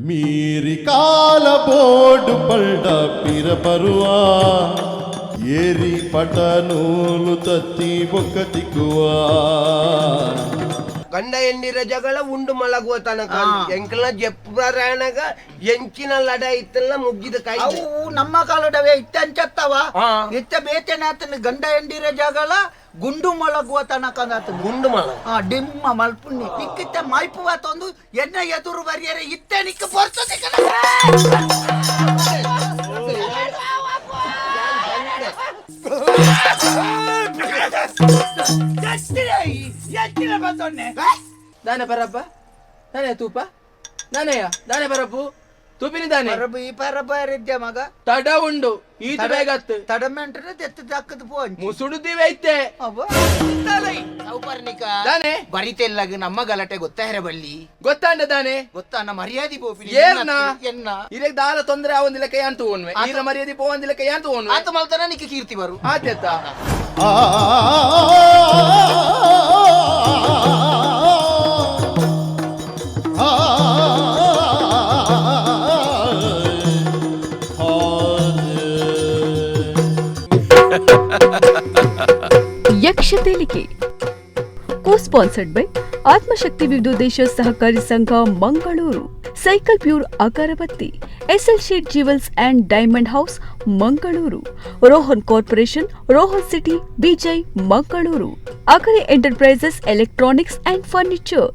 ಮೀರಿ ಕಾಲ ಬೋಡು ಪಲ್ಡ ಪಿರ ಬರುವ ಏರಿ ಪಟ ನೂಲು ತತ್ತಿ ಬೊಕ್ಕ ತಿಕ್ಕುವ. ಗಂಡ ಹೆಂಡಿರ ಜಗಳ ಉಂಡು ಮಲಗುವ ತನಕ. ಎಂಕಲ್ನ ಜೆಪ್ಪರಾಣಗ ಎಂಚಿನ ಲಡ ಇತ್ತಲ್ಲ ಮುಗ್ಗಿದ ಕಾಯಿ. ಅವು ನಮ್ಮ ಕಾಲದವೇ ಇತ್ತ ಅಂಚತ್ತವ. ಹಾ. ಇತ್ತ ಬೇತೆನಾತನ ಗಂಡ ಎಂಡಿರ ಜಗಳ ಗುಂಡು ಮೊಳಗುವ ತನಕ ಅಂದಾತನ. ಗುಂಡು ಮಲ. ಆ ಡಿಮ್ಮ ಮಲ್ಪುಣ್ಣಿ ನಿಕ್ಕಿತ್ತ ಮೈಪುವ ತಂದು ಎನ್ನ ಎದುರು ಬರಿಯರೆ ಇತ್ತೆ ನಿಕ್ಕ ಪೊರ್ಸು ಸಿಕ್ಕಲ್ಲ. ಎತ್ತಿರ ಎತ್ತಿರ ಬಸೊನ್ನೆ. ದಾನೆ ಪರಬ್ಬ, ದಾನೆ ತೂಪ ದಾನೆಯ ದಾನೆ ಪರಬ್ಬು ತೂಪಿನಿ ದಾನೆ. ಪರಬು ಈ ಪರಬ ಇದ್ದೆ ಮಗ. ತಡ ಉಂಡು ಈತ ಬೇಗತ್ತು. ತಡಮೆಂಟ್ರೆ ತೆತ್ತು ದಕ್ಕದ ಪೋ. ಮುಸುಡು ದಿವೈತೆ. ಅವ ಸೌಪರ್ಣಿಕ. ದಾನೆ. ಬರಿತೆಲ್ಲಗ ನಮ್ಮ ಗಲಾಟೆ ಗೊತ್ತಾಹಿರ ಬಲ್ಲಿ. ಗೊತ್ತಾಂಡ ದಾನೆ. ಗೊತ್ತಾ ನಮ್ಮ ಮರ್ಯಾದೆ ಪೋಪಿನಿ. ಏರ್ನ? ಎನ್ನ. ಇರೆಗ್ ದಾಲ ತೊಂದರೆ ಆವಂದಿಲ್ಲ ಕೈ ಅಂತ ಓನ್ವೆ, ಈರ ಮರ್ಯಾದೆ ಪೋವಂದಿಲ್ಲ ಕೈ ಅಂತ ಓನ್ವೆ. ಆತ ಮಲ್ತನ ನಿಕ್ಕ ಕೀರ್ತಿ ಬರು. ಆತೆತ್ತ. ಆ ಆ Yaksha Telike co sponsored by Atmashakti Vidyodesha Sahakari Sangha Mangaluru, cycle pure agarbatti, SL Shet jewels and diamond house Mangaluru, Rohan corporation, Rohan city, Bejai, Mangaluru, Agari enterprises electronics and furniture.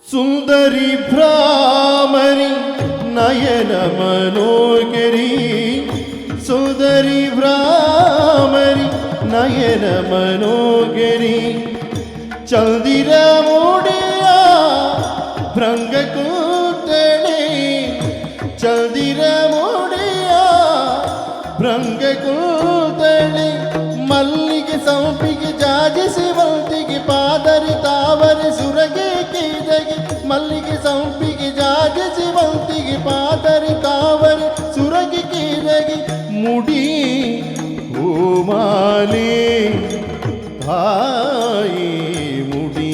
Sundari Bhramari ನಯನ ಮನೋಗರಿ, ಸುಂದರಿ ಭ್ರಾಮರಿ ನಯನ ಮನೋಗರಿ, ಚಂದಿರ ಮೂಡಿಯ ಭೃಂಗ ಕೂತಳೆ, ಚಂದಿರ ಮೂಡಿಯ ಭೃಂಗ ಕೂತಳೆ, ಮಲ್ಲಿಗೆ ಸಂಪಿಗೆ ಜಾಜಿ ಸೇವಂತಿಗೆ ಪಾದರಿ ತಾವರೆ ಸುರಗೆ ಕೇದಗೆ, ಮಲ್ಲಿಗೆ ಸಂಪಿಗೆ ಜಾಜಿ ಸೇವಂತಿಗೆ ಪಾದರಿ ತಾವರೆ ಸುರಗೆ ಕೇದಗೆ, ಮುಡಿ ಹೂಮಾಲೆ ತಾಯಿ ಮುಡಿ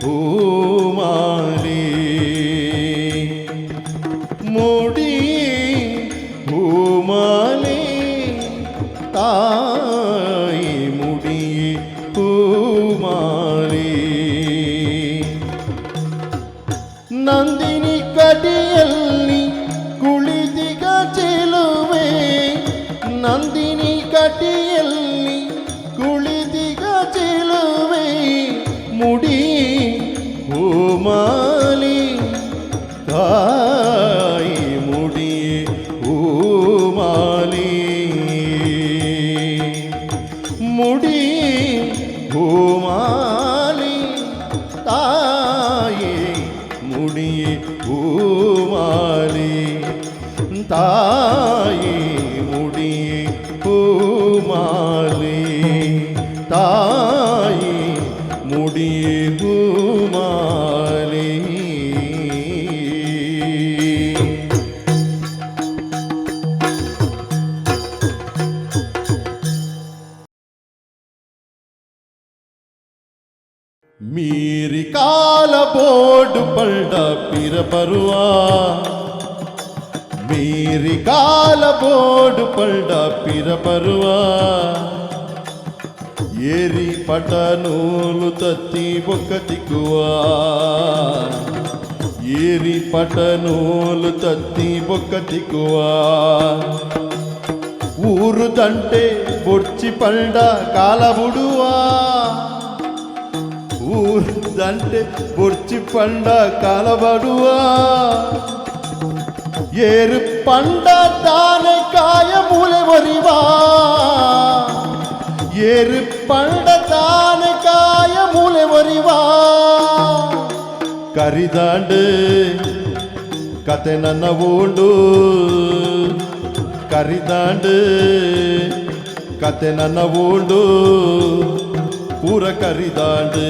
ಹೂಮಾಲೆ, ಮುಡಿ ಹೂಮಾಲೆ ತಾಯಿ ಮುಡಿ ಹೂಮಾಲೆ, ನಂದಿನಿ ಕಟಿಯಲ್ಲಿ ಕುಳಿತಿಗ ಚೆಲುವೆ, ನಂದಿನಿ ಕಟಿಯಲ್ಲಿ ಕುಳಿತಿಗ ಚೆಲುವೆ, ಮುಡಿ ಹೂಮಾಲಿ ತಾಯಿ ಮುಡಿ ಹೂಮಾಲಿ, ಮುಡಿ ಹೂಮಾಲಿ ತಾಯಿ ಮುಡಿ ಹೂಮಾಲಿ ತಾಯಿ ಮುಡಿ ಹೂಮಾಲಿ ತಾಯಿ ಮುಡಿ ಹೂಮಾಲಿ. ಮೀರಿ ಕಾಲ ಬೋಡು ಪಲ್ಡ ಪಿರ ಬರುವ, ಮೀರಿ ಕಾಲ ಬೋಡು ಪಲ್ಡ ಪಿರ ಬರುವ, ಏರಿ ಪಟ ನೂಲು ತತ್ತಿ ಬೊಕ್ಕ ತಿಕ್ಕುವ, ಏರಿ ಪಟ ನೂಲು ತತ್ತಿ ಬೊಕ್ಕ ತಿಕ್ಕುವ, ಊರು ದಂಟೆ ಬೊಡ್ಚಿ ಪಲ್ಡ ಕಾಲ ಬುಡುವ, ಊರು ದಂಟೆ ಬೊಡ್ಚಿ ಪಂಡ ಕಾಲಬಡುವ, ಏರು ಪಂಡ ತಾನೆ ಕಾಯ ಮೂಲೆ ಒರಿವಾ, ಏರು ಪಂಡ ತಾನೆ ಕಾಯ ಮೂಲೆ ಒರಿವಾ, ಕರಿದಾಂಡು ಕತೆ ನನ್ನ ಉಂಡು, ಕರಿದಾಂಡು ಕತೆ ನನ್ನ ಉಂಡು, ಪೂರ ಕರಿದಾಂಡು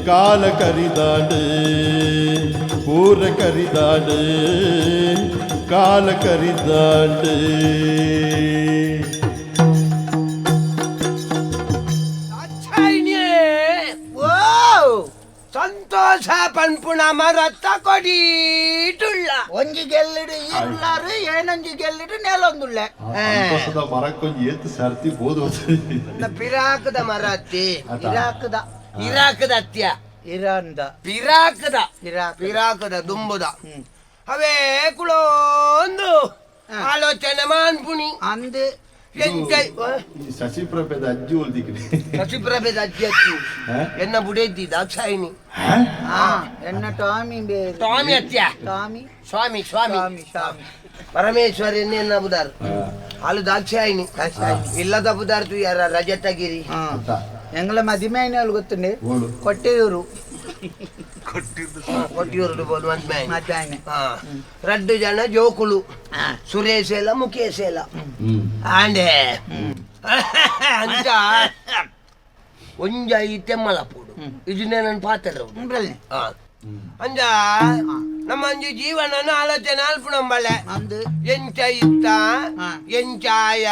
ಕಾಲ ಕರಿದಾಂಡು, ಪೂರ ಕರಿದಾಂಡು ಕಾಲ ಕರಿದಾಂಡು. ಪನ್ಪುಣ ಮರತ್ತ ಕೊಡೀಟುಳ್ಳ ಒಂಜಿ ಗೆಲ್ಲಿಡು ಈರುಳ್ಳಾರು ಏನೊಂಜಿ ಗೆಲ್ಲಿಡು ನೆಲೊಂದುಳ್ಳೆ ಸಂತೋಷದ ಮರಕ್ಕೊಂಜಿ ಏತ್ ಸರ್ತಿ ಬೋದು ಪಿರಾಕದ ಮರ ಅತ್ತಿ ಇರಾಕದ ಇರಾಕದ ಅತ್ಯ ಇರಾನ್ದ ಪಿರಾಕದ ಇರಾಕ್ ಪಿರಾಕದ ದುಂಬುದ ಅವೇ ಕುಳೊಂದು ಆಲೋಚನೆ ಮಾನ್ಪುಣಿ ಅಂದ್ ಎಂಚ ಈ ಶಶಿಪ್ರಭೆದ ಅಜ್ಜಿ ಒಲ್ದಿಕ್ರಿ ಶಶಿಪ್ರಭೆದ ಅಜ್ಜಿ ಅತ್ತಿ ಎನ್ನ ಬುಡೇದಿ ದಾಕ್ಷಾಯಿಣಿ ಆ ಎನ್ನ ಟಾಮಿ ಬೇರೆ ಸ್ವಾಮಿ ಅತ್ಯ ಟಾಮಿ ಸ್ವಾಮಿ ಸ್ವಾಮಿ ಸ್ವಾಮಿ ಸ್ವಾಮಿ ಪರಮೇಶ್ವರಿ ಎನ್ನ ಬುದಾರ್ ಹಾಲು ದಾಕ್ಷಾಯಿಣಿ ಇಲ್ಲದ ಬುದಾರ್ ತು ಯಾರ ರಜತಗಿರಿ ಎಂಗಳ ಮದಿಮೆ అయిన ಗೊತ್ತುಂಡೆ ಓಳು. ಕೊಟ್ಟೆಯೂರು ಕೊಟ್ಟಿಯೂರು ಬೋದು ಮದ್ಮೆ ಮದ್ವೆ ಆಯ್ನೆ. ರಡ್ಡು ಜನ ಜೋಕುಲು ಸುರೇಶ್ ಎಲ್ಲ ಮುಖೇಶ್ ಎಲ್ಲ ಆಂಡೆ ಅಂತ ಒಂಜ ಈ ತೆಮ್ಮಲಪುಡು ಇದು ನನ್ನ ಪಾತ್ರ ಉಂಬ್ರಲ್ನೆ. ಅಂಜ ನಮ್ಮ ಒಂಜಿ ಜೀವನನ ಆಲೋಚನೆ ಅಲ್ಪುಣಂಬಳೆ ಅಂದ್ ಎಂಚ ಇತ್ತ ಹಾ. ಎಂಚಾಯ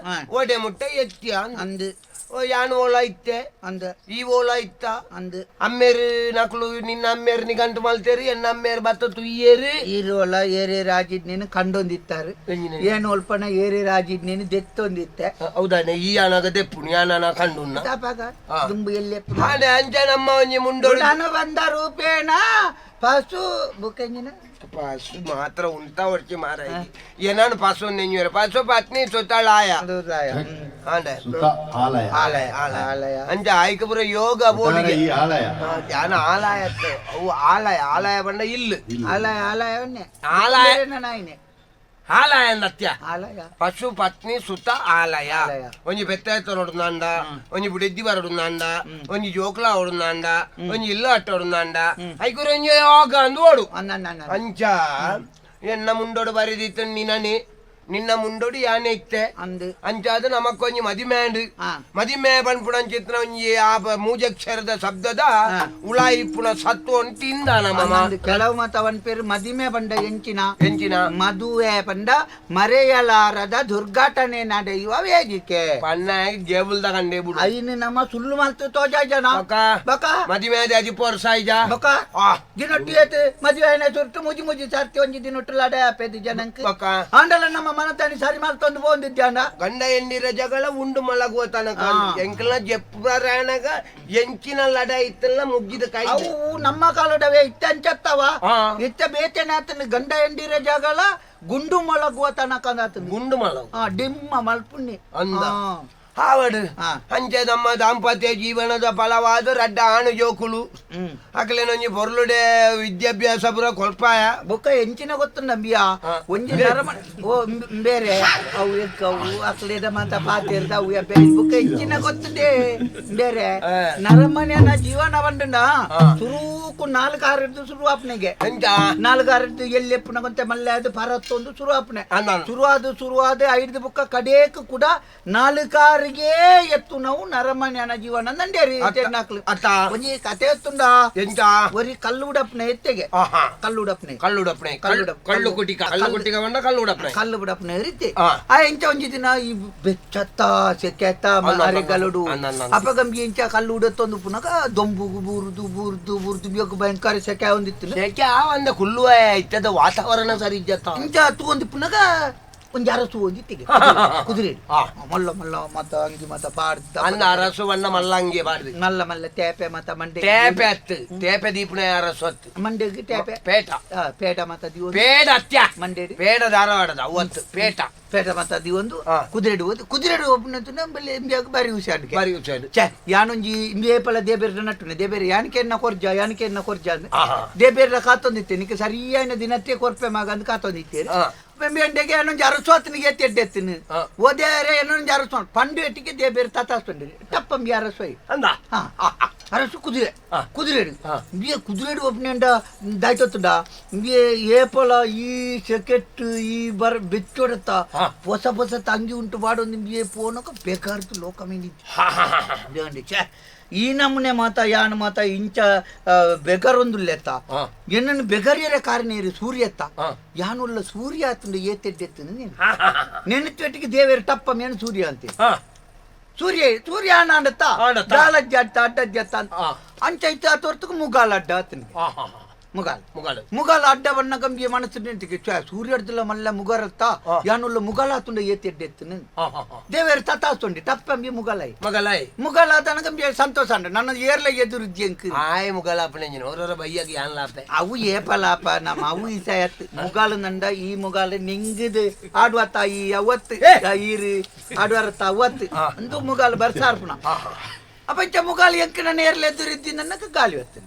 ಹಾ. ಒಡೆ ಮುಟ್ಟ ಎತ್ತಿ ಅಂದ್ ಓ ಯಾನ್ ಓಲ ಇತ್ತೆ ಅಂದ್ ಈ ಓಲ ಇತ್ತ ಅಂದ್ ಅಮ್ಮೇರು ನಕಲು ನಿನ್ನ ಅಮ್ಮೇರು ನಿಗಂಟು ಮಲ್ತೇರು ಎನ್ನ ಅಮ್ಮೇರು ಬತ್ತ ತುಯ್ಯೇರು ಈರೋಲ ಏರೇ ರಾಜಿದ್ ನೀನು ಕಂಡೊಂದಿತ್ತಾರೆ ಎಂಜಿನ? ಏನು ಒಲ್ಪನ ಏರೇ ರಾಜಿದ್ ನೀನು ದೆತ್ತೊಂದಿತ್ತೆ ಹೌದಾನೆ ಈ ಅನಾಗ ದೆಪ್ಪುನು ಯಾನ ಕಂಡುನ್ನ ತಾಪಾಗ ಹಾ. ದುಂಬು ಎಲ್ಲಿ ಹಾಡೆ ಅಂಚ ನಮ್ಮ ಒಂಜಿ ಮುಂಡೋಡು ನಾನು ಬಂದ ರೂಪೇಣ ಪಸು ಬುಕ್ಕೆಂಜಿನ ಪಾಸು ಮಾತ್ರ ಉಂಟ ಒಡ್ಚಿ ಮಾರ ಏನಾನು ಪಾಸು ನೆಂಜುವರೆ ಪಾಸು ಪತ್ನಿ ಸುತ್ತಾಳಾಯ ಹಾಂಡೆ ಸುತ ಆಲಯ ಆಲಯ ಆಲಯ ಆಲಯ. ಅಂಚ ಆಯ್ಕೆ ಪೂರ ಯೋಗ ಬೋರ್ಡಿಗೆ ಈ ಆಲಯ ಯಾನ ಆಲಯ ಅತ್ತೆ. ಅವು ಆಲಯ ಆಲಯ ಬಣ್ಣ ಇಲ್ಲು ಆಲಯ ಆಲಯವನ್ನೇ ಆಲಯ ನಾಯಿನೆ ಆಲಯ ಅಂದತ್ಯ ಆಲಯ ಪಶು ಪತ್ನಿ ಸುತ ಆಲಯ ಆಲಯ. ಒಂಜಿ ಬೆತ್ತ ಹೊಡುನಾಂಡ ಒಂಜಿ ಬುಡೆದ್ದಿ ಬರಡುನಾಂಡ ಒಂಜಿ ಜೋಕ್ಲ ಹೊಡುನಾಂಡ ಒಂಜಿ ಇಲ್ಲ ಅಟ್ಟ ಹೊಡುನಾಂಡ ಐಕುರ ಒಂಜಿ ಯೋಗ ಅಂದು ಓಡು ಅನ್ನ ಅಂಚ ಎನ್ನ ಮುಂಡೋಡು ಬರಿದಿತ್ತು ನಿನನೆ ನಿನ್ನ ಮುಂಡೋಡು ಯಾನೆ ಇತ್ತೆ ಅಂದ್ ಅಂಚಾದ ನಮಕ್ಕೊಂಜಿ ಮದಿಮ್ಯಾಂಡ್ ಹಾ. ಮದಿಮೆ ಪನ್ಪುಣಂಚಿತ್ನ ಒಂಜಿ ಆ ಮೂಜಕ್ಷರದ ಶಬ್ದದ ಹಾ. ಉಳಾಯಿಪ್ಪುನ ಸತ್ವ ತಿಂದ ನಮಮ ಅಂದ್ ಕೆಲವು ಮತ ಅವನ್ ಪೇರು ಮದಿಮೆ ಪಂಡ ಎಂಚಿನ ಎಂಚಿನ ಮದುವೆ ಪಂಡ ಮರೆಯಲಾರದ ದುರ್ಘಟನೆ ನಡೆಯುವ ವೇದಿಕೆ ಪನ್ನ ಜೇಬುಲ್ದ ಕಂಡೆ ಬುಡು ಐನು ನಮ್ಮ ಸುಳ್ಳು ಮಲ್ತು ತೋಜ ಜನ ಬಕ ಬಕ ಮದಿಮೆ ಅಜಿ ಪೋರ್ಸಾಯ್ಜ ಬಕ ಆ ದಿನೊಟ್ಟು ಏತು ಮದುವೆ ಆಯ್ನ ಸುಟ್ಟು ಮುಜಿ ಮುಜಿ ಸರ್ತಿ ಒಂಜಿ ದಿನೊಟ್ಟು ಲಡೆ ಆಪೇದು ಜನಂಕ್ ಬಕ ಆಂಡಲ ನಮ್ಮ ಮನತಾನಿ ಸರಿ ಮಲ್ತೊಂದು ಪೋಂದಿದ್ಯಾಂಡ ಗಂಡ ಎಂಡಿರ ಜಗಳ ಉಂಡು ಮಲಗುವ ತನಕ ಹಾ. ಎಂಕಲ್ನ ಜೆಪ್ಪರಾಣಗ ಎಂಚಿನ ಲಡ ಇತ್ತಲ್ಲ ಮುಗ್ಗಿದ ಕೈ ಅವು ನಮ್ಮ ಕಾಲದವೇ ಇತ್ತ ಅಂಚತ್ತವ ಹಾ. ಇತ್ತ ಬೇತೇನಾತನ ಗಂಡ ಎಂಡಿರ ಜಗಳ ಗುಂಡು ಮೊಳಗುವ ತನಕ ಅಂದಾತನ ಗುಂಡು ಮಲಗು ಆ ಡಿಮ್ಮ ಮಲ್ಪುಣ್ಣಿ ಅಂದ. ಆ. ಹಾವಡು ಹಾ. ಅಂಚೆ ನಮ್ಮ ದಾಂಪತ್ಯ ಜೀವನದ ಫಲವಾದ ರಡ್ಡ ಆಣು ಜೋಕುಲು ಹ್ಮ್. ಅಕ್ಲೇನೊಂಜಿ ಪೊರ್ಲುಡೆ ವಿದ್ಯಾಭ್ಯಾಸ ಪುರ ಕೊಲ್ಪಾಯ ಬೊಕ್ಕ ಎಂಚಿನ ಗೊತ್ತು ನಂಬಿಯ ಹಾ. ಒಂಜಿ ನರಮ ಓ ಬೇರೆ ಅವು ಎಕ್ಕ ಅವು ಅಕ್ಲೇದ ಮಾತ ಪಾತಿರ್ದ ಅವು ಬೇರೆ ಬೊಕ್ಕ ಎಂಚಿನ ಗೊತ್ತುಂಡೆ ಬೇರೆ ಹಾ. ನರಮನೆಯನ ಜೀವನ ಬಂಡುಂಡ ಹಾ. ಸುರೂಕು ನಾಲ್ಕು ಆರಿದ್ದು ಸುರು ಅಪ್ನೆಗೆ ಎಂಚ ನಾಲ್ಕು ಆರಿದ್ದು ಎಲ್ಲಿ ಎಪ್ಪುನಗೊಂತೆ ಮಲ್ಲೆ ಅದು ಪರತ್ತೊಂದು ಸುರು ಅಪ್ನೆ ಅಂದಾನು. ಸುರುವಾದ ಸುರುವಾದ ಐದು ಬುಕ್ಕ ಕಡೇಕ್ ಕೂಡ ನಾಲ್ಕಾರಿಗೆ ಎತ್ತು ನಾವು ನರಮನೆಯನ ಜೀವನ ನಂಡೇರಿ ನಾಲ್ಕು ಅತ್ತ. ಒಂಜಿ ಕತೆ ಎತ್ತುಂಡ ಎಂಚ ಒರಿ ಕಲ್ಲು ಉಡಪ್ನೆ ಎತ್ತೆಗೆ ಆಹಾ. ಕಲ್ಲು ಉಡಪ್ನೆ ಕಳ್ಳುಡಪ್ನೆ ಕಳ್ಳುಡಪ್- ಕಳ್ಳು ಕುಟಿಕ ಕಳ್ಳು ಕುಟಿಕ ಬಂಡ ಕಳ್ಳುಡಪ್ನೆ ಕಲ್ಲು ಬಿಡಪ್ಪನ ರೀತಿ ಆ. ಆ ಎಂಚ ಒಂಜಿ ದಿನ ಈ ಬೆಚ್ಚತ್ತ ಸೆಕೆತ್ತ ಅಲ್ಲ, ಅರೆಗಲುಡು ಅಲ್ಲ, ಅಲ್ಲ, ಅಲ್ಲ. ಅಪಗಂಬಿ ಎಂಚ ಕಲ್ಲು ಉಡತ್ತೊಂದು ಪುನಕ ದೊಂಬುಗು ಬೂರುದು ಬೂರುದು ಬೂರುದು ಬೇಕು ಭಯಂಕರ ಸೆಕೆ ಒಂದಿತ್ತು ಏಕೆ ಆ ಒಂದ ಕುಲ್ಲುವ ಇತ್ತದ ವಾತಾವರಣ ಸರಿ ಇಜ್ಜತ್ತ ಇಂಚ ತೂಂದು ಪುನಕ ಒಂಜಿ ಅರಸು ಒಂದಿತ್ತಿಗೆ ಕುದುರೆ ಆ. ಮಲ್ಲ ಮಲ್ಲ ಮತ ಅಂಗಿ ಮತ ಪಾಡ್ದ ಅನ್ನ ಅರಸು ಬಣ್ಣ ಮಲ್ಲಂಗಿ ಬಾರ್ದು ಮಲ್ಲ ಮಲ್ಲ ತೇಪೆ ಮತ ಮಂಡೆ ತೇಪೆ ಅತ್ತು ತೇಪೆ ದೀಪನ ಅರಸು ಅತ್ತು ಮಂಡೆಗೆ ತೇಪೆ ಪೇಟ ಆ, ಪೇಟ ಮತ ದಿವೊಂದು ಪೇಡ ಅತ್ಯ ಮಂಡೆಡು ಪೇಡ ಧಾರವಾಡದ ಅವತ್ತು ಪೇಟ ಪೇಟ ಮತ ದಿವೊಂದು ಆ. ಕುದುರೆಡು ಹೋದು ಕುದುರೆಡು ಒಬ್ಬನ ನಂಬಲ್ಲಿ ಇಂಬಿಯಾಗ ಬಾರಿ ಹುಷಾರಿಗೆ ಬಾರಿ ಹುಷಾರು. ಛೆ ಯಾನೊಂಜಿ ಇಂಬಿಯೇಪಲ ದೇಬೇರ್ನ ನಟ್ಟುನೆ ದೇಬೇರೆ ಯಾನಕೆನ್ನ ಕೊರ್ಜ ಯಾನಕೆನ್ನ ಕೊರ್ಜ ಅಂದ್ ಆಹಾ. ದೇಬೇರ್ನ ಕಾತೊಂದಿತ್ತೆ ನಿಕ್ಕೆ ಸರಿಯಾದ ದಿನತ್ತೆ ಕೊರ್ಪೆ ಮಗ ಅಂದ್ ಕಾತೊಂದಿತ್ತೇರಿ ಆ. ಬೆಂಬೆಂಡೆಗೆ ಏನೊಂಜಿ ಅರಸೋತನಿಗೆ ಎತ್ತಿ ಎಡ್ಡೆತ್ತಿನ ಆ. ಓದೇರೆ ಏನೊಂಜಿ ಅರಸೋ ಪಂಡು ಎಟ್ಟಿಗೆ ದೇಬೇರು ತಾತಾಸ್ತೊಂಡಿರಿ ಟಪ್ಪಂಬಿ ಅರಸೋಯ್ ಅಂದ ಹಾ ಅರಸು ಕುದುರೆ ಆ. ಕುದುರೆಡು ಆ. ಇಂಬಿಯ ಕುದುರೆಡು ಒಬ್ಬನೆಂಡ ದಾಯ್ತೊತ್ತುಂಡ ಇಂಬಿಯ ಏಪಲ ಈ ಸೆಕೆಟ್ ಈ ಬರ ಬೆಚ್ಚೊಡತ್ತ ಆ. ಹೊಸ ಹೊಸ ತಂಗಿ ಉಂಟು ಬಾಡೊಂದು ಇಂಬಿಯ ಪೋನಕ ಬೇಕಾರ್ತು ಲೋಕ ಮೇನಿತ್ತು ದೇವಂಡಿ ಛೆ ಈ ನಮೂನೆ ಮಾತ ಯಾನ್ ಮಾತ ಇಂಚ ಬೆಗರೊಂದುಲ್ಲೆತ್ತ ಆ. ಎನ್ನನ್ನು ಬೆಗರಿಯರ ಕಾರಣ ಸೂರ್ಯತ್ತ ಆ. ಯಾನುಲ್ಲ ಸೂರ್ಯ ಆತುಂಡ ಏತೆಡ್ಡೆತ್ತು ನೀನು ನೆನತ್ವೆಟ್ಟಿಗೆ ದೇವೇರು ಟಪ್ಪ ಮೇನು ಸೂರ್ಯ ಅಂತೆ ಸೂರ್ಯ ಸೂರ್ಯ ಆಂಡತ್ತ ಆಂಡತ್ತ. ದಾಲಜ್ಜ ಅಡ್ಡ ಅಡ್ಡಜ್ಜತ್ತ ಅಂತ ಆ. ಅಂಚ ಇತ್ತ ತೋರ್ತಕ್ಕೆ ಮುಗಾಲ ಅಡ್ಡ ಆತನಿಗೆ Mughal Mughal Mughal ಅಡ್ಡ ಬಣ್ಣ ಗಂಬಿಯ ಮನಸ್ಸು ನಿಂತಿಗೆ ಸೂರ್ಯಡ್ದಲ್ಲ ಮಲ್ಲ ಮುಗರತ್ತ ಯಾನುಲ್ಲ ಮುಗಲಾತುಂಡ ಏತಿ ಎಡ್ಡೆತ್ತನು ದೇವೇರು ತತಾಸ್ತುಂಡಿ ಟಪ್ಪಂಬಿ ಮುಗಲಾಯಿ ಮಗಲಾಯ್ ಮುಗಲ ತನಕಂಬಿ ಸಂತೋಷ ಅಂಡ ನನ್ನ ಏರ್ಲ ಎದುರುದ್ದಿ ಅಂಕ್ ಆಯ್ ಮುಗಲಾಪಣೆ ಓರೋರ ಬೈಯಾಗಿ ಯಾನ್ ಲಾಪೆ ಅವು ಏಪಲಾಪ ನಮ್ಮ ಅವು ಇಸಯತ್ ಮುಗಾಲು ನಂಡ ಈ ಮುಗಾಲು ನಿಂಗದು ಆಡುವ ತಾಯಿ ಅವತ್ತು ಈರು ಆಡುವರತ್ತ ಅವತ್ತು ಅಂದು ಮುಗಾಲು ಬರ್ಸಾರ್ಪಣ ಅಪಂಚ ಮುಗಾಲು ಎಂಕ ನನ್ನ ಏರ್ಲ ಎದುರಿದ್ದಿ ನನ್ನಕ ಗಾಲಿ ಒತ್ತನೆ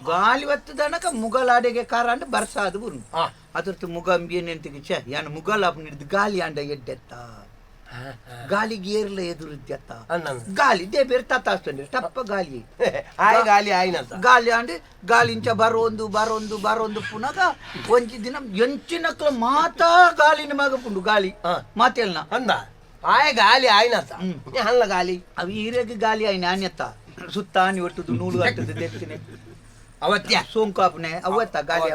ಗಾಲಿ ಒತ್ತದನಕ ಮುಗಲಾಡೆಗೆ ಕಾರಾಂಡ ಬರ್ಸಾದು ಬುರು ಅದ್ರದ್ದು ಮುಗ ಅಂಬಿಯನ್ ಛೇ ಯಾನು ಮುಗಲ್ ಅಪ್ಪ ಹಿಡಿದು ಗಾಲಿ ಅಂಡ ಎಡ್ಡೆತ್ತ ಗಾಲಿಗೆ ಏರ್ಲ ಎದುರಿದ್ದೆತ್ತ ಗಾಲಿ they ಬೇರೆ ತತ್ತಾಸ್ತಂడి ಟಪ್ಪ ಗಾಲಿ ಆಯ್ ಗಾಲಿ ಆಯ್ನಂತ ಗಾಲಿ ಅಂಡ್ ಗಾಲಿಂಚ ಬರೋಂದು ಬರೋಂದು ಬರೋಂದು ಪುನಗ ಒಂಜಿ ದಿನ ಎಂಚಿನಕ್ಲ ಮಾತಾ ಗಾಲಿನ ಮಗ ಪುಂಡು ಗಾಲಿ ಮಾತೇಲ್ನ ಅಂದ ಆಯ್ ಗಾಲಿ ಆಯ್ನಂತ ಅಲ್ಲ ಗಾಲಿ ಅವು ಈರೆಗೆ ಗಾಲಿ ಆಯ್ನ ಆನ್ಯತ್ತ ಸುತ್ತಾನಿ ಒಟ್ಟುದು ನೂಲು ಅಟ್ಟದು ದೆತ್ತಿನೆ ಅವತ್ಯ ಸೋಂಕಾಪನೆ ಅವತ್ತ ಗಾಲಿ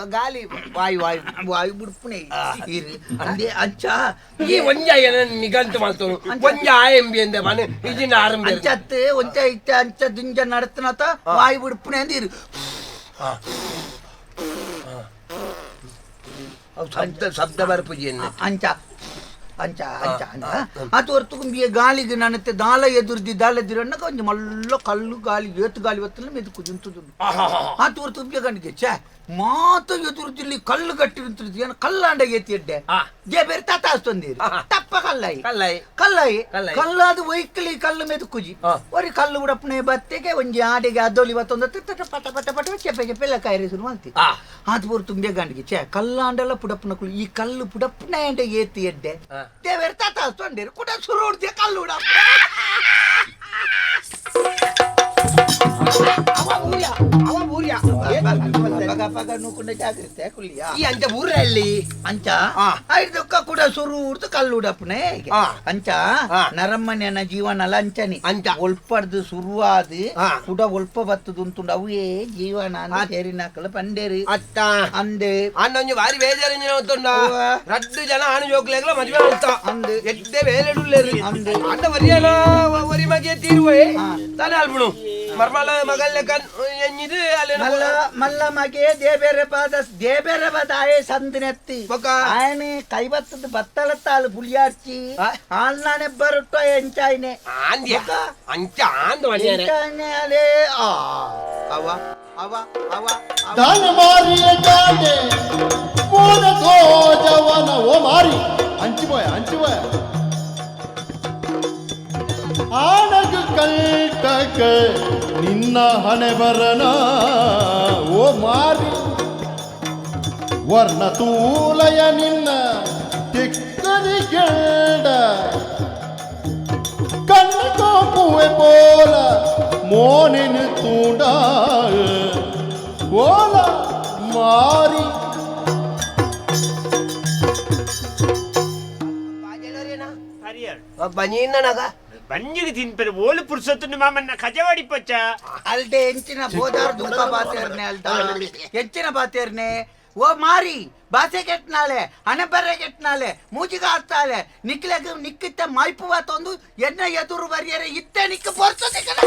ಗಾಲಿ ವಾಯು ವಾಯು ವಾಯು ಬುಡ್ಪುನೆ ಈರು ಅಂದೆ ಅಂಚ ಈ ಒಂಜ ಏನ ನಿಗಂತ ಮಾಡ್ತಾನು ಒಂಜ ಆಯಂಬಿ ಅಂದೆ ಮನೆ ಇಜಿನ ಆರಂಭ ಅಂಚತ್ತೆ ಒಂಚ ಇತ್ತ ಅಂಚ ದುಂಜ ನಡತನತ ವಾಯು ಬುಡ್ಪುನೆ ಅಂದಿರು ಶಬ್ದ ಶಬ್ದ ಬರ್ಪುಜಿ ಅಂಚ ಅಂಚ ಅಂಚ ಅಂಚ ಅದು ಹೊರತು ಗಾಲಿಗೆ ನನ್ನತ್ತೆ ದಾಲ ಎದುರ್ದಿ ದಾಲ ಎದುರನ್ನಕ ಒಂಜಿ ಮಲ್ಲ ಕಲ್ಲು ಗಾಲಿ ಏತು ಗಾಲಿ ಒತ್ತಲ್ಲ ಮೆದುಕು ಜುಂತುದು ಆತು ಹೊರತು ಗಂಡಿಗೆ ಛೇ ಮಾತು ಎದುರುದಿಲ್ಲಿ ಕಲ್ಲು ಗಟ್ಟಿ ನಿಂತಿರ್ತಿ ಏನು ಕಲ್ಲಾಂಡ ಏತಿ ಎಡ್ಡೆ ಜೇ ಬೇರೆ ತಾತಾಸ್ತೊಂದಿರಿ ತಪ್ಪ ಕಲ್ಲಾಯಿ ಕಲ್ಲಾಯಿ ಕಲ್ಲಾಯಿ ಕಲ್ಲಾದ ಒಯ್ಕಲಿ ಕಲ್ಲು ಮೆದುಕುಜಿ ಒರಿ ಕಲ್ಲು ಉಡಪ್ಪನೆ ಬತ್ತೆಗೆ ಒಂಜಿ ಆಡೆಗೆ ಅದೊಲಿ ಬತ್ತೊಂದು ಪಟ ಪಟ ಪಟ ಚೆಪ್ಪೆ ಚೆಪ್ಪೆ ಎಲ್ಲ ಕಾಯಿರಿ ಶುರು ಮಾಡ್ತಿ ಆತು ಹೊರತು ತುಂಬೆ ಗಂಡಿಗೆ ಛೇ ಕಲ್ಲಾಂಡಲ್ಲ ಪುಡಪ್ಪನಕುಲು ಈ ಕಲ್ಲು ಪುಡಪ್ಪನೆ ಅಂಡ ಏತಿ ಎಡ್ಡೆ ದೇವೇರು ತಾತಾಸ್ತೊಂದಿರಿ ಕುಟ ಸುರು ಉಡ್ದೆ ಕಲ್ಲು ಉಡಪ್ಪ ಅಂಚ ಐದಕ್ಕ ಕೂಡ ಸುರು ಉಡ್ದು ಕಲ್ಲು ಉಡಪ್ಪನೆ ಅಂಚ ನರಮ್ಮನೆಯನ ಜೀವನ ಲಂಚನಿ ಅಂಚ ಒಲ್ಪಡ್ದು ಸುರುವಾದು ಕುಡ ಒಲ್ಪ ಬತ್ತದು ಉಂಟುಂಡು ಅವೇ ಜೀವನ ಸೇರಿನಾಕಲ ಪಂಡೇರಿ ಅತ್ತ ಅಂದೆ ಅಣ್ಣೊಂಜಿ ಬಾರಿ ಬೇಜಾರಿಂಜಿನ ಗೊತ್ತುಂಡ ರಡ್ಡು ಜನ ಆಣು ಜೋಕ್ಲೆಗ್ಲ ಮದುವೆ ಅಂತ ಅಂದೆ ಎಡ್ಡೆ ಬೇಲೆಡುಲ್ಲೇರು ಅಂದೆ ಅಂಡ ವರಿಯನ ವರಿ ಮಗೆ ತೀರುವೆ ತಾನೇ ಅಲ್ಪುಣು ಮರ್ಮಲ ಮಗಲ್ಲೆ ಕನ್ ಎಂಜಿದು ಅಲ್ಲೇನ ಮಲ್ಲ ಮಲ್ಲ ಮಗೆ ದೇಬೇರೆ ಪಾದ ದೇಬೇರೆ ಪಾದ ಆಯೆ ಸಂದಿನೆತ್ತಿ ಆಯನೆ ಕೈಬತ್ತದ ಬತ್ತಲತ್ತಾಳು ಪುಲಿಯಾರ್ಚಿ ಆಲ್ನಾನೆ ಬರುಟ್ಟೋ ಎಂಚಾಯ್ನೆ ಆಂದ್ಯ ಅಂಚ ಆಂದ ಮನೆಯನೆ ಎಂಚಾಯ್ನೆ ಅಲೇ ಆ ಅವ ಅವ ಅವ ಧನ ಮಾರಿಯ ಕಾಂಡೆ ಮೂಲ ತೋಜವನ ಓ ಮಾರಿ ಅಂಚಿಬೋಯ ಅಂಚಿಬೋಯ ಆನಗು ಕಲ್ಟಕ ನಿನ್ನ ಹಣೆ ಬರನ ಓ ಮಾರಿ ವರ್ಣ ತೂಲಯ ನಿನ್ನ ತಿಕ್ಕದಿ ಗೆಲ್ಡ ಕಣ್ಣು ಕೋಪುವೆ ಪೋಲ ಮೋನಿನ ತೂಂಡ ಓಲ ಮಾರಿ ಬನ್ನಿನ್ನನಗ ಬಂಜಿಗೆ ತಿನ್ಪೆರೆ ಓಲು ಪುರ್ಸೊತ್ತುಂಡು ಮಾಮನ್ನ ಕಜವಾಡಿ ಪಚ್ಚ ಅಲ್ಡೆ ಎಂಚಿನ ಬೋದಾರ್ ದುಃಖ ಬಾತೇರ್ನೆ ಅಲ್ದ ಎಂಚಿನ ಬಾತೇರ್ನೆ ಓ ಮಾರಿ ಬಾಸೆ ಕೆಟ್ಟನಾಳೆ ಹಣೆ ಬರೆ ಕೆಟ್ಟನಾಳೆ ಮೂಜಿಗ ಹಾಕ್ತಾಳೆ ನಿಕ್ಲೆಗ್ ನಿಕ್ಕಿತ್ತ ಮಾಯ್ಪುವ ತಂದು ಎನ್ನ ಎದುರು ಬರಿಯರೆ ಇತ್ತೆ ನಿಕ್ಕ ಪೊರ್ಸೊತ್ತಿಕ್ಕನ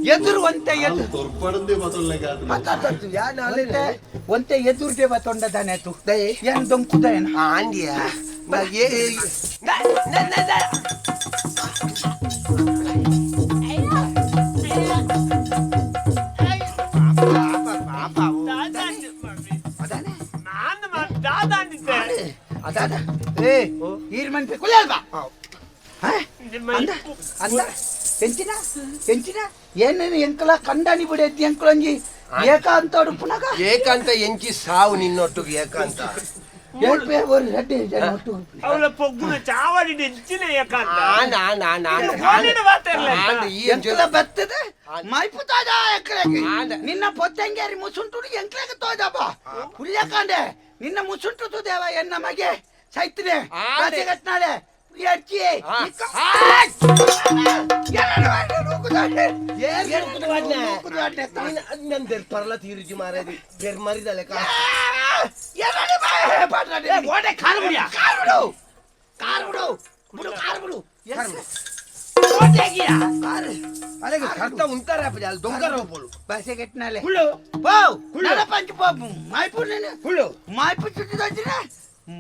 ಎದುರು ಒಂತೆ ಒಂತೆ ಎದುರ್ದೆ ಬತ್ತೊಂಡದಾನೆ ತು ಏನ್ ದೊಂಕುದ ಆಂಡಿಯ ಎಂಚಿನ ಎಂಚಿನ ಏನೇನು ಎಂಕಲ ಕಂಡಾನಿ ಬಿಡೈತಿ ಎಂಕಲಂಜಿ ಏಕಾಂತ ಪುನಗ ಏಕಾಂತ ಎಂಚಿ ಸಾವು ನಿನ್ನೊಟ್ಟಿಗೆ ಏಕಾಂತ. ಅವಳ ಪೊಗ್ಗುನ ಚಾವಡಿ ನೆಂಚಿನ ಯಾಕಂತ ಆಂಡ ಆಂಡ ಆಂಡ ಆಂಡ ಕೋಲಿನ ಮಾತಾಡ್ಲ ಆಂಡ ಈ ಎಂಕಲ ಬರ್ತದ ಮೈಪು ತಾಜ ಎಕ್ಕಲೆಗೆ ಆಂಡ. ನಿನ್ನ ಪೊತ್ತಂಗೇರಿ ಮುಸುಂಟು ಎಂಕ್ಲೆಗೆ ತೋಜಪ್ಪ ಪುಲ್ಯಕಾಂಡೆ ನಿನ್ನ ಮುಸುಂಟು ದೇವ ಎನ್ನ ಮಗೆ ಸೈತ್ರೆ ಆಂಡೆ. ಕಾಸೆಗಟ್ನಾಳೆ ಪುಲಿಯರ್ಚಿ ಆ. ನನ್ ಪರ್ಲ ತೀರುಜಿ ಮಾರಾದಿ ಬೆರ್ ಮರಿದಲೆ ಕಾರು ಬಿಡು ಕಾರು ಬಿಡು ಬಿಡು ಕಾರು ಬಿಡು ಕಾರು ಅಲೆಗೆ ಕರ್ತ ಉಂಟಾರ ಅಲ್ಲಿ ದೊಂಗರ ಹೋಗ್ಬೋದು ಬಸ್ಸೆಗೆಟ್ನಾಲೆ ಹುಳ್ಳು ಪಾವ್ ನಡ ಪಂಚ ಪಾವು ಮಾಯ್ಪು ನೀನು ಹುಳ್ಳು ಮಾಯ್ಪು ಚುಟ್ಟಿ ದೊಜ್ಜಿನ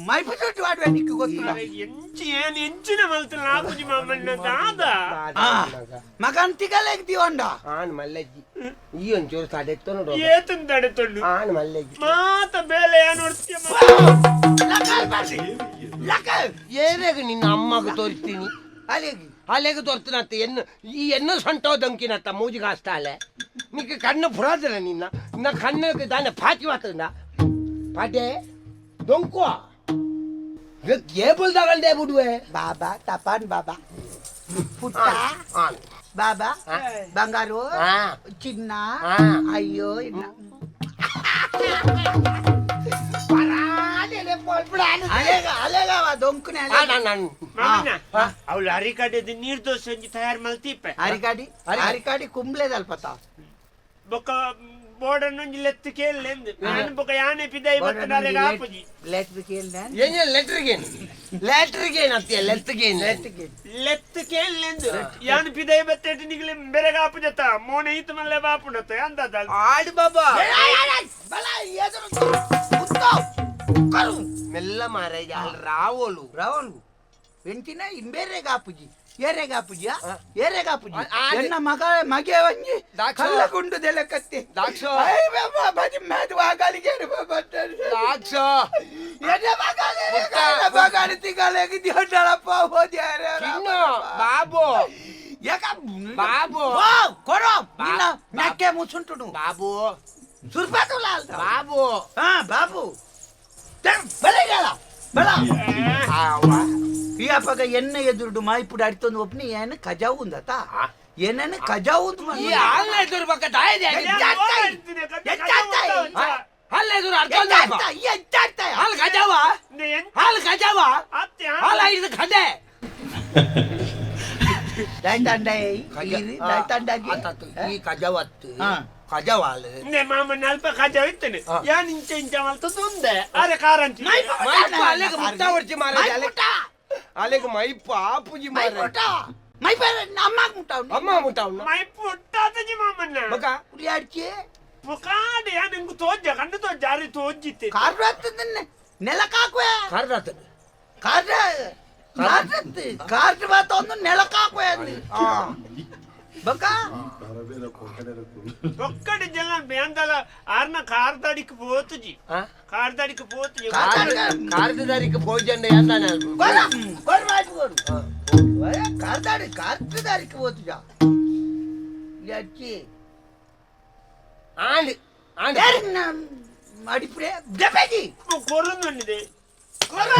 ಮಾಯ್ಪು ಚುಟ್ಟಿ ವಾಡುವೆ ನಿಕ್ಕು ಗೊತ್ತಿಲ್ಲ ಎಂಚಿ ಏನ್ ಎಂಚಿನ ಮಲ್ತು ನಾಪುಜಿ ಮಾಮಣ್ಣ ದಾದ ಆ ಮಗನ್ ತಿಗಲೆಗ್ ದಿವಂಡ ಆನ್ ಮಲ್ಲಜ್ಜಿ ಈ ಒಂಚೂರು ತಡೆತ್ತೋ ನೋಡು ಏತನ್ ತಡೆತೊಂಡು ಆನ್ ಮಲ್ಲಜ್ಜಿ ಮಾತ ಬೇಲೆ ಏನ್ ಹೊಡ್ತೀಯ ಲಕಲ್ ಬರ್ಸಿ ಲಕಲ್ ಏನೇಗ ನಿನ್ನ ಅಮ್ಮಗ ತೋರಿಸ್ತೀನಿ ಅಲ್ಲಿಗೆ ಅಲೆಗೆ ತೋರ್ತಿನತ್ತ ಎನ್ನು ಈ ಎನ್ನು ಸೊಂಟೋ ದಂಕಿನತ್ತ ಮೂಜಿಗೆ ಅಲೆ ನಿಕ್ಕೆ ಕಣ್ಣು ಪುರಾದ್ರ ನಿನ್ನ ನಿನ್ನ ಕಣ್ಣು ದಾನೆ ಫಾಚಿ ವಾತಂದ ಪಾಟೆ ದೊಂಕುವ ಕೇಬಲ್ ತಗೊಂಡೇ ಬಿಡುವೆ ಬಾಬಾ ತಪಾನ್ ಬಾಬಾ ಪುಟ್ಟ ಆನ್ ಬಾಬಾ ಬಂಗಾರು ಆ. ಚಿನ್ನ ಆ. ಅಯ್ಯೋ ಇನ್ನ ಅಲೆಗ ಅಲೆಗವ ದೊಂಕುನೆ ಆನ್ ಆನ್ ಆನ್ ಮಾಮಣ್ಣ ಅವಳು ಅರಿಕಾಡಿ ನೀರ್ ದೋಸೆ ಒಂಜಿ ತಯಾರು ಮಲ್ತೀಪೆ ಅರಿಕಾಡಿ ಅರಿಕಾಡಿ ಕುಂಬ್ಳೆದಲ್ಪತ ಬೊಕ್ಕ ಬೋರ್ಡನ್ ಒಂಜಿ ಲೆತ್ತು ಕೇಳಲೆಂದು ನಾನು ಬೊಕ್ಕ ಯಾನೆ ಪಿದಾಯಿ ಬತ್ತನಾರೆ ಆಪುಜಿ ಲೆಟ್ರ್ ಕೇಳ್ದೆ ಏನೇ ಲೆಟ್ರಿಗೆ ಲೆಟ್ರಿಗೆ ಏನತ್ತೀಯ ಲೆಟ್ರಿಗೆ ಲೆತ್ತು ಕೇಳಲೆಂದು ಯಾನ್ ಪಿದಾಯಿ ಬತ್ತೇಟಿ ನಿಗಲೆ ಬೆರಗ ಆಪುಜತ್ತ ಮೋನೆ ಈತ ಮಲ್ಲೆ ಬಾಪುಣತ್ತ ಅಂದಾದ ಆಡು ಬಾಬಾ ಬಲ ಎದುರು ಕುತ್ತೋ ಕರು ಮೆಲ್ಲ ಮಾರಾಯ ಅಲ್ಲಿ ರಾವೋಲು ರಾವಣು ಎಂಟಿನ ಇಂಬೇರೆ ಕಾಪುಜಿ ಏರೆ ಕಾಪುಜಿ ಏರೆ ಕಾಪುಜಿ ಎನ್ನ ಮಗ ಮಗೆ ಒಂಜಿ ದಾಕ್ಷ. ಕಲ್ಲ ಗುಂಡು ದೆಲಕತ್ತಿ ದಾಕ್ಷ. I ಬಾಬಾ ಬಜಿ ಮೇದು ವಾಗಾಲಿಗೆ ಬಾಬಾ ದಾಕ್ಷ ಎನ್ನ ಮಗಾಲೆ ಮುಟ್ಟ. ಮಗಾಲಿ ತಿಗಾಲೆಗೆ ದಿಹಡಳಪ್ಪ ಹೋದ್ಯಾರೆ ಚಿನ್ನ ಬಾಬು ಯಾಕ ಬಾಬು. ವಾವ್ ಕೊರೋ ನಿನ್ನ ನಕ್ಕೆ ಮುಸುಂಟುನು ಬಾಬು ಸುರ್ಪಾತು ಲಾಲ್ ಬಾಬು ಹಾ ಬಾಬು ಬಲ ಬಲ ಈ ಅಪ್ಪಗ ಎಣ್ಣೆ ಎದುರುಡು ಮಾಯಿಪುಡು ಅಡಿತೊಂದು ಒಪ್ನಿ ಏನು ಕಜಾವು ಉಂದತ ಏನನ್ನು ಕಜಾವು ಉಂದು ಈ ಹಾಲ್ನ ಎದುರು ಪಕ್ಕ ತಾಯಿದೆ ಹಾಲ್ ಎದುರು ಅರ್ಥ ಹಾಲ್ ಗಜಾವ ಹಾಲ್ ಗಜಾವ ಹಾಲ್ ಐದು ಕದೆ ಈ ಕಜವತ್ತು ಕಜವಾಲ್ ಮಾಮಣ್ಣ ಅಲ್ಪ ಕಜಾವ್ ಇತ್ತೇನೆ ಯಾನ್ ಇಂಚ ಇಂಚ ಮಲ್ತ ತೊಂದೆ ಅರೆ ಕಾರಂಚಿ ಮೈಪು ಅಲೆಗೆ ಮುಟ್ಟ ಹೊಡ್ಚಿ ಮಾರಾಯ ಅಲೆಗೆ ಮೈಪು ಆಪುಜಿ ಮಾರಾಯ ಅಮ್ಮ ಮುಟ್ಟ ಮೈ ಪುಟ್ಟಾತಜಿ ಮಾಮಣ್ಣ ಮಗ ಪುಕಾಡೆ ಯಾನ್ ಇಂಗು ತೋಜ್ಜ ಕಂಡು ತೋಜ್ಜ ಅರೆ ತೋಜ್ಜಿತ್ತೆ ನೆಲಕ್ಕಾಕುವೆ ಕಾರ್ದಾತನ ಕಾರ್ಡ್ ಕಾರ್ಡ್ ಬಾತೊಂದು ನೆಲಕ್ಕಾಕುವೆ ಬಕ್ಕ ಒಕ್ಕಡೆ ಜನ ಬೇಂದಲ ಆರ್ನ ಕಾರ್ದಾಡಿಕ್ ಪೋತುಜಿ ಕಾರ್ದಾಡಿಕ್ ಪೋತುಜಿ ಕಾರ್ದದಾರಿಕ ಭೋಜನ ಎಂದಾನೆ ಕೊರ ಕೊರ ಮಾಡು ಕಾರ್ದಾಡಿ ಕಾರ್ದಾರಿಕೆ ಹೋತುಜ ಅಚ್ಚಿ ಆಂಡ್ ಆಂಡ್ ಅಡಿಪುಡೆ ದೆಪೆಜಿ ಕೊರೊಂದುಂಡಿದೆ ಕೊರ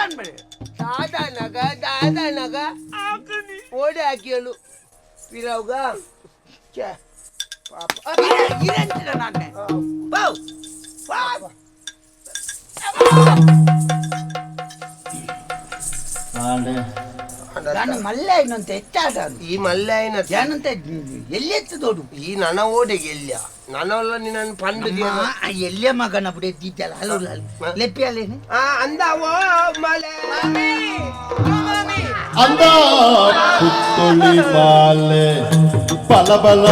ಅನ್ಬಡೆ ದಾದಾನಗ ದಾದಾನಗ ಆಕನಿ ಓಡಿ ಹಾಕಿಯಳು ಪಿರವ್ಗ ಛೆ, ಪಾಪ ಇರಂತಿರ ನಾನೇ ಬಾವ್ ಬಾವ್ ನಾನು ಮಲ್ಲೆ ಇನ್ನೊಂದು ಹೆಚ್ಚಾದ ಈ ಮಲ್ಲೆ ಐನ ಏನಂತ ಎಲ್ಲೆತ್ತು ದೊಡ್ಡು ಈ ನನ ಓಡೆ ಎಲ್ಯ ನನಲ್ಲ ನಿನ್ನ ಪಂಡು ಎಲ್ಲೇ ಮಗನ ಬಿಡಿ ಎದ್ದಿದ್ದಲ್ಲ ಹಲೋ ಲೆಪ್ಪಿ ಅಲ್ಲೇನು ಆ ಅಂದಾವೋ ಮಲೆ ಅಂದ ಪುತ್ತೊಳಿ ಬಾಲೆ ಬಲ ಬಲ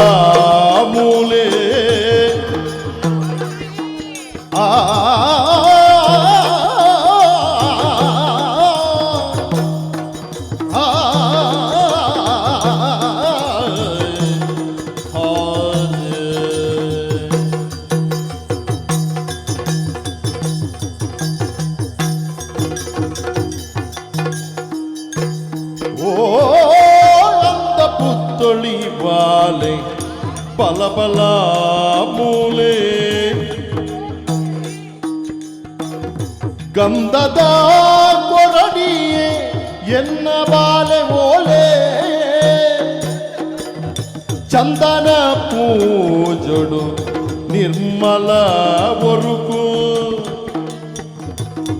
ಮೂಲೆ ಆ ಆ, ಆ. ಓ ಅಂದ ಪುತ್ತೊಳಿ ಬಾಲೆ ಬಲ ಬಲ ಮೂಲೆ ಗಂಧದ ಕೊರಡಿಯೇ ಎನ್ನ ಬಾಲೆ ಓಲೆ ಚಂದನ ಪೂಜೊಡು ನಿರ್ಮಲ ಒರುಕು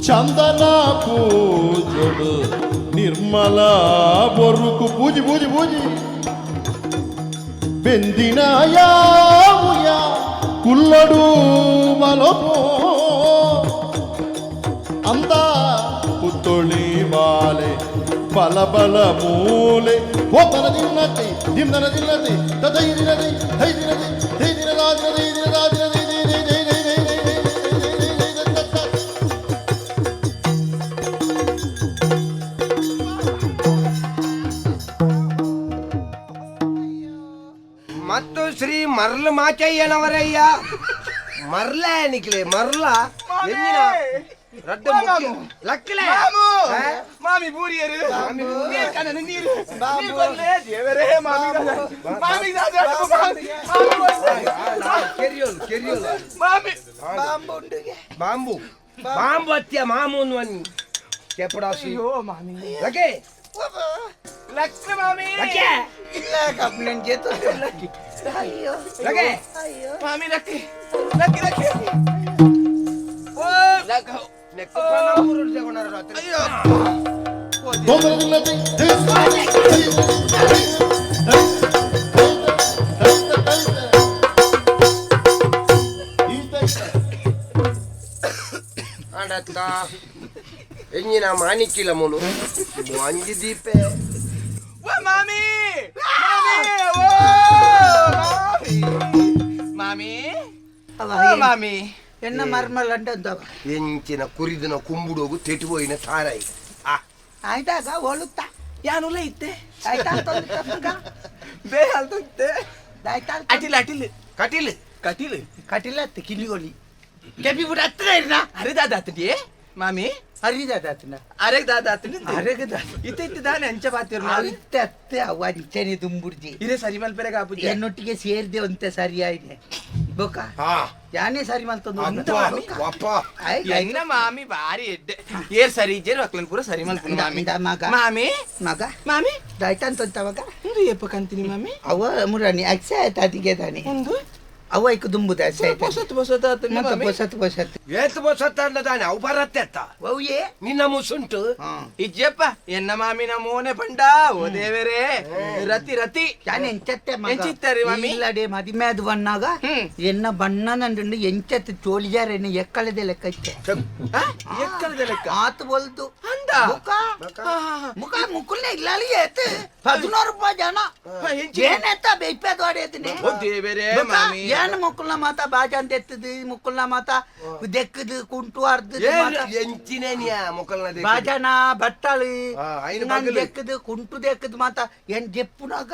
ಚಂದನ ಪೂಜೊಡು ನಿರ್ಮಲ ಒರುಕು ಪೂಜಿ ಪೂಜಿ ಪೂಜಿ ಬೆಂದಿನ ಯಾವುಯ ಕುಲ್ಲಡು ಮಲಪೋ ಅಂದ ಪುತ್ತೊಳಿ ಬಾಲೆ ಬಲ ಬಲ ಮೂಲೆ ಹೋತನ ದಿನ್ನತಿ ದಿಮ್ದನ ದಿನ್ನತಿ ತದೈ ದಿನದಿ ಹೈ ದಿನದಿ ಹೈ ದಿನದ ದಿನದಿ ದಿನದ ದಿನದಿ the the the the the the the the the the the. ಮತ್ತು ಶ್ರೀ ಮರ್ಲ ಮಾಚಯ್ಯನವರಯ್ಯ ಮರ್ಲ ನಿಕ್ಲೆ ಮರ್ಲ ಎಂಜಿನ ರಡ್ಡ ಮುಖ್ಯ ಲಕ್ಕಲೆ ಮಾಮಿ ಬೂರಿಯರು ನೀರು ಕಣ್ಣು ನೀರು ನೀರು ಕೊರ್ಲೆ ದೇವರೇ ಮಾಮಿ ಮಾಮಿ ಕೆರಿಯೋಲು ಕೆರಿಯೋಲು ಮಾಮಿ ಬಾಂಬು ಬಾಂಬು ಅತ್ಯ ಮಾಮೂನ್ ವನ್ನಿ ಕೆಪಡಾಸಿ ಅಯ್ಯೋ ಮಾಮಿ ಲಕೆ ಲಕ್ಷ್ಮ ಮಾಮಿ ಲಕೆ ಇಲ್ಲ ಕಂಪ್ಲೇಂಟ್ ಜೇತು ಅಯ್ಯೋ ಲಕೆ ಅಯ್ಯೋ ಮಾಮಿ ಲಕ್ಕಿ ಲಕ್ಕಿ ಲಕ್ಕಿ ಓ ಲಕ್ಕ ನೆಕ್ಕು ಪಣ ಜಗೊಂಡಾರ ರಾತ್ರಿ ಅಯ್ಯೋ ಹೋತನ ದಿನ್ನತಿ ಹೈ ಆಡತ್ತ ಎಂಜಿನ ಮಾಣಿಕ್ಕಿಲ್ಲ ಮುನು ಅಂಜಿ ದೀಪೆ ಓ ಮಾಮಿ ಮಾಮಿ ಓ ಮಾಮಿ ಮಾಮಿ ಅವ ಓ ಮಾಮಿ ಎನ್ನ ಮರ್ಮಲ್ ಅಂಡಂತ ಎಂಚಿನ ಕುರಿದಿನ ಕುಂಬುಡೋಗು ತೆಟುವೋಯಿನ ತಾರಾಯಿ ಆ ಆಯ್ತಾಗ ಒಳುತ್ತಾ ಯಾನುಲ ಇತ್ತೆ ಆಯ್ತಾ ಅಂತ ಬೇ ಅಲ್ತುತ್ತೆ ಆಯ್ತಾ ಅಟಿಲ್ ಅಟಿಲ್ ಕಟೀಲ್ ಕಟೀಲ್ ಕಟಿಲ ಅತ್ತೆ ಕಿಲಿಗೊಲಿ ಕೆಪಿ ಬಿಡ ಹತ್ರ ಇರ್ನ ಅರೆ ದಾದ ಆತಡಿ ಮಾಮಿ ಅರಿದಾದ ಆತನ ಅರೆ ದಾದ ಆತಡಿ ಅರೆಗೆ ದಾದ ಇತ್ತೆ ಇತ್ತೆ ದಾನೆ ಅಂಚ ಬಾತಿರ್ ಇತ್ತೆ ಅತ್ತೆ ಅವ ಅಂಚನೆ ದುಂಬುಡ್ಜಿ ಇರೆ ಸರಿ ಮಲ್ಪೆರೆಗ ಆಪುಜಿ ಎನ್ನೊಟ್ಟಿಗೆ ಸೇರ್ದೆ ಒಂತೆ ಸರಿ ಆಯ್ನೆ ಬೊಕ ಹಾ ಯಾನೇ ಸರಿ ಮಲ್ತೊಂದು ಅಪ್ಪ ಅಪ್ಪ ಎನ್ನ ಮಾಮಿ ಬಾರಿ ಎಡ್ಡೆ ಏರ್ ಸರಿ ಇಜ್ಜೇರು ಅಕ್ಲನ್ ಪೂರ ಸರಿ ಮಲ್ಪುನು ಮಾಮಿ ಇಂದ ಮಗ. ಮಾಮಿ ಮಗ ಮಾಮಿ ದಾಯ್ತಾ ಅಂತ ಅವಾಗ ಒಂದು ಏಪ ಕಂತೀನಿ ಮಾಮಿ ಅವ ಮುರಾಣಿ ಅಕ್ಷಯ ಆಯ್ತು ಅದಿಗೆ ತಾನೆ ಒಂದು ಅವ ಐಕ್ ದುಂಬುದ ಅಕ್ಷಯ ಆಯ್ತು ಪೊಸತ್ ಪೊಸತ್ ಆತಂಡಿ ಮತ್ತೆ ಮಾಮಿ ಬೊಸತ್ ಬೊಸತ್ ಏತ್ ಬೊಸತ್ತ ತಾನೆ ಅವು ಬರತ್ತೆ ಅತ್ತ ಒಯ್ಯೇ ನಿನ್ನ ಮುಸುಂಟು ಇಜ್ಜಪ್ಪ ಎನ್ನ ಮಾಮಿನ ಮೋನೆ ಪಂಡ ಓ ದೇವರೇ ರತಿ ರತಿ ഞാൻ ಎಂಚತ್ತೆ ಮಗ ಎಂಚಿತ್ತಾರೆ ಮಾಮಿ? ಇಲ್ಲಡೆ ಮದಿಮೆ ಅದು ಬಣ್ಣಾಗ ಎನ್ನ ಬಣ್ಣ ನಂಡು ಎಂಚತ್ತೆ ಚೋಲಿಜಾರ ಎನ್ನ ಎಕ್ಕಳದೆ ಲೆಕ್ಕ ಇತ್ತೆ ಆ? ಎಕ್ಕಳದ ಲೆಕ್ಕ ಆತು ಬೊಲ್ದು ಅಂದ? ಮುಖ ಮುಖ ಮುಕ್ಕುಲ್ನೇ ಇಲ್ಲಾಲಿ ಏತ್ 11 ರೂಪಾಯಿ ಜನ ಎಂಚಿ? ಏನೆತ್ತ ಬೇಯ್ಪೆ ದೋಡೆತ್ತಿನಿ ಓ ದೇವರೇ ಮಾಮಿ ಏನು ಮುಕ್ಕುಲ್ನ ಮಾತ ಬಾಜಾನ್ ತೆತ್ತದು ಮುಕ್ಕುಲ್ನ ಮಾತ ದೆಕ್ಕದು ಕುಂಟು ಅರ್ಧದು ಮಾತ ಎಂಚಿನೇ ನೀ ಮೊಕಲ್ನ ಬಾಜನ ಬಟ್ಟಳು ಐನು ನಾನ್ ಬಗಲು. ದೆಕ್ಕದು ಕುಂಟು ದೆಕ್ಕದು ಮಾತ ಏನ್ ಜೆಪ್ಪುನಾಗ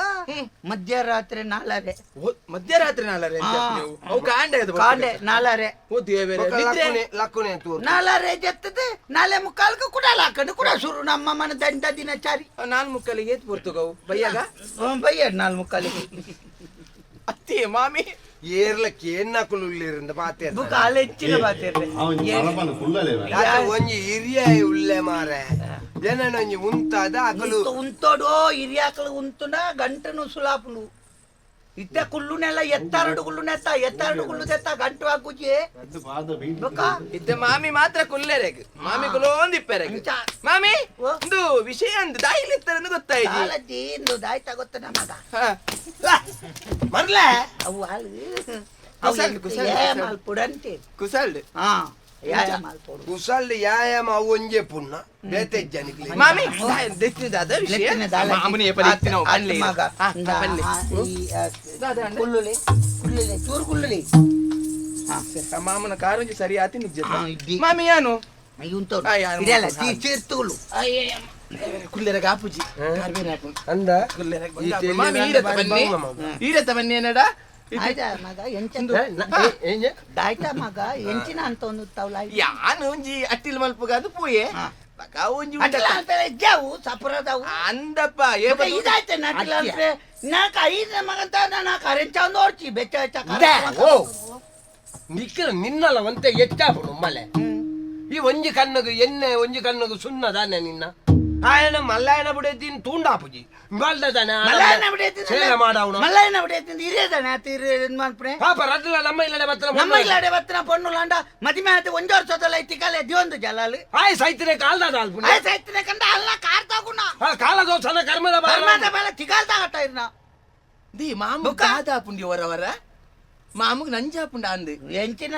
ಮಧ್ಯರಾತ್ರಿ ನಾಲ್ಕರೆ ಓ, ಮಧ್ಯರಾತ್ರಿ ನಾಲರೆ ಆ. ನೀವು ಅವು ಕಾಂಡೆ ಅದು ಕಾಂಡೆ ನಾಲ್ಕರೆ ಓ ದೇವರೇ ನಿದ್ರೆ ಲಕ್ಕುನೆ ತೋರು ನಾಲ್ಕರೆ ಜೆತ್ತದು ನಾಳೆ ಮುಕ್ಕಾಲ್ಕು ಕೂಡ ಲಾಕಂಡು ಕೂಡ ಶುರು ನಮ್ಮ ಮನೆ ದಂಡ ದಿನಚಾರಿ ನಾನ್ ಮುಕ್ಕಲಿಗೆ ಏತ್ ಪೊರ್ತುಗವು ಬಯ್ಯಾಗ ಬಯ್ಯ ನಾಲ್ ಮುಕ್ಕಾಲಿಗೆ ಅತ್ತಿ ಮಾಮಿ ಏರ್ಲಕ್ಕೆ ಏನ್ನಕುಲು ಉಳ್ಳಿರಿಂದ ಪಾತೆ ಬುಕ್ ಆಲೆಚ್ಚಿನ ಬಾತಿರ್ರೆ ಒಂಜಿ ಹಿರಿಯ ಉಳ್ಳೆ ಮಾರೆ ಏನೊಂಜಿ ಉಂತಾದ ಅಕಲು ಉಂತೋಡು ಹಿರಿಯಾಕಲು ಉಂತುನ ಗಂಟನು ಸುಲಾಪುನು ಇತ್ತ ಕುಳ್ಳುನೆಲ್ಲ ಎತ್ತಾರಡು ಕುಳ್ಳುನೆತ್ತ ಎತ್ತಾರಡು ಕುಳ್ಳು ತೆತ್ತ ಗಂಟು ಹಾಕುಜಿ ಬುಕ್ಕ ಇತ್ತೆ ಮಾಮಿ ಮಾತ್ರ ಕುಲ್ಲೆರೆಗ್ ಮಾಮಿ ಕುಲೋಂದ್ ಇಪ್ಪೆರೆಗ್ ಅಂಚ. ಮಾಮಿ ಓ. ಒಂದು ವಿಷಯ ಅಂದ್ ದಾಯಿಲಿ ಇತ್ತರಂದು ಗೊತ್ತಾಯ್ತು ಕಾಲಜ್ಜಿ ಇಂದು ದಾಯ್ತ ಗೊತ್ತ ನಮಗ ಮರ್ಲೆ ಅವು ಹಾಲು ಕುಸಲ್, ಕುಸಲ್, ಕುಸಲ್. ಮಲ್ಪುಡಂತೆ ಕುಸಲ್ಡ್ ಹಾ ಯಾಯ ಮಲ್ಪುಡು ಕುಸಲ್ ಯಾಯಾಮ ಅವು ಒಂಜೆ ಪುಣ್ಣ ಬೇತೆ ಜನಿಕ್ಲೆ ಮಾಮಿ ದೆತ್ತಿನ ದಾದ ವಿಷಯ ಲೆತ್ತಿನ ದಾಲ ಮಾಮುನಿ ಏಪಲ ಇತ್ತಿನ ಆತ್ ಪನ್ಲೆ ಮಗ. ಹಾ, ಇಂದ, ಪನ್ಲೆ. ಆ, ಈ, ಆ, ದಾದ ಅಂಡ? ಕುಳ್ಳುಲೆ ಕುಳ್ಳುಲೆ ಚೂರು ಕುಳ್ಳುಲೆ ಆ ಮಾಮನ ಕಾರೊಂಜಿ ಸರಿ ಆತಿ ನಿಜ್ಜ ಹಾ, ಇದ್ದಿ. ಮಾಮಿ ಯಾನು ಉಂಟು ಆ, ಯಾನು ಇದೆಲ್ಲ ಮುಕ್ಕುಲು. ಚೀರ್ತುಗಳು ಕುಲ್ಲೆರಗ ಆಪುಜಿ ಕಾರ್ಬೇರೆ ಆಪುಂಡು. ಅಂದ ಕುಲ್ಲೆರಗ ಈ ಬಂಗ ಆಪುಂಡು. ತೆಲ್ಲಿ ಮಾಮಿ ನಂದು ಈರತ್ತ ಬಾರಿ ಬನ್ನಿ ಬಂಗ ಮಗ. ಈರತ್ತ ಬನ್ನಿ ಏನಡ ಆಯ್ತಾ ಮಗ ಎಂಚ ದಾಯ್ತಾ ಮಗ ಎಂಚಿನ ಅಂತ ಒಂದು ತವಲ ಯಾನು ಒಂಜಿ ಅಟ್ಟಿಲ್ ಮಲ್ಪುಗಾದು ಪೂಯೆ ಹಾ. ಬಕ ಒಂಜಿ ಅಟಲ ಉಂಡತ್ತ. ಅಂತ ಇದ್ದಾವು ಸಪುರದವು ಅಂದಪ್ಪ ಏಪ ಇದಾಯ್ತು ನಟಿಲ ಅಂದ್ರೆ ನಾಕ ಐದು ಮಗಂತ ನಾನು ಕರೆಂಚ ಒಂದು ಓಡ್ಚಿ ಬೆಚ್ಚ ಬೆಚ್ಚ ಓ ನಿಕ್ಕಲ ನಿನ್ನಲ್ಲ ಒಂತೆ ಹೆಚ್ಚಾಪುಂಡು ಮಲೆ ಈ ಒಂಜಿ ಕಣ್ಣಗು ಎಣ್ಣೆ ಒಂಜಿ ಕಣ್ಣಗು ಸುಣ್ಣ ದಾನೆ ನಿನ್ನ ಆಯನ ಮಲ್ಲಾಯನ ಬಿಡೇತೀನಿ ತೂಂಡಾಪುಜಿ ಮಲ್ದ ದಾನೆ ಮಲ್ಲಾಯನ ಬಿಡೇತಿ ಸೇವೆ ಮಾಡವನು ಮಲ್ಲಾಯನ ಬಿಡೇತಿ ಇರೇದಾನೆ ಆತ ಇರೇ ಮನ್ಪುಣೆ ಪಾಪ ರಡ್ಲ ನಮ್ಮ ಇಲ್ಲಡೆ ಬತ್ತನ ನಮ್ಮ ಇಲ್ಲಾಡೆ ಬತ್ತನ ಪೊಣ್ಣು ಲಾಂಡ ಮದಿಮೆ ಆತ ಒಂಜಿ ವರ್ಷದಲ್ಲ ಐತಿ ಕಾಲೆ ದಿವೊಂದು ಜಲಾಲು ಆಯ್ ಸೈತಿನ ಕಾಲ್ದ ದಾಲ್ಪುಣೆ ಆಯ್ ಸೈತಿನ ಕಂಡ ಅಲ್ಲ ಕಾರ್ ತಾಗುಣ ಕಾಲ ದೋಸನ ಕರ್ಮದ ಬಾರ ಕರ್ಮದ ಬೇಲ ತಿಗಾಲ್ ತಾಗಟ್ಟ ಇರ್ನ the ಮಾಮು ದಾದಾಪುಂಡಿ ವರವರ ಮಾಮುಗ್ ನಂಜಾಪುಂಡ ಅಂದು ಎಂಚಿನ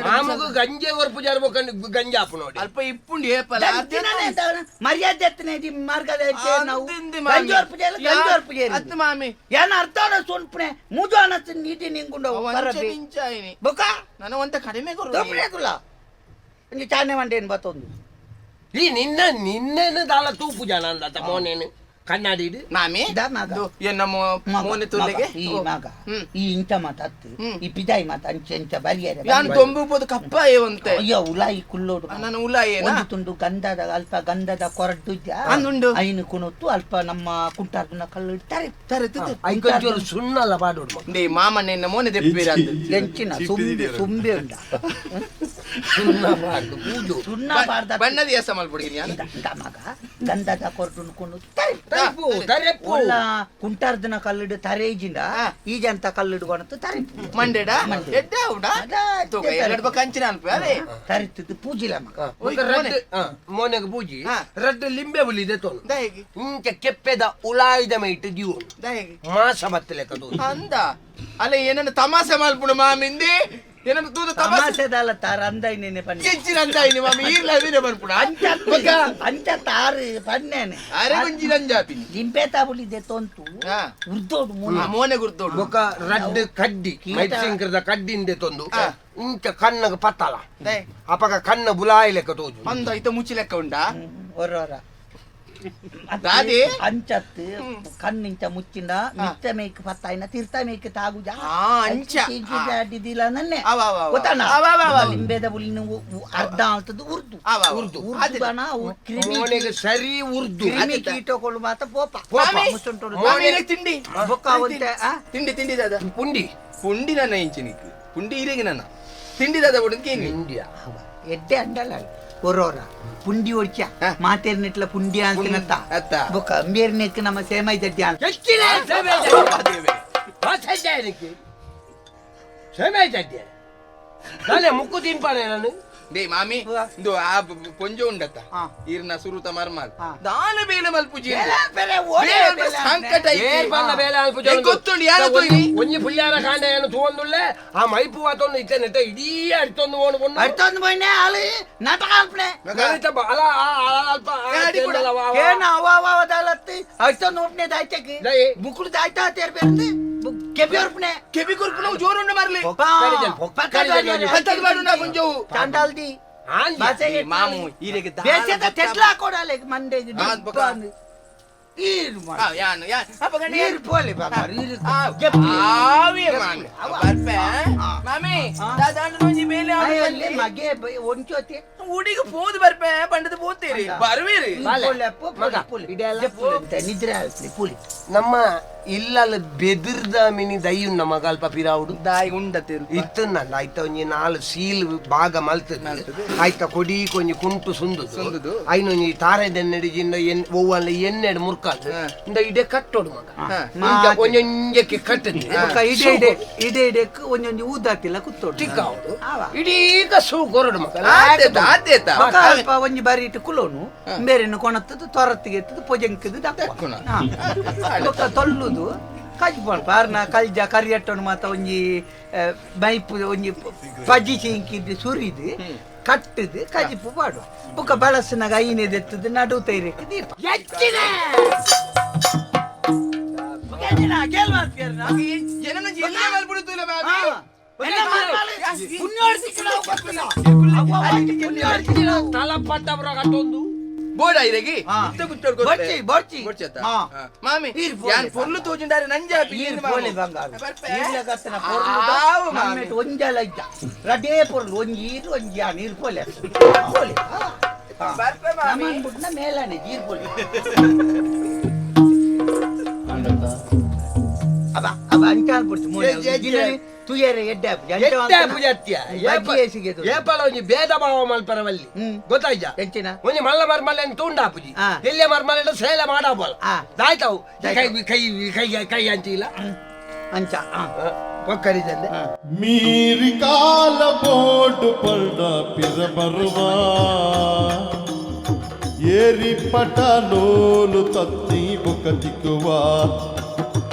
ಮಾಮುಗು ಗಂಜೆ ಒರ್ಪು ಜಾರ್ಬೋಕಂಡು ಗಂಜಾಪು ನೋಡಿ ಅಲ್ಪ ಇಪ್ಪುಂಡಿ ಏಪಲ ಮರ್ಯಾದೆ ಎತ್ತನೆ the ಮಾರ್ಗದ ನಾವು ಗಂಜೋರ್ ಪೂಜೆ ಗಂಜೋರ್ ಪೂಜೆ ಅತ್ತು ಮಾಮಿ ಏನ ಅರ್ಥ ಸೊನ್ಪುಣೆ ಮೂಜು ಅನಸ್ ನೀಟಿ ನಿಂಗುಂಡ ನಿಂಚಾಯಿನಿ ಬುಕ ನಾನು ಒಂತ ಕಡಿಮೆ ಕೊರು ತೋಪುಣೆ ಒಂಜಿ ಚಾನೆ ಮಂಡೇನು ಬತ್ತೊಂದು ಈ ನಿನ್ನ ನಿನ್ನೇನು ದಾಲ ತೂಪು ಜನ ಅಂದತ ಮೋನೇನು ಕನ್ನಡಿ ಮಾಮಿ ಏನ್ ನಮ್ಮ ಮೋನೆ ತುಲ್ಲೆಗೆ ಈ ಮಗ ಈ ಇಂಚ ಮಾತತ್ತು ಈ ಪಿದಾಯಿ ಮಾತ ಅಂಚೆ ಅಂಚ ಬರಿಯರೆ ಯಾನ್ ತೊಂಬುಬೋದು ಕಪ್ಪ ಏವಂತೆ ಅಯ್ಯೋ ಉಲಾಯಿ ಕುಲ್ಲೋಡು ನಾನು ಉಲಾಯಿ ಒಂದು ತುಂಡು ಗಂಧದ ಅಲ್ಪ ಗಂಧದ ಕೊರಡು ಅಂದುಂಡು ಐನು ಕುಣತ್ತು ಅಲ್ಪ ನಮ್ಮ ಕುಂಟಾರ್ದುನ ಕಲ್ಲು ಇಡ್ತಾರೆ ತಾರೆ ಐಕೊಂಚೂರು ಸುಣ್ಣಲ್ಲ ಪಾಡೋಡು they ಮಾಮಣ್ಣ ಮೋನೆ ದೆಪ್ಪಿರ ಎಂಚಿನ ಸುಂಬೆ ಸುಂಬೆ ಉಂಡ ಸುಣ್ಣ ಪಾಡ್ದು ಪೂಜು ಸುಣ್ಣ ಪಾಡ್ದ ಬಣ್ಣದ ಎಸ ಮಲ್ಪುಡಿಗಿನಿ ಮಗ ಗಂಧದ ಕೊರಡು ಕುಣತ್ತು ತಾರೆ ತರೆಪು ತರೆಪು ಒಲ್ಲ ಕುಂಟಾರ್ದನ ಕಲ್ಲಿಡು ತರೇಜಿಂದ ಈಜಂತ ಕಲ್ಲಿಡು ಕೊಣತು ತರಿಪು ಮಂಡೆಡ ಎಡ್ಡ ಉಡ ತೂಕ ಎರಡು ಕಂಚಿನ ಅನ್ಪ ಅದೇ ತರಿತದ್ದು ಪೂಜಿಲ ಮಗ ರಡ್ಡು ಮೋನೆಗೆ ಪೂಜಿ ರಡ್ಡು ಲಿಂಬೆ ಹುಲಿದೆ ತೋನು ಇಂಚ ಕೆಪ್ಪೆದ ಉಲಾಯ್ದ ಮೈಟ್ ದಿವೋನು ಮಾಸ ಬತ್ತಲೆ ಕದು ಅಂದ ಅಲ್ಲ ಏನನ್ನ ತಮಾಸೆ ಮಲ್ಪುಣ ಮಾಮಿಂದಿ ಏನನ್ನ ತೂದ ತಮಾಸೆದಲ್ಲ ತಾರ ಅಂದಾಯಿನೇನೆ ಪನ್ನೆ ಚೆಂಚಿನ ಅಂದಾಯಿನಿ ಮಾಮಿ ಈರ್ಲ ಅವಿನೆ ಬರ್ಪುಣ ಅಂಚ ಅಂಚ ತಾರು ಪನ್ನೇನೆ ಅರೆ ಗುಂಜಿ ನಂಜಾಪಿನಿ ಲಿಂಬೆ ತಾಬುಲಿದೆ ತೊಂತು ಉರ್ದೋಡು ಮೋನೆ ಗುರ್ದೋಡು ಬೊಕ ರಡ್ಡು ಕಡ್ಡಿ ಮೈಸಿಂಕರದ ಕಡ್ಡಿಂದೆ ತೊಂದು ಇಂಚ ಕಣ್ಣಗ ಪತ್ತಲ ಅಪಗ ಕಣ್ಣ ಬುಲಾಯಿ ಲೆಕ್ಕ ತೋಜು ಅಂದ ಐತ ಮುಚ್ಚಿ ಲೆಕ್ಕ ಉಂಡಾ ಹೊರ ದಾದಿ ಅಂಚತ್ತು ಕಣ್ಣಿಂಚ ಮುಚ್ಚಿಂದ ಮಿತ್ತ ಮೇಕ್ ಪತ್ತಾಯಿನ ತೀರ್ಥ ಮೇಕ್ ತಾಗುಜ ಅಂಚ ಅಡ್ಡಿದಿಲ್ಲ ನನ್ನೆ ಗೊತ್ತಾನ ಲಿಂಬೆದ ಹುಲ್ಲಿನ ಅರ್ಧ ಅಂತದ್ದು ಉರ್ದು ಉರ್ದು ಉರ್ದು ಬಣ ಕ್ರಿಮಿ ಸರಿ ಉರ್ದು ಕ್ರಿಮಿ ಕೀಟಗಳು ಮಾತ್ರ ಪೋಪ ತಿಂಡಿ ತಿಂಡಿ ತಿಂಡಿ ದಾದ ಪುಂಡಿ ಪುಂಡಿ ನನ್ನ ಇಂಚಿನಿಕ್ ಪುಂಡಿ ಇರೇಗಿ ನನ್ನ ತಿಂಡಿ ದಾದ ಬುಡಕ್ಕೆ ಇಂಡಿಯಾ ಎಡ್ಡೆ ಅಂಡಲ್ಲ ಒರೋರ ಪುಂಡಿ ಒಡ್ಚ ಮಾತೇರ್ನೆಟ್ಲ ಪುಂಡಿ ಅಂತಿನತ್ತ ಬೊಕ್ಕ ಅಂಬೇರ್ನೆಕ್ ನಮ್ಮ ಸೇಮೈ ದಡ್ಡಿ ಅಂತ ಸೇಮೈ ದಡ್ಡಿ ನಾನೇ ಮುಕ್ಕು ತಿನ್ಪಾನೆ ನಾನು ಡೇ ಮಾಮಿ ಇಂದು ಆ ಕೊಂಜ ಉಂಡತ್ತ ಈರ್ನ ಸುರುತ ಮರ್ಮಾಲ್ ದಾನ ಬೇಲೆ ಮಲ್ಪುಜಿ ಸಂಕಟ ಗೊತ್ತುಂಡು ಯಾರ ತೋಯ್ನಿ ಒಂಜಿ ಪುಲ್ಯಾರ ಕಾಂಡ ಏನು ತೂವೊಂದುಳ್ಳೆ ಆ ಮೈಪು ಆತೊಂದು ಇತ್ತೇನೆ ಇಡೀ ಅಡ್ತೊಂದು ಓಣು ಪೊಣ್ಣು ಅಡ್ತೊಂದು ಪೊಣ್ಣೆ ಆಲು ನಾಟಕ ಅಲ್ಪನೆ ಅಲ ಅಲ್ಪ ಏನ ಅವ ಅವ ದಾಲತ್ತಿ ಅಡ್ತೊಂದು ಒಪ್ನೆ ದಾಯ್ತಕ್ಕೆ ಮುಕ್ಕುಳು ದಾಯ್ತಾ ತೇರ್ಬೇರ್ದು ಕೆಬಿ ಒರ್ಪನೆ ಕೆಬಿ ಕೊರ್ಪುನ ಜೋರುಂಡು ಮರ್ಲಿ ಕೊಂಜವು ಚಾಂಡಾಲ್ದಿ ಮಾಮು ಈರೆಗೆ ಬೇಸದ ತೆಟ್ಲಾ ಕೊಡಲೆ ಮಂಡೆಗೆ ಈರು ಯಾನು ಯಾನ್ ನೀರು ಪೋಲೆ ಬಾಬಾ ನೀರು ಆವೆ ಮಾಮಿ ಬರ್ಪೆ ಮಾಮಿ ದಾದಾಂಡ ಒಂಜಿ ಬೇಲೆ ಅಲ್ಲಿ ಮಗೆ ಒಂಚೋತಿ ಉಡಿಗೆ ಪೋದು ಬರ್ಪೆ ಬಂಡದ ಪೋತೀರಿ ಬರ್ವೇರಿ ಪೋಲೆ ನಿದ್ರೆ ಆಲ್ಪಿ ಪುಲಿ ನಮ್ಮ ಇಲ್ಲಲ್ಲ ಬೆದಿರ್ದ ಮಿನಿ ದಯ್ಯುನ್ನ ಮಗ ಅಲ್ಪ ಪಿರಾವುಡು ದಾಯಿ ಉಂಡತೆ ಇತ್ತು ನಂಡ ಆಯ್ತ ಒಂಜಿ ನಾಲ್ ಸೀಲ್ ಭಾಗ ಮಲ್ತದ ಆಯ್ತ ಕೊಡಿ ಕೊಂಜಿ ಕುಂಟು ಸುಂದುದು ಐನೊಂಜಿ ತಾರೆ ದೆನ್ನಡಿ ಜಿಂದ ಎನ್ ಒವ್ವಲ್ಲ ಎನ್ನೆಡು ಮುರ್ಕಾದು ಇಂದ ಇಡೆ ಕಟ್ಟೋಡು ಮಗ ಒಂಜೊಂಜಕ್ಕೆ ಕಟ್ಟದು ಇಡೆ ಇಡೆ ಇಡೆ ಇಡೆಕ್ ಒಂಜೊಂಜಿ ಊದಾತಿಲ್ಲ ಕುತ್ತೋಡು ತಿಕ್ಕಾವುಡು ಇಡೀ ಕಸು ಕೊರಡು ಮಗ ಅಲ್ಪ ಒಂಜಿ ಬಾರಿ ಇಟ್ಟು ಕುಲೋನು ಬೇರೆನು ಕೊಣತ್ತದು ತೊರತ್ತಿಗೆ ಎತ್ತದು ಪೊಜಂಕದು ದಕ್ಕುನ ತೊಲ್ಲುದು ಕಾಜಿ ಪೋಣ ಅರ್ನ ಕಲ್ಜ ಕರಿಯಟ್ಟನು ಮಾತ ಒಂಜಿ ಮೈಪು ಒಂಜಿ ಪಜಿ ಚೀಂಕಿದ್ದು ಸುರಿದು ಕಟ್ಟದು ಕಜಿಪು ಪಾಡು ಬುಕ್ಕ ಬಳಸನಾಗ ಐನೇದೆತ್ತದು ನಡು ತೈರಕ್ಕೆ ದೀಪ ತಲಪಟ್ಟವರ ಕಟ್ಟೊಂದು ಬೋಡ ಇರಗಿ ಬೊರ್ಚಿ ಮಾಮಿ ಯಾನ್ ಪೊರ್ಲು ತೋಜುಂಡಾರೆ ನಂಜಾಪಿ ಈರ್ ಪೋಲೆ ಬಂಗಾರ ಈರ್ಲಗತ್ತನ ಪೊರ್ಲು ನಮ್ಮೆಟ್ ಒಂಜಲ ಇದ್ದ ರಡೇ ಪೊರ್ಲು ಒಂಜಿ ಈರು ಒಂಜಿ ಯಾನ್ ಈರ್ ಪೋಲೆ ಪೋಲೆ ನಮ್ಮನ್ ಬುಡ್ನ ಮೇಲಾನೆ ಈರ್ ಪೋಲೆ ಅಬ ಅಬ ಅಂಚಾಲ್ ಪುಡ್ತು ಮೋನೆ ತುಯರೆ ಎಡ್ಡೆ ಎಡ್ಡೆ ಪೂಜಾತ್ಯ ಏಪಲ ಒಂಜಿ ಭೇದ ಭಾವ ಮಲ್ಪರವಲ್ಲಿ ಗೊತ್ತಾಯ್ತಾ ಎಂಚಿನ ಒಂಜಿ ಮಲ್ಲ ಮರ್ಮಲೆ ತೂಂಡಾಪುಜಿ ಎಲ್ಲಿಯ ಮರ್ಮಲೆ ಸೇಲೆ ಮಾಡಾಪಲ್ಲ ದಾಯ್ತಾವು ಕೈ ಕೈ ಕೈ ಕೈ ಅಂಚಿಲ್ಲ ಅಂಚ ಒಕ್ಕರಿದಂದೆ ಮೀರಿ ಕಾಲ ಬೋಡು ಪಲ್ಡ ಪಿರ ಬರುವ ಏರಿ ಪಟ ನೂಲು ತತ್ತಿ ಬುಕ್ಕ ತಿಕ್ಕುವ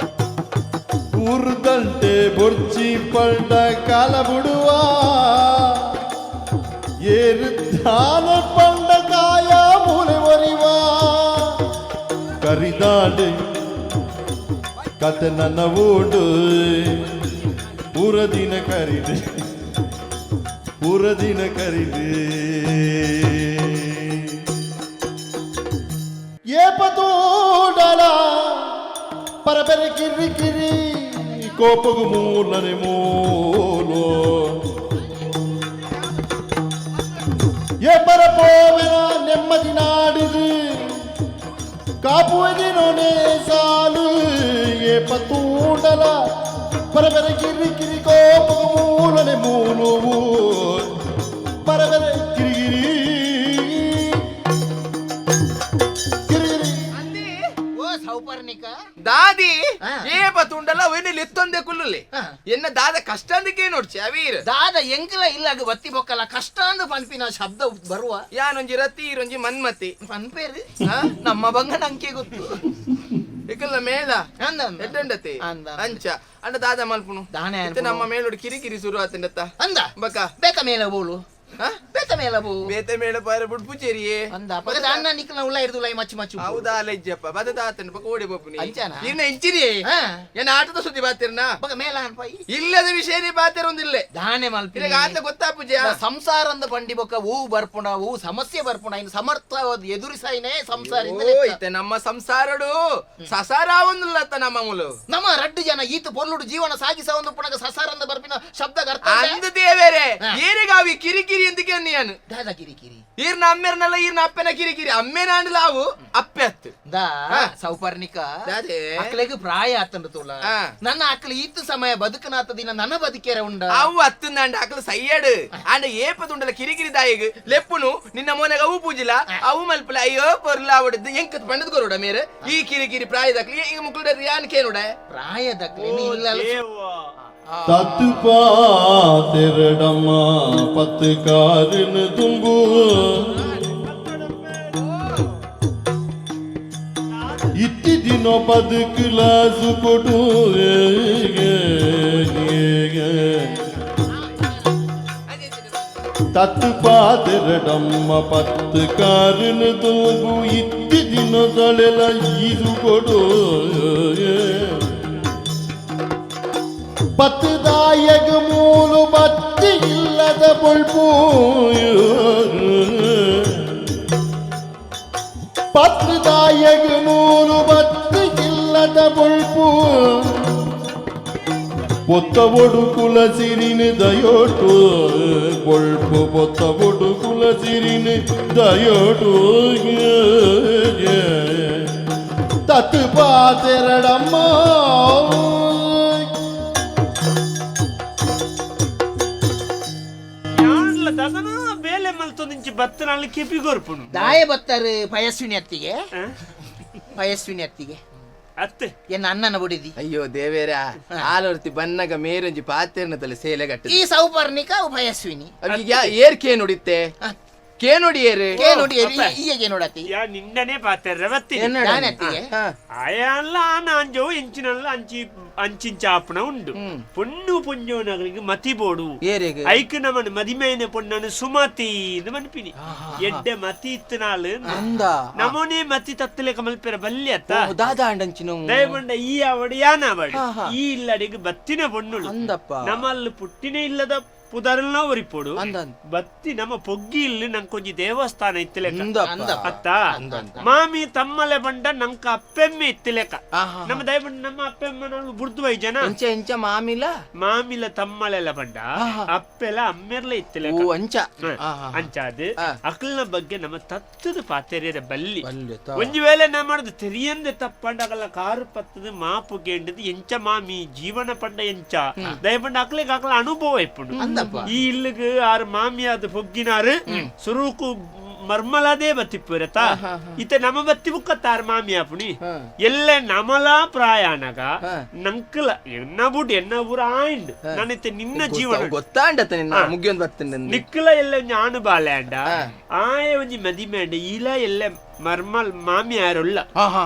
ಊರುದಂಟೆ ಬೊರ್ಚಿ ಪಲ್ಡ ಕಾಲ ಬಿಡುವ ಏರು ಧ್ಯಾನ ಪಂಡ ಕಾಯ ಮೂಲೆ ಒರಿವ ಕರಿದಾಡೆ ಕತೆ ನನ್ನ ಓಡು ಪೂರದಿನ ಕರಿದೆ ಪೂರದಿನ ಕರಿದೆ ಏಪತೂಡಲ ಪರಬೆರೆ ಕಿರಿ ಕಿರಿ ಕೋಪಗು ಮೂಲನೆ ಮೂಲು ಏ ಪರಪೋವೆನ ನೆಮ್ಮದಿ ನಾಡಿದು ಕಾಪುವೆದಿನೋನೆ ಸಾಲು ಏಪತೂಡಲ ಪರಬೆರೆ ಕಿರಿ ಕಿರಿ ಕೋಪಗು ಮೂಲನೆ ಮೂಲು ಪರಬೆರೆ ಕಿರಿಗಿರಿ ಕಿರಿಗಿರಿ ಓ ಸೌಪರ್ಣಿಕ ದಾದಿ ಏಪ ತುಂಡಲ್ಲ ಅವೇನು ಲೆತ್ತೊಂದೆ ಕುಲ್ಲುಲೆ ಎನ್ನ ದಾದ ಕಷ್ಟ ಅಂದಕ್ಕೆ ನೋಡ್ಚಿ ಅವೀರ್ ದಾದ ಎಂಕಲ ಇಲ್ಲಾಗ ಬತ್ತಿ ಬೊಕ್ಕಲ ಕಷ್ಟ ಅಂದ್ ಪನ್ಪಿನ ಶಬ್ದ ಬರುವ ಯಾನೊಂಜಿ ರತಿ ಈರೊಂಜಿ ಮನ್ಮತಿ ಪನ್ಪೇರು ನಮ್ಮ ಬಂಗ ನಂಕೆ ಗೊತ್ತು ಇಕಲ್ಲ ಮೇಳ ಅಂದ ಅಂದ. ಎಡ್ಡಂಡತೆ ಅಂದ. ಅಂಚ ಅಂಡ ದಾದ ಮಲ್ಪುನು ದಾನೆ ಇತ್ತೆ ನಮ್ಮ ಮೇಳೋಡು ಕಿರಿ ಕಿರಿ ಶುರು ಆತಂಡತ್ತ ಅಂದ ಬಕ ಬೇತ ಮೇಲೆ ಬೋಲು ಬೇತ ಮೇಲೆ ಬೋ ಬೇತೆ ಮೇಳ ಪಾರ ಬುಡ್ಪುಚೇರಿಯೇ ಅಂದ ಪಗದ ಅಣ್ಣ ನಿಕ್ಲ ಉಲ್ಲ ಇರ್ದು ಉಲ್ಲ ಮಚ್ಚು ಮಚ್ಚು ಹೌದಾ ಲಜ್ಜಪ್ಪ ಬದ ತಾತನ ಬಕ ಓಡಿ ಬಪ್ಪುನಿ ಅಂಚನ? ಇರ್ನ ಇಂಚಿರಿ ಹಾ. ಏನ ಆಟದ ಸುದ್ದಿ ಬಾತಿರ್ನ ಬಕ ಮೇಲ ಅನ್ಪೈ ಇಲ್ಲದ ವಿಷಯ ನೀ ಬಾತಿರೊಂದಿಲ್ಲೆ ದಾನೆ ಮಲ್ಪಿ ನಿನಗೆ ಆತ ಗೊತ್ತಾಪುಜ ಸಂಸಾರ ಅಂದ ಬಂಡಿ ಬೊಕ್ಕ ಹೂ ಬರ್ಪುಣ ಹೂ ಸಮಸ್ಯೆ ಬರ್ಪುಣ ಇನ್ನು ಸಮರ್ಥವಾದ ಎದುರಿಸೈನೇ ಸಂಸಾರ ಇತ್ತೆ ನಮ್ಮ ಸಂಸಾರಡು ಸಸಾರ ಒಂದಿಲ್ಲತ್ತ ನಮ್ಮ ಮೂಲು ನಮ್ಮ ರಡ್ಡು ಜನ ಈತ ಪೊರ್ಲುಡು ಜೀವನ ಸಾಗಿಸ ಒಂದು ಪುಣಗ ಸಸಾರ ಅಂದ ಬರ್ಪಿನ ಶಬ್ದ ಅರ್ಥ ಅಂದ ದೇವೇರೆ ಏರಿಗಾವಿ ಕಿರಿಕಿರಿ ಎಂದಕ್ಕೆ ನೀನು ದಾದ ಕಿರಿಕಿರಿ ಈರ್ನ ಅಮ್ಮೆರ್ನಲ್ಲ ಈರ್ನ ಅಪ್ಪನ ಕಿರಿಕಿರಿ ಅಮ್ಮೇನಾಂಡ್ಲ ಅವು ಅಪ್ಪೆ ಅತ್ತು ದಾ ಸೌಪರ್ಣಿಕ ದಾದೆ. ಅಕ್ಲೆಗ್ ಪ್ರಾಯ ಆತಂಡ ತೋಲ ಆ. ನನ್ನ ಅಕ್ಲ ಈತ ಸಮಯ ಬದುಕನಾತ ದಿನ ನನ್ನ ಬದುಕೇರ ಉಂಡ ಅವು ಅತ್ತಂದಾಂಡ ಅಕ್ಲ ಸಯ್ಯಡು ಆಂಡ ಏಪದುಂಡಲ ಕಿರಿಕಿರಿ ದಾಯಿಗ್ ಲೆಪ್ಪುನು ನಿನ್ನ ಮೋನೆಗ ಅವು ಪೂಜಿಲ ಅವು ಮಲ್ಪಲ ಅಯ್ಯೋ ಪೊರ್ಲ ಅವಡದ್ದು ಎಂಕತ್ ಪಂಡದ್ ಕೊರುಡ ಮೇರೆ ಈ ಕಿರಿಕಿರಿ ಪ್ರಾಯದಕ್ಲಿ ಈಗ ಮುಕ್ಳುಡ ಯಾನ್ ಕೇನುಡ ಪ್ರಾಯದಕ್ಲೆ ಇಲ್ಲ ತತ್ತು ಪಾತೆರಡಮ್ಮ ಪತ್ತು ಕಾರಿನ ತುಂಬು ಇತ್ತಿ ದಿನ ಬದುಕಲಾಸು ಕೊಡು ತತ್ತು ಪಾತೆರಡಮ್ಮ ಪತ್ತು ಕಾರಿನ ತುಂಬು ಇತ್ತಿ ದಿನ ಸಳೆಲ ಈಸು ಕೊಡು ಪತ್ತುದಾಯಗ ಮೂಲು ಬತ್ತಿ ಇಲ್ಲದ ಬೊಳ್ಪು ಪತ್ತುದಾಯಗ ಮೂಲು ಬತ್ತಿ ಇಲ್ಲದ ಬೊಳ್ಪು ಪೊತ್ತ ಒಡು ಕುಲ ಸಿರಿನ ದಯೋಟು ಬೊಳ್ಪು ಪೊತ್ತ ಒಡು ಕುಲ ಸಿರಿನ ದಯೋಟು ತತ್ತು ಪಾತೆರಡಮ್ಮ ಯಾನ್ಲ ದದನ ಬೇಲೆ ಮಲ್ತೊಂದಿಂಚಿ ಬತ್ತನಾಳು ಕೆಪಿ ಕೊರ್ಪುನು ದಾಯ ಬತ್ತಾರೆ ಪಯಸ್ವಿನಿ ಅತ್ತಿಗೆ ಪಯಸ್ವಿನಿ ಅತ್ತಿಗೆ ಅತ್ತೆ ಎನ್ನ ಅಣ್ಣನ ಬುಡಿದಿ ಅಯ್ಯೋ ದೇವೇರ ಆಲೊರ್ತಿ ಬನ್ನಗ ಮೇರೊಂಜಿ ಪಾತೆರ್ನ ತಲೆ ಸೇಲೆ ಗಟ್ಟ ಈ ಸೌಪರ್ಣಿಕ ಅವು ಪಯಸ್ವಿನಿ ಅವಿಗೆ ಏರ್ ಕೇ ನುಡಿತ್ತೆ ಕೇ ನುಡಿ ಏರು ಕೇ ನೋಡಿ ಈಗೆ ನೋಡತಿ ಯಾ ನಿನ್ನನೆ ಪಾತೆರ್ರ ಬತ್ತಿ ದಾನೆ ಅತ್ತಿಗೆ ಅಯಲ್ಲ ಆಂಜೋ ಎಂಚಿನಲ್ಲ ಅಂಚಿ ಅಂಚಿಂಚಾಪಣ ಉಂಡು ಪೊಣ್ಣು ಪೊಂಜೋನಗಳಿಗೆ ಮತಿ ಬೋಡು ಏರೆಗ್? ಐಕ್ ನಮನ್ ಮದಿಮೇನೆ ಪೊಣ್ಣನು ಸುಮತಿ ಇಂದು ಮನ್ಪಿನಿ ಎಡ್ಡೆ ಮತಿ ಇತ್ತನಾಳು ಅಂದ ನಮೋನೆ ಮತಿ ತತ್ತಲೆ ಕಮಲ್ಪೆರ ಬಲ್ಯ ಅತ್ತ ದಾದ ಅಂಡಂಚಿನ ದಯಮಂಡ ಈ ಅವಡು ಯಾನ ಅವಡು ಈ ಇಲ್ಲಡಿಗೆ ಬತ್ತಿನ ಪೊಣ್ಣುಳು ಅಂದಪ್ಪ. ನಮ್ಮಲ್ಲಿ ಪುಟ್ಟಿನ ಇಲ್ಲದ ಪುದರ್ನ ಒರಿಪೋಡು ಬತ್ತಿ ನಮ್ಮ ಪೊಗ್ಗಿ ಇಲ್ಲಿ ನಂಕೊಂಜಿ ದೇವಸ್ಥಾನ ಇತ್ತಿಲೆಕ್ಕ ಅತ್ತ ಮಾಮಿ ತಮ್ಮಲೆ ಬಂಡ ನಂಕ ಅಪ್ಪೆಮ್ಮೆ ಇತ್ತಿಲೆಕ್ಕ ನಮ್ಮ ದಯಬಂಡ ನಮ್ಮ ಅಪ್ಪೆಮ್ಮ ಬುಡ್ದು ವೈ ಜನ ಎಂಚ ಮಾಮಿಲ ಮಾಮಿಲ ತಮ್ಮಲೆಲ್ಲ ಬಂಡ ಅಪ್ಪೆಲ ಅಮ್ಮೆರ್ಲ ಇತ್ತಿಲೆಕ್ಕ ಅಂಚ ಅಂಚಾದ ಅಕ್ಲನ ಬಗ್ಗೆ ನಮ್ಮ ತತ್ತದ ಪಾತೆರಿಯರ ಬಲ್ಲಿ ಒಂಜಿ ವೇಳೆ ನಾ ಮಾಡುದು ತೆರಿಯಂದೆ ತಪ್ಪಂಡಗಲ್ಲ ಕಾರು ಪತ್ತದ ಮಾಪು ಕೇಂಡದು ಎಂಚ ಮಾಮಿ ಜೀವನ ಪಂಡ ಎಂಚ ದಯಪಂಡ ಅಕ್ಲಿಗೆ ಅಕ್ಲ ಅನುಭವ ಇಪ್ಪುಂಡು ಈ ಇಲ್ಲಿಗೆ ಆರು ಮಾಮಿಯಾದ ಪೊಗ್ಗಿನಾರು ಸುರುಕು ಮರ್ಮಲದೇ ಬತ್ತಿಪ್ಪುರತ ಇತ ನಮ್ಮ ಬತ್ತಿ ಬುಕ್ಕತ್ತಾರು ಮಾಮಿ ಆಪುಣಿ ಎಲ್ಲ ನಮಲಾ ಪ್ರಾಯಾಣಗ ನಂಕಲ ಎನ್ನ ಬುಡ್ ಎನ್ನ ಊರ ಆಂಡ್ ನಾನಿತ್ತೆ ನಿನ್ನ ಜೀವನ ಗೊತ್ತಾಂಡತ ನಿನ್ನ ಮುಗಿಯೊಂದು ಬರ್ತೇನೆ ನಿಕ್ಕಲ ಎಲ್ಲ ಒಂಜಿ ಆಣು ಬಾಲೆ ಅಂಡ ಆಯ ಒಂಜಿ ಮದಿಮೆ ಅಂಡ ಈಲ ಎಲ್ಲ ಮರ್ಮಲ್ ಮಾಮಿ ಯಾರುಲ್ಲ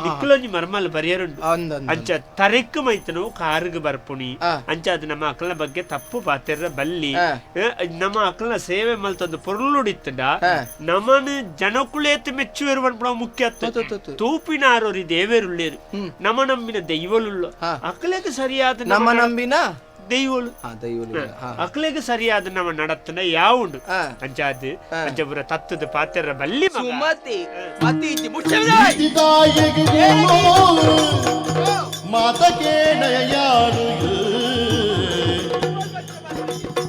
ನಿಕ್ಕಲೊಂಜಿ ಮರ್ಮಲ್ ಬರಿಯರುಂಡು ಅಂಚ ತರೆಕ್ ಮೈತನು ಕಾರುಗ್ ಬರ್ಪುಣಿ ಅಂಚ ಅದು ನಮ್ಮ ಅಕ್ಕಲ ಬಗ್ಗೆ ತಪ್ಪು ಪಾತಿರ ಬಲ್ಲಿ ನಮ್ಮ ಅಕ್ಕಲ ಸೇವೆ ಮಲ್ತೊಂದು ಪೊರುಳುಡಿತ್ತಂಡ ನಮನ ಜನಕುಲೇತ್ ಮೆಚ್ಚುವೆರು ಪನ್ಪುನ ಮುಖ್ಯ ತೂಪಿನಾರೋರಿ ದೇವೇರುಳ್ಳೇರು ನಮ ನಂಬಿನ ದೈವಲುಳ್ಳ ಅಕ್ಕಲೆಗ್ ಸರಿಯಾದ ನಮ್ಮ ನಂಬಿನ ದೈವಲು ಅಕ್ಲೆಗ್ ಸರಿಯಾದ ನಮ್ಮ ನಡತನ ಯಾವುಂಡು ಅಂಚಾದ್ ಅಂಚಪುರ ತತ್ತದ ಪಾತೆರ ಬಲ್ಲಿ ಸುಮತಿ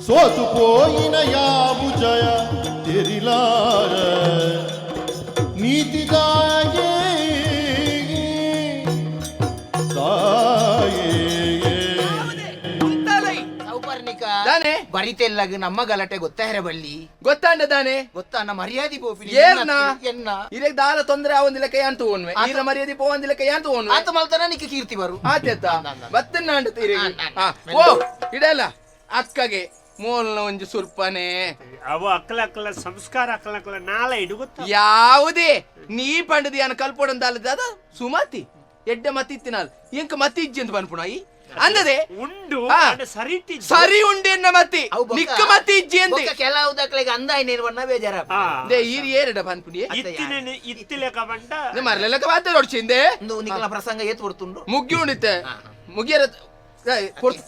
ಸೋತು ಪೋಯಿನ ಯಾವು ಜಯ ತೆರಿಲಾರ ನೀತಿದಾಯೇ ತಾಯೇ ಬರಿತೆಲ್ಲಾಗ ನಮ್ಮ ಗಲಾಟೆ ಗೊತ್ತಾರ ಬಳ್ಳಿ ಗೊತ್ತಾಂಡ ದಾನೆ ಗೊತ್ತಾ ನಮ್ಮ ಮರ್ಯಾದೆ ಪೋಪಿನಿ ಏರ್ನ ಎನ್ನ ಇರಕ್ ದಾಲ ತೊಂದ್ರೆ ಆವಂದಿಲ್ಲ ಕೈ ಅಂತ ಓನ್ವೆ ಈರ ಮರ್ಯಾದೆ ಪೋವಂದಿಲ್ಲ ಕೈ ಅಂತ ಓನ್ವೆ ಆತ ಮಲ್ತನ ನಿಕ್ಕ ಕೀರ್ತಿ ಬರು ಆತೇತ ಬತ್ತನ್ನ ಓ ಇಡಲ್ಲ ಅಕ್ಕಗೆ ಮೋಲ್ನ ಒಂಜಿ ಸುರ್ಪನೆ ಅವು ಅಕ್ಕಲ ಅಕ್ಕಲ ಸಂಸ್ಕಾರ ಅಕ್ಕಲ ಅಕ್ಕಲ ನಾಲ ಇಡು ಗೊತ್ತ ಯಾವುದೇ ನೀ ಪಂಡದಿ ಅನ್ನ ಕಲ್ಪೊಡಂದಾಲದ ಸುಮತಿ ಎಡ್ಡೆ ಮತ್ತಿತ್ತಿನಾಲ್ ಎಂಕ ಮತ್ತಿ ಇಜ್ಜಿ ಅಂತ ಪನ್ಪುಣ ಈ ಅಂದದೆ ಉಂಡು ಸರಿ ಸರಿ ಉಂಡು ಎನ್ನ ಮತ್ತಿ ನಿಕ್ಕ ಮತ್ತಿ ಇಜ್ಜಿ ಅಂದೆ ಕೆಲವು ದಾಖಲೆಗೆ ಅಂದ ನಿರ್ವಣ್ಣ ಬೇಜಾರ they ಈರ್ ಏರಡ ಪನ್ಪುಣಿ ಇತ್ತಿಲೆಕ ಬಂಡ ಮರಲೆಲಕ ಬಾತೆ ನೋಡ್ಚಿಂದೆ ನಿಕ್ಕಲ ಪ್ರಸಂಗ ಏತ್ ಬರ್ತುಂಡು ಮುಗ್ಗಿ ಉಂಡಿತ್ತೆ ಮುಗಿಯರ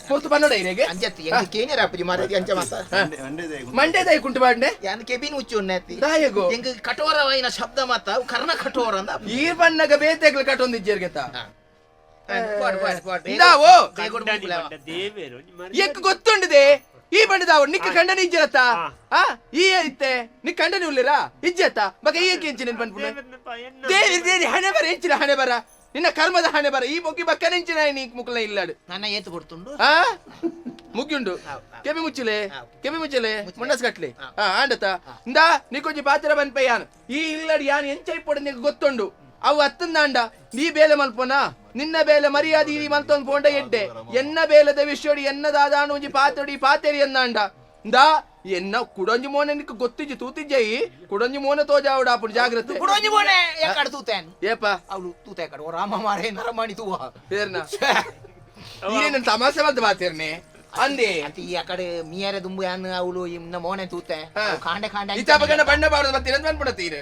ಪೊರ್ತು ಪನ್ನೋಡ ಇರೆಗೆ ಅಂಜತ್ತಿ ಎಂಕ ಕೇನೇರ ಅಪ್ಪಜಿ ಮಾರದಿ ಅಂಚ ಮಾತ ಮಂಡ್ಯದಾಯ ಕುಂಟು ಬಾಂಡೆ ಯಾನ್ ಕೆಬಿನ್ ಉಚ್ಚು ಉಣ್ಣೆತ್ತಿ ದಾಯಗೋ ಎಂಕ ಕಠೋರವಾಯಿನ ಶಬ್ದ ಮಾತ ಕರ್ಣ ಕಠೋರ ಅಂದ ಈರ್ ಬಣ್ಣಗ ಬೇತೆಗ್ಲ ಕಟೊಂದಿಜ್ಜರ್ಗೆತ ಇಂದಾವೋ ಎಕ್ ಗೊತ್ತುಂಡಿದೆ ಈ ಬಣ್ಣದಾವ ನಿಕ್ಕ ಕಂಡನ ಇಜ್ಜರತ್ತ ಆ ಈ ಇತ್ತೆ ನಿಕ್ಕ ಕಂಡನಿ ಉಳ್ಳಿರಾ ಇಜ್ಜತ್ತ ಬಗ ಈ ಎಂಚಿನ ಪನ್ಪುಣ ದೇವಿ ದೇವಿ ಹಣೆ ಬರ ಎಂಚಿನ ಹಣೆ ಬರ ನಿನ್ನ ಕರ್ಮದ ಹಣೆ ಬರ ಈ ಬೊಕ್ಕಿ ಬಕ್ಕನ ಎಂಚಿನ ನೀ ಮುಕ್ಕಲ ಇಲ್ಲಾಡು ನನ್ನ ಏತು ಕೊಡ್ತುಂಡು ಆ ಮುಗ್ಯುಂಡು ಕೆಬಿ ಮುಚ್ಚಲೆ ಕೆಬಿ ಮುಚ್ಚಲೆ ಮುಂಡಸ್ ಕಟ್ಲಿ ಹಾ ಆಂಡತ ಇಂದಾ ನಿಕೊಂಜಿ ಪಾತ್ರ ಬನ್ಪೆ ಯಾನ್ ಈ ಇಲ್ಲಾಡು ಯಾನ್ ಎಂಚ ಇಪ್ಪೊಡು ನಿಂಗೆ ಗೊತ್ತುಂಡು ಅವು ಅತ್ತಂದಾಂಡ ನೀ ಬೇಲೆ ಮಲ್ಪೋನಾ ನಿನ್ನ ಬೇಲೆ ಮರ್ಯಾದೆ ಈ ಮಲ್ತೊಂದು ಪೋಂಡ ಎಡ್ಡೆ ಎನ್ನ ಬೇಲದ ವಿಶ್ವಡಿ ಎನ್ನದಾದಾನು ಒಂಜಿ ಪಾತ್ರಡಿ ಪಾತೆರಿ ಎನ್ನಾಂಡ ಇಂದಾ ಎನ್ನ ಕುಡೊಂಜಿ ಮೋನೆ ನಿಕ್ ಗೊತ್ತಿಜ್ಜಿ ತೂತಿಜ್ಜೈ ಕುಡೊಂಜಿ ಮೋನೆ ತೋಜಾವಡ ಅಪ್ಪು ಜಾಗ್ರತೆ ಕುಡೊಂಜಿ ಮೋನೆ ಎಕ್ಕಡ ತೂತೇನ್ ಏಪ ಅವಳು ತೂತೆ ಕಡ ಓ ರಾಮ ಮಾರೇ ನರಮಾಣಿ ತೂವ ಪೇರ್ನ ಈರೇನ ತಮಾಷೆ ಮಲ್ತ ಬಾತೇರ್ನೆ ಅಂದೆ ಅತಿ ಆ ಕಡೆ ಮಿಯರೆ ದುಂಬು ಯಾನ್ ಅವಳು ಇನ್ನ ಮೋನೆ ತೂತೆ ಕಾಂಡೆ ಕಾಂಡೆ ಇಚಾಪಗಣ ಬಣ್ಣ ಬಾಡದು ಮತ್ತೆ ಇನ್ನೊಂದು ಬಂದ್ಬಿಡತ್ತೀರ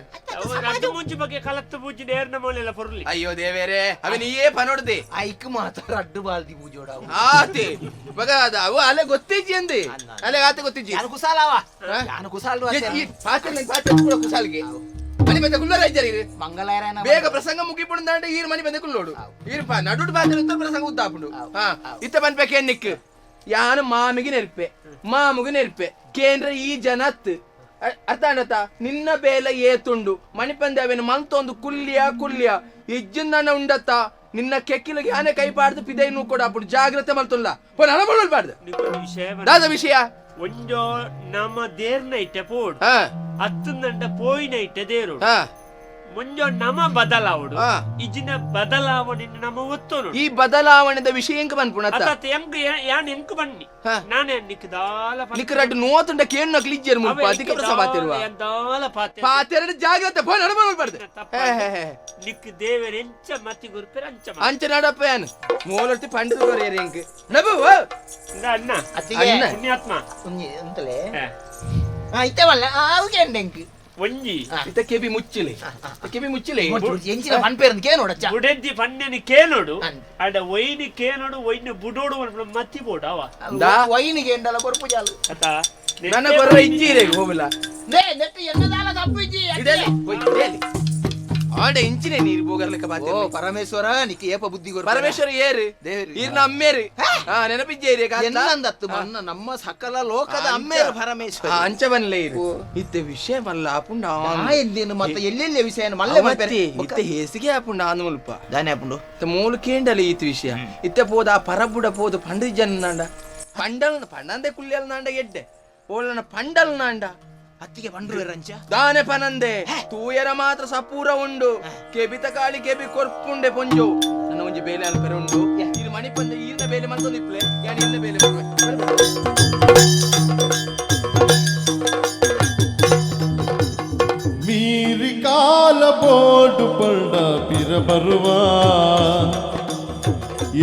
ರದ್ದು ಮುಂಚೆ ಬಗ್ಗೆ ಕಲತ್ತು ಪೂಜೆ ನೇರ್ನ ಮೋಲೆಲ್ಲ ಪೊರ್ಲಿ ಅಯ್ಯೋ ದೇವೇರೆ ಅವನ ಏ ಪನೋಡ್ದೆ ಐಕ್ ಮಾತ್ರ ರಡ್ಡು ಬಾಲ್ದಿ ಪೂಜೋಡ ಆತಿ ಬಗ ಅವು ಅಲೆ ಗೊತ್ತಿಜ್ಜಿ ಅಂದೆ ಅಲೆ ಆತ ಗೊತ್ತಿಜ್ಜಿ ಯಾನು ಕುಸಾಲವ ಯಾನು ಕುಸಾಲ್ ಈ ಪಾತ್ರೆ ನನ್ ಪಾತ್ರೆ ಕೂಡ ಕುಸಾಲ್ಗೆ ಮನಿ ಬಂದ ಕುಲ್ಲರ ಇದ್ದಾರೆ ಮಂಗಲಾಯನ ಬೇಗ ಪ್ರಸಂಗ ಮುಗಿಪುಂಡು ಈರ್ ಮನಿ ಬಂದ ಕುಲ್ಲೋಡು ಈರ್ ನಡುಡು ಪಾತ್ರೆ ಉತ್ತರ ಪ್ರಸಂಗ ಉದ್ದಾಪುಂಡು ಹಾ ಇತ್ತ ಬಂದ್ಬೇಕೇನ್ ನಿಕ್ ಯಾನು ಮಾಮಿಗೆ ನೆರ್ಪೆ ಮಾಮುಗೆ ನೆರ್ಪೆ ಕೇಂದ್ರ ಈ ಜನತ್ ಅರ್ಥ ಅಣ್ಣತ ನಿನ್ನ ಬೇಲೆ ಏತುಂಡು ಮಣಿಪಂದೆ ಅವೇನು ಮಲ್ತೊಂದು ಕುಲ್ಯ ಕುಲ್ಯ ಇಜ್ಜಿಂದಣ್ಣ ಉಂಡತ್ತ ನಿನ್ನ ಕೆಕ್ಕಿಲಿಗೆ ಆನೆ ಕೈ ಪಾಡ್ದು ಪಿದೈ ಕೂಡ ಅప్పుడు ಜಾಗ್ರತೆ ಮಲ್ತೊಲ್ಲ ಬಾರ್ದು ದಾದ ವಿಷಯ ಒಂಜೋ ನಮ್ಮ ದೇರ್ನ ಇಟ್ಟೆ ಪೋಡು ಅತ್ತಂದಂಡ ಪೋಯಿನ ಇಟ್ಟೆ ದೇರು ಮುಂಜೋ ನಮ ಬದಲಾವಡು ಇಜಿನ ಬದಲಾವಣೆ ನಮ ಒತ್ತೋನು ಈ ಬದಲಾವಣೆದ ವಿಷಯ ಎಂಕ ಪನ್ಪುಣ ಅತ್ತ ಎಂಕ್ ಯಾನ್ ಎಂಕ್ ಬನ್ನಿ ನಾನೇ ನಿಕ್ ದಾಲ ನಿಕ್ ರಡ್ಡು ನೋತುಂಡ ಕೇನ್ ನಕ್ಲಿ ಇಜ್ಜೆರ್ ಮುಲ್ಪ ಅಧಿಕ ಪ್ರಸ ಪಾತೆರುವ ದಾಲ ಪಾತೆ ಪಾತೆರಡು ಜಾಗ್ರತೆ ಫೋನ್ ಅಡ ಬಾರ್ದು ನಿಕ್ ದೇವೆರ್ ಎಂಚ ಮತಿ ಗುರುಪೆರ್ ಅಂಚ ಅಂಚ ನಡಪ್ಪ ಯಾನ್ ಮೋಲರ್ತಿ ಪಂಡದ ಕೊರಿಯರ್ ಎಂಕ್ ನಬು ಅಣ್ಣ ಅತ್ತಿಗೆ ಪುಣ್ಯಾತ್ಮ ಅಂತಲೇ ಇತ್ತವಲ್ಲ ಅವು ಎಂಕ್ ಒಂಜಿ ಇತ್ತ ಕೆಬಿ ಮುಚ್ಚಿಲೆ ಕೆಬಿ ಮುಚ್ಚಿಲೆ ಎಂಚಿನ ಪನ್ಪೇರಂದು ಕೇನೋಡ ಬುಡೆದ್ದಿ ಪನ್ನೆನಿ ಕೇನೋಡು ಅಡ ಒಯ್ನಿ ಕೇನೋಡು ಒಯ್ನಿ ಬುಡೋಡು ಮತ್ತಿ ಬೋಡು ಅವ ಒಯ್ನಿಗೆ ಎಂಡಲ ಕೊರ್ಪು ಜಾಲು ಅತ್ತ ನನ್ನ ಗೊರ್ರ ಇಜ್ಜಿ ಹೋಗಲ್ಲ ನೆಟ್ಟ ಎನ್ನದಾಲ ತಪ್ಪು ಇಜ್ಜಿ ಇದೆಲ್ಲಿ ಆಡೆ ಇಂಚಿನೆ ನೀರು ಬೋಗರ್ಲೆಕ್ಕ ಬಾತೆ ಓ ಪರಮೇಶ್ವರ ನಿಕ್ಕೆ ಏಪ ಬುದ್ಧಿ ಕೊರ್ಪೆ. ಪರಮೇಶ್ವರ ಏರು ದೇವರು. ಈರ್ನ ಅಮ್ಮೇರು ಹಾ ನೆನಪಿಜ್ಜೇರಿ ಎನ್ನಂದತ್ತು ಮನ್ನ ನಮ್ಮ ಸಕಲ ಲೋಕದ ಅಮ್ಮೇರು ಪರಮೇಶ್ವರ ಅಂಚ ಬನ್ಲೆ ಇರು ಇತ್ತೆ ವಿಷಯ ಮಲ್ಲ ಆಪುಂಡ ಆ ಎಲ್ಲಿನು ಮತ್ತೆ ಎಲ್ಲೆಲ್ಲಿ ವಿಷಯ ಮಲ್ಲೆ ಮಲ್ಪೆರೆ. ಇತ್ತೆ ಹೇಸಿಗೆ ಆಪುಂಡ ಆಂದು ಮುಲ್ಪ ದಾನೆ ಆಪುಂಡು ಇತ್ತೆ ಮೂಲು ಕೇಂಡಲಿ ಈತ ವಿಷಯ ಇತ್ತೆ ಪೋದ ಆ ಪರಬುಡ ಪೋದು ಪಂಡ ಜನ ನಾಂಡ ಪಂಡಲ್ ಪಂಡಂದೆ ಕುಲ್ಯಲ್ ನಾಂಡ ಎಡ್ಡೆ ಓಲನ ಪಂಡಲ್ ನಾಂಡ ಅತ್ತಿಗೆ ಪಂಡ್ರು ರಂಚ ದಾನೆ ಪನಂದೆ ತೂಯರ ಮಾತ್ರ ಸಪೂರ ಉಂಡು ಕೆಬಿತ ಕಾಳಿ ಕೆಬಿ ಕೊರ್ಪುಂಡೆ ಪೊಂಜೋ ನನ್ನ ಒಂಜಿ ಬೇಲೆ ಅಲ್ಪೆರೆ ಉಂಡು ಇದು ಮಣಿಪಂದೆ ಈರ್ನ ಬೇಲೆ ಮಲ್ತೊಂದು ಇಪ್ಲೆ ಯಾನ್ ಈರ್ನ ಬೇಲೆ ಮಲ್ಪೆ. ಮೀರಿ ಕಾಲ ಬೋಡು ಪಂಡ ಪಿರ ಬರುವ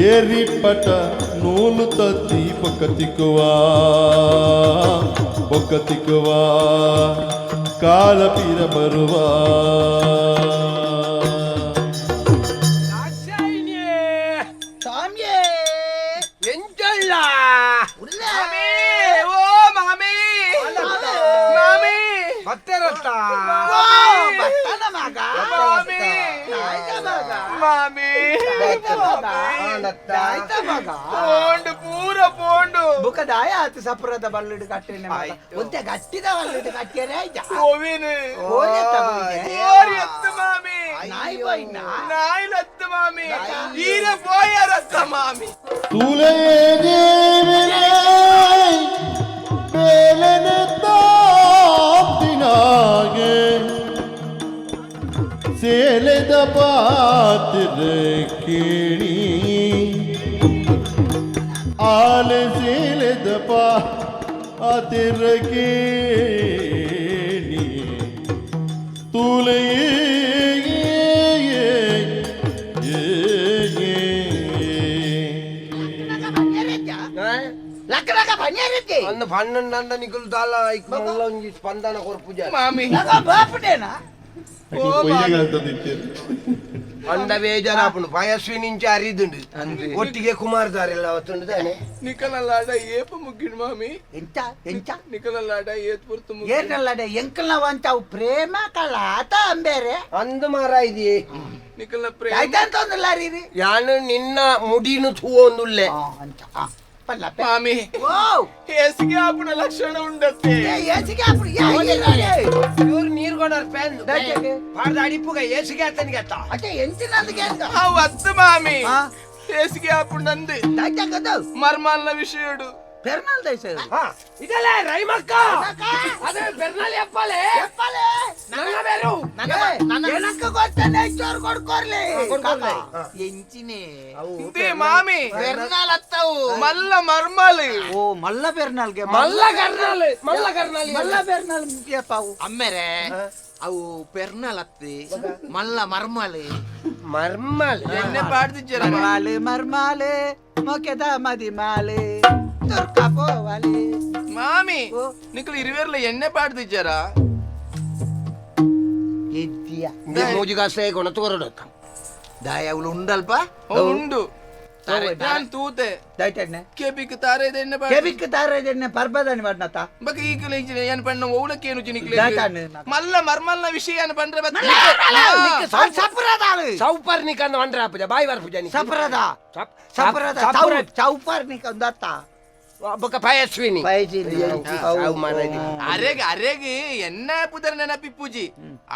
ಏರಿ ಪಟ ನೂಲು ತತ್ತಿ ಬೊಕ್ಕ ತಿಕ್ಕುವ ಬೊಕ್ಕ ತಿಕ್ಕುವ ಕಾಲ ಪಿರ ಬರುವ ಸ್ವಾಮಿಯೇ ಎಂಚಲ್ಲ ಮಾಮಿ ಓ ಮಾಮಿ ಮಾಮಿ ಬತ್ತೆರತ್ತ ಓ, ಬತ್ತನ ಮಗ ಮಾಮಿ ಆಯ್ತ ಮಗ ಮಾಮಿ ಆಯ್ತ ಮಗ ಪೋಂಡು ಪೂರ ಪೋಂಡು ಬುಕದಾಯ ಆತು ಸಪುರದ ಬಲ್ಲಿಡು ಕಟ್ಟಿನ ಮಗ ಒಂತೆ ಗಟ್ಟಿದ ಬಲ್ಲಿಡು ಕಟ್ಟಿಯರೇ ಆಯ್ತಾ ಕೋವಿನ್ ಕೋರಿ ಎತ್ತ ಹೋಗಿದೆ. ಕೋರಿ ಎತ್ತು ಮಾಮಿ ನಾಯಿ ಹೋಯ್ನ? ನಾಯಿಲತ್ತು ಮಾಮಿ ಈರ ಪೋಯರತ್ತ ಮಾಮಿ ತುಲೆ ದೇವರೇ ಬೇಲನೆ ತಾಪ್ತಿನಾಗೆ ಸೇಲೆದ ಪಾತ್ರೆ ಕೇಣಿ ಆಲೆ ಸೇಲೆದ ಪಾತ್ರ ಕೇಣಿ ತುಲೆ ಲಕ್ಕಲಕ್ಕ ಪನ್ಯಾರತ್ತೆ ಅಂದು ಪನ್ನೊಂದು ನಿಕುಲು ದಾಲ ಐಕ್ ಮಲ್ಲ ಒಂಜಿ ಸ್ಪಂದನ ಕೊರ್ಪುಜ ಮಾಮಿ ಲಗ ಬಾಪುಡೇನಾ ಅಂಡ ಬೇಜಾರಾಪುಂಡು ಪಯಸ್ವಿನಿಂಚ ಅರಿದುಂಡು ಒಟ್ಟಿಗೆ ಕುಮಾರದಾರೆಲ್ಲ ಅವತ್ತುಂಡು ತಾನೆ ನಿಕಲಲ್ಲಾಡ ಏಪ ಮುಗ್ಗಿಡ್ ಮಾಮಿ ಎಂತ ಎಂತ ನಿಕಲಲ್ಲಾಡ ಏತ್ ಪುರ್ತು ಮುಗ್ಗಿಡ್ ಏರ್ನಲ್ಲಡೆ ಎಂಕಲ್ನ ವಂಚಾವು ಪ್ರೇಮ ಕಳ್ಳ ಆತ ಅಂಬೇರೆ ಅಂದು ಮಾರ ಇದೆಯೇ ನಿಕಲ್ನ ಪ್ರೇಮ ಆಯ್ತಾ ಅಂತ ಒಂದಿಲ್ಲ ರೀ ಯಾನು ನಿನ್ನ ಮುಡಿನು ತೂವೊಂದುಲ್ಲೆ ಅಂಚ ಆ, ಪಲ್ಲ ಪೆ. ಮಾಮಿ ಓ ಹೇಸಿಗೆ ಆಪುನ ಲಕ್ಷಣ ಉಂಡತ್ತೆ ಏ, ಏಸಿಗೆ ಆಪುಡು, ಏ, ಏ, ಏ, ಏ. ಇವ್ರು ನೀರು ಕೊಡಾರ ಪ್ಯಾನ್ ದಾಚೆಗೆ. ಪಾಡ್ದ ಅಡಿಪುಗ ಏಸಿಗೆ ಆತನಿಗೆ ಅತ್ತ ಅತ್ತೆ ಎಂಚಿನಂದಿಗೆ ಅಂತ ಅವು ಅತ್ತು ಮಾಮಿ ಆ? ಹೇಸಿಗೆ ಆಪುಂಡು ನಂದು ದಾಚೆ ಕದವು. ಮರ್ಮಾಲ್ನ ವಿಷಯಡು ಪೆರ್ನಾಲ್ ದೈಸ ಇದು. ಹಾ ಇದಲ್ಲ ರೈಮಕ್ಕ ಅದೇ ಬೆರ್ನಾಲಿ ಅಪ್ಪಲೆ చెప్పాలే. ನನ್ನ ಬೇರು ಏ, ಏನಕ್ಕ ಗೊತ್ತೇನೆ ಇಚ್ಚೋರು ಕೊಡ್ಕೊರ್ಲಿ. ಕೊಡ್ಕೊರ್ಲಿ. ಎಂಚಿನೆ ಇಂದೇ ಮಾಮಿ ಪೆರ್ನಾಲ್ ಅತ್ತವು ಮಲ್ಲ ಮರ್ಮಾಲ್ ಓ ಮಲ್ಲ ಪೆರ್ನಾಲ್ಗೆ ಮಲ್ಲ ಕರ್ನಾಲ್ ಮಲ್ಲ ಕರ್ನಾಲ್ ಮಲ್ಲ ಪೆರ್ನಾಲ್ ಮುಗಿಯಪ್ಪಾವು ಅಮ್ಮೆರೆ ಅವು ಪೆರ್ನಾಲ್ ಅತ್ತಿ ಮಲ್ಲ ಮರ್ಮಾಲ್ ಮರ್ಮಲ್ ಎಣ್ಣೆ ಪಾಡ್ದಿಜ್ಜರ ಮರ್ಮಾಲೆ ಮರ್ಮಾಲೆ ಮೊಕೆದ ಮದಿಮಾಲೆ ದುರ್ಗಾ ಪೋವಾಲೆ ಮಾಮಿ ಓ. ನಿಕಲ್ ಇರುವೆರ್ಲ ಎಣ್ಣೆ ಪಾಡ್ದಿಜ್ಜರ ಇದ್ಯಾ ಮೂಜಿಗಾಸೆ ಕೊಣತು ಕೊರಡತ್ತ ದಾಯ ಅವಳು ಉಂಡಲ್ಪ ಉಂಡು ನಾನ್ ತೂತೆ ದಯಟಣ್ಣೆ ಕೆಬಿಕ್ ತಾರೆ ಎಣ್ಣೆ ಪಾಡ್ ಕೆಬಿಕ್ ತಾರದೆಣ್ಣೆ ಪರ್ಬದಾನಿ ಮಾಡ್ನತ ಬಕ ಈಕಲ ಇಂಚಿನ ಏನ್ ಪಣ್ಣ ಓಲಕ್ಕೇನು ಜಿನಿಕ್ಲೆ ದಾಟಾಣೆ. ಮಲ್ಲ ಮರ್ಮಲ್ನ ವಿಷಯ ಏನ್ ಪಂಡ್ರೆ ಬತ್ತ ಸಪುರದಾಳು ಸೌಪರ್ಣಿಕ ಅಂದ ವಂಡ್ರ ಪೂಜ ಬಾಯಿ ವಾರ ಪೂಜ ಸಪುರದ ಸಪುರದ ಚೌಪರ್ನಿಕ ಒಂದತ್ತ ಬೊಕ ಪಯಸ್ವಿನಿ ಪಯಸ್ವಿನಿ. ಅವು ಮಾರಾಯ್ದಿ. ಅರೆಗ್ ಅರೆಗ್ ಎನ್ನ ಪುದರ್ ನೆನಪಿಪ್ಪುಜಿ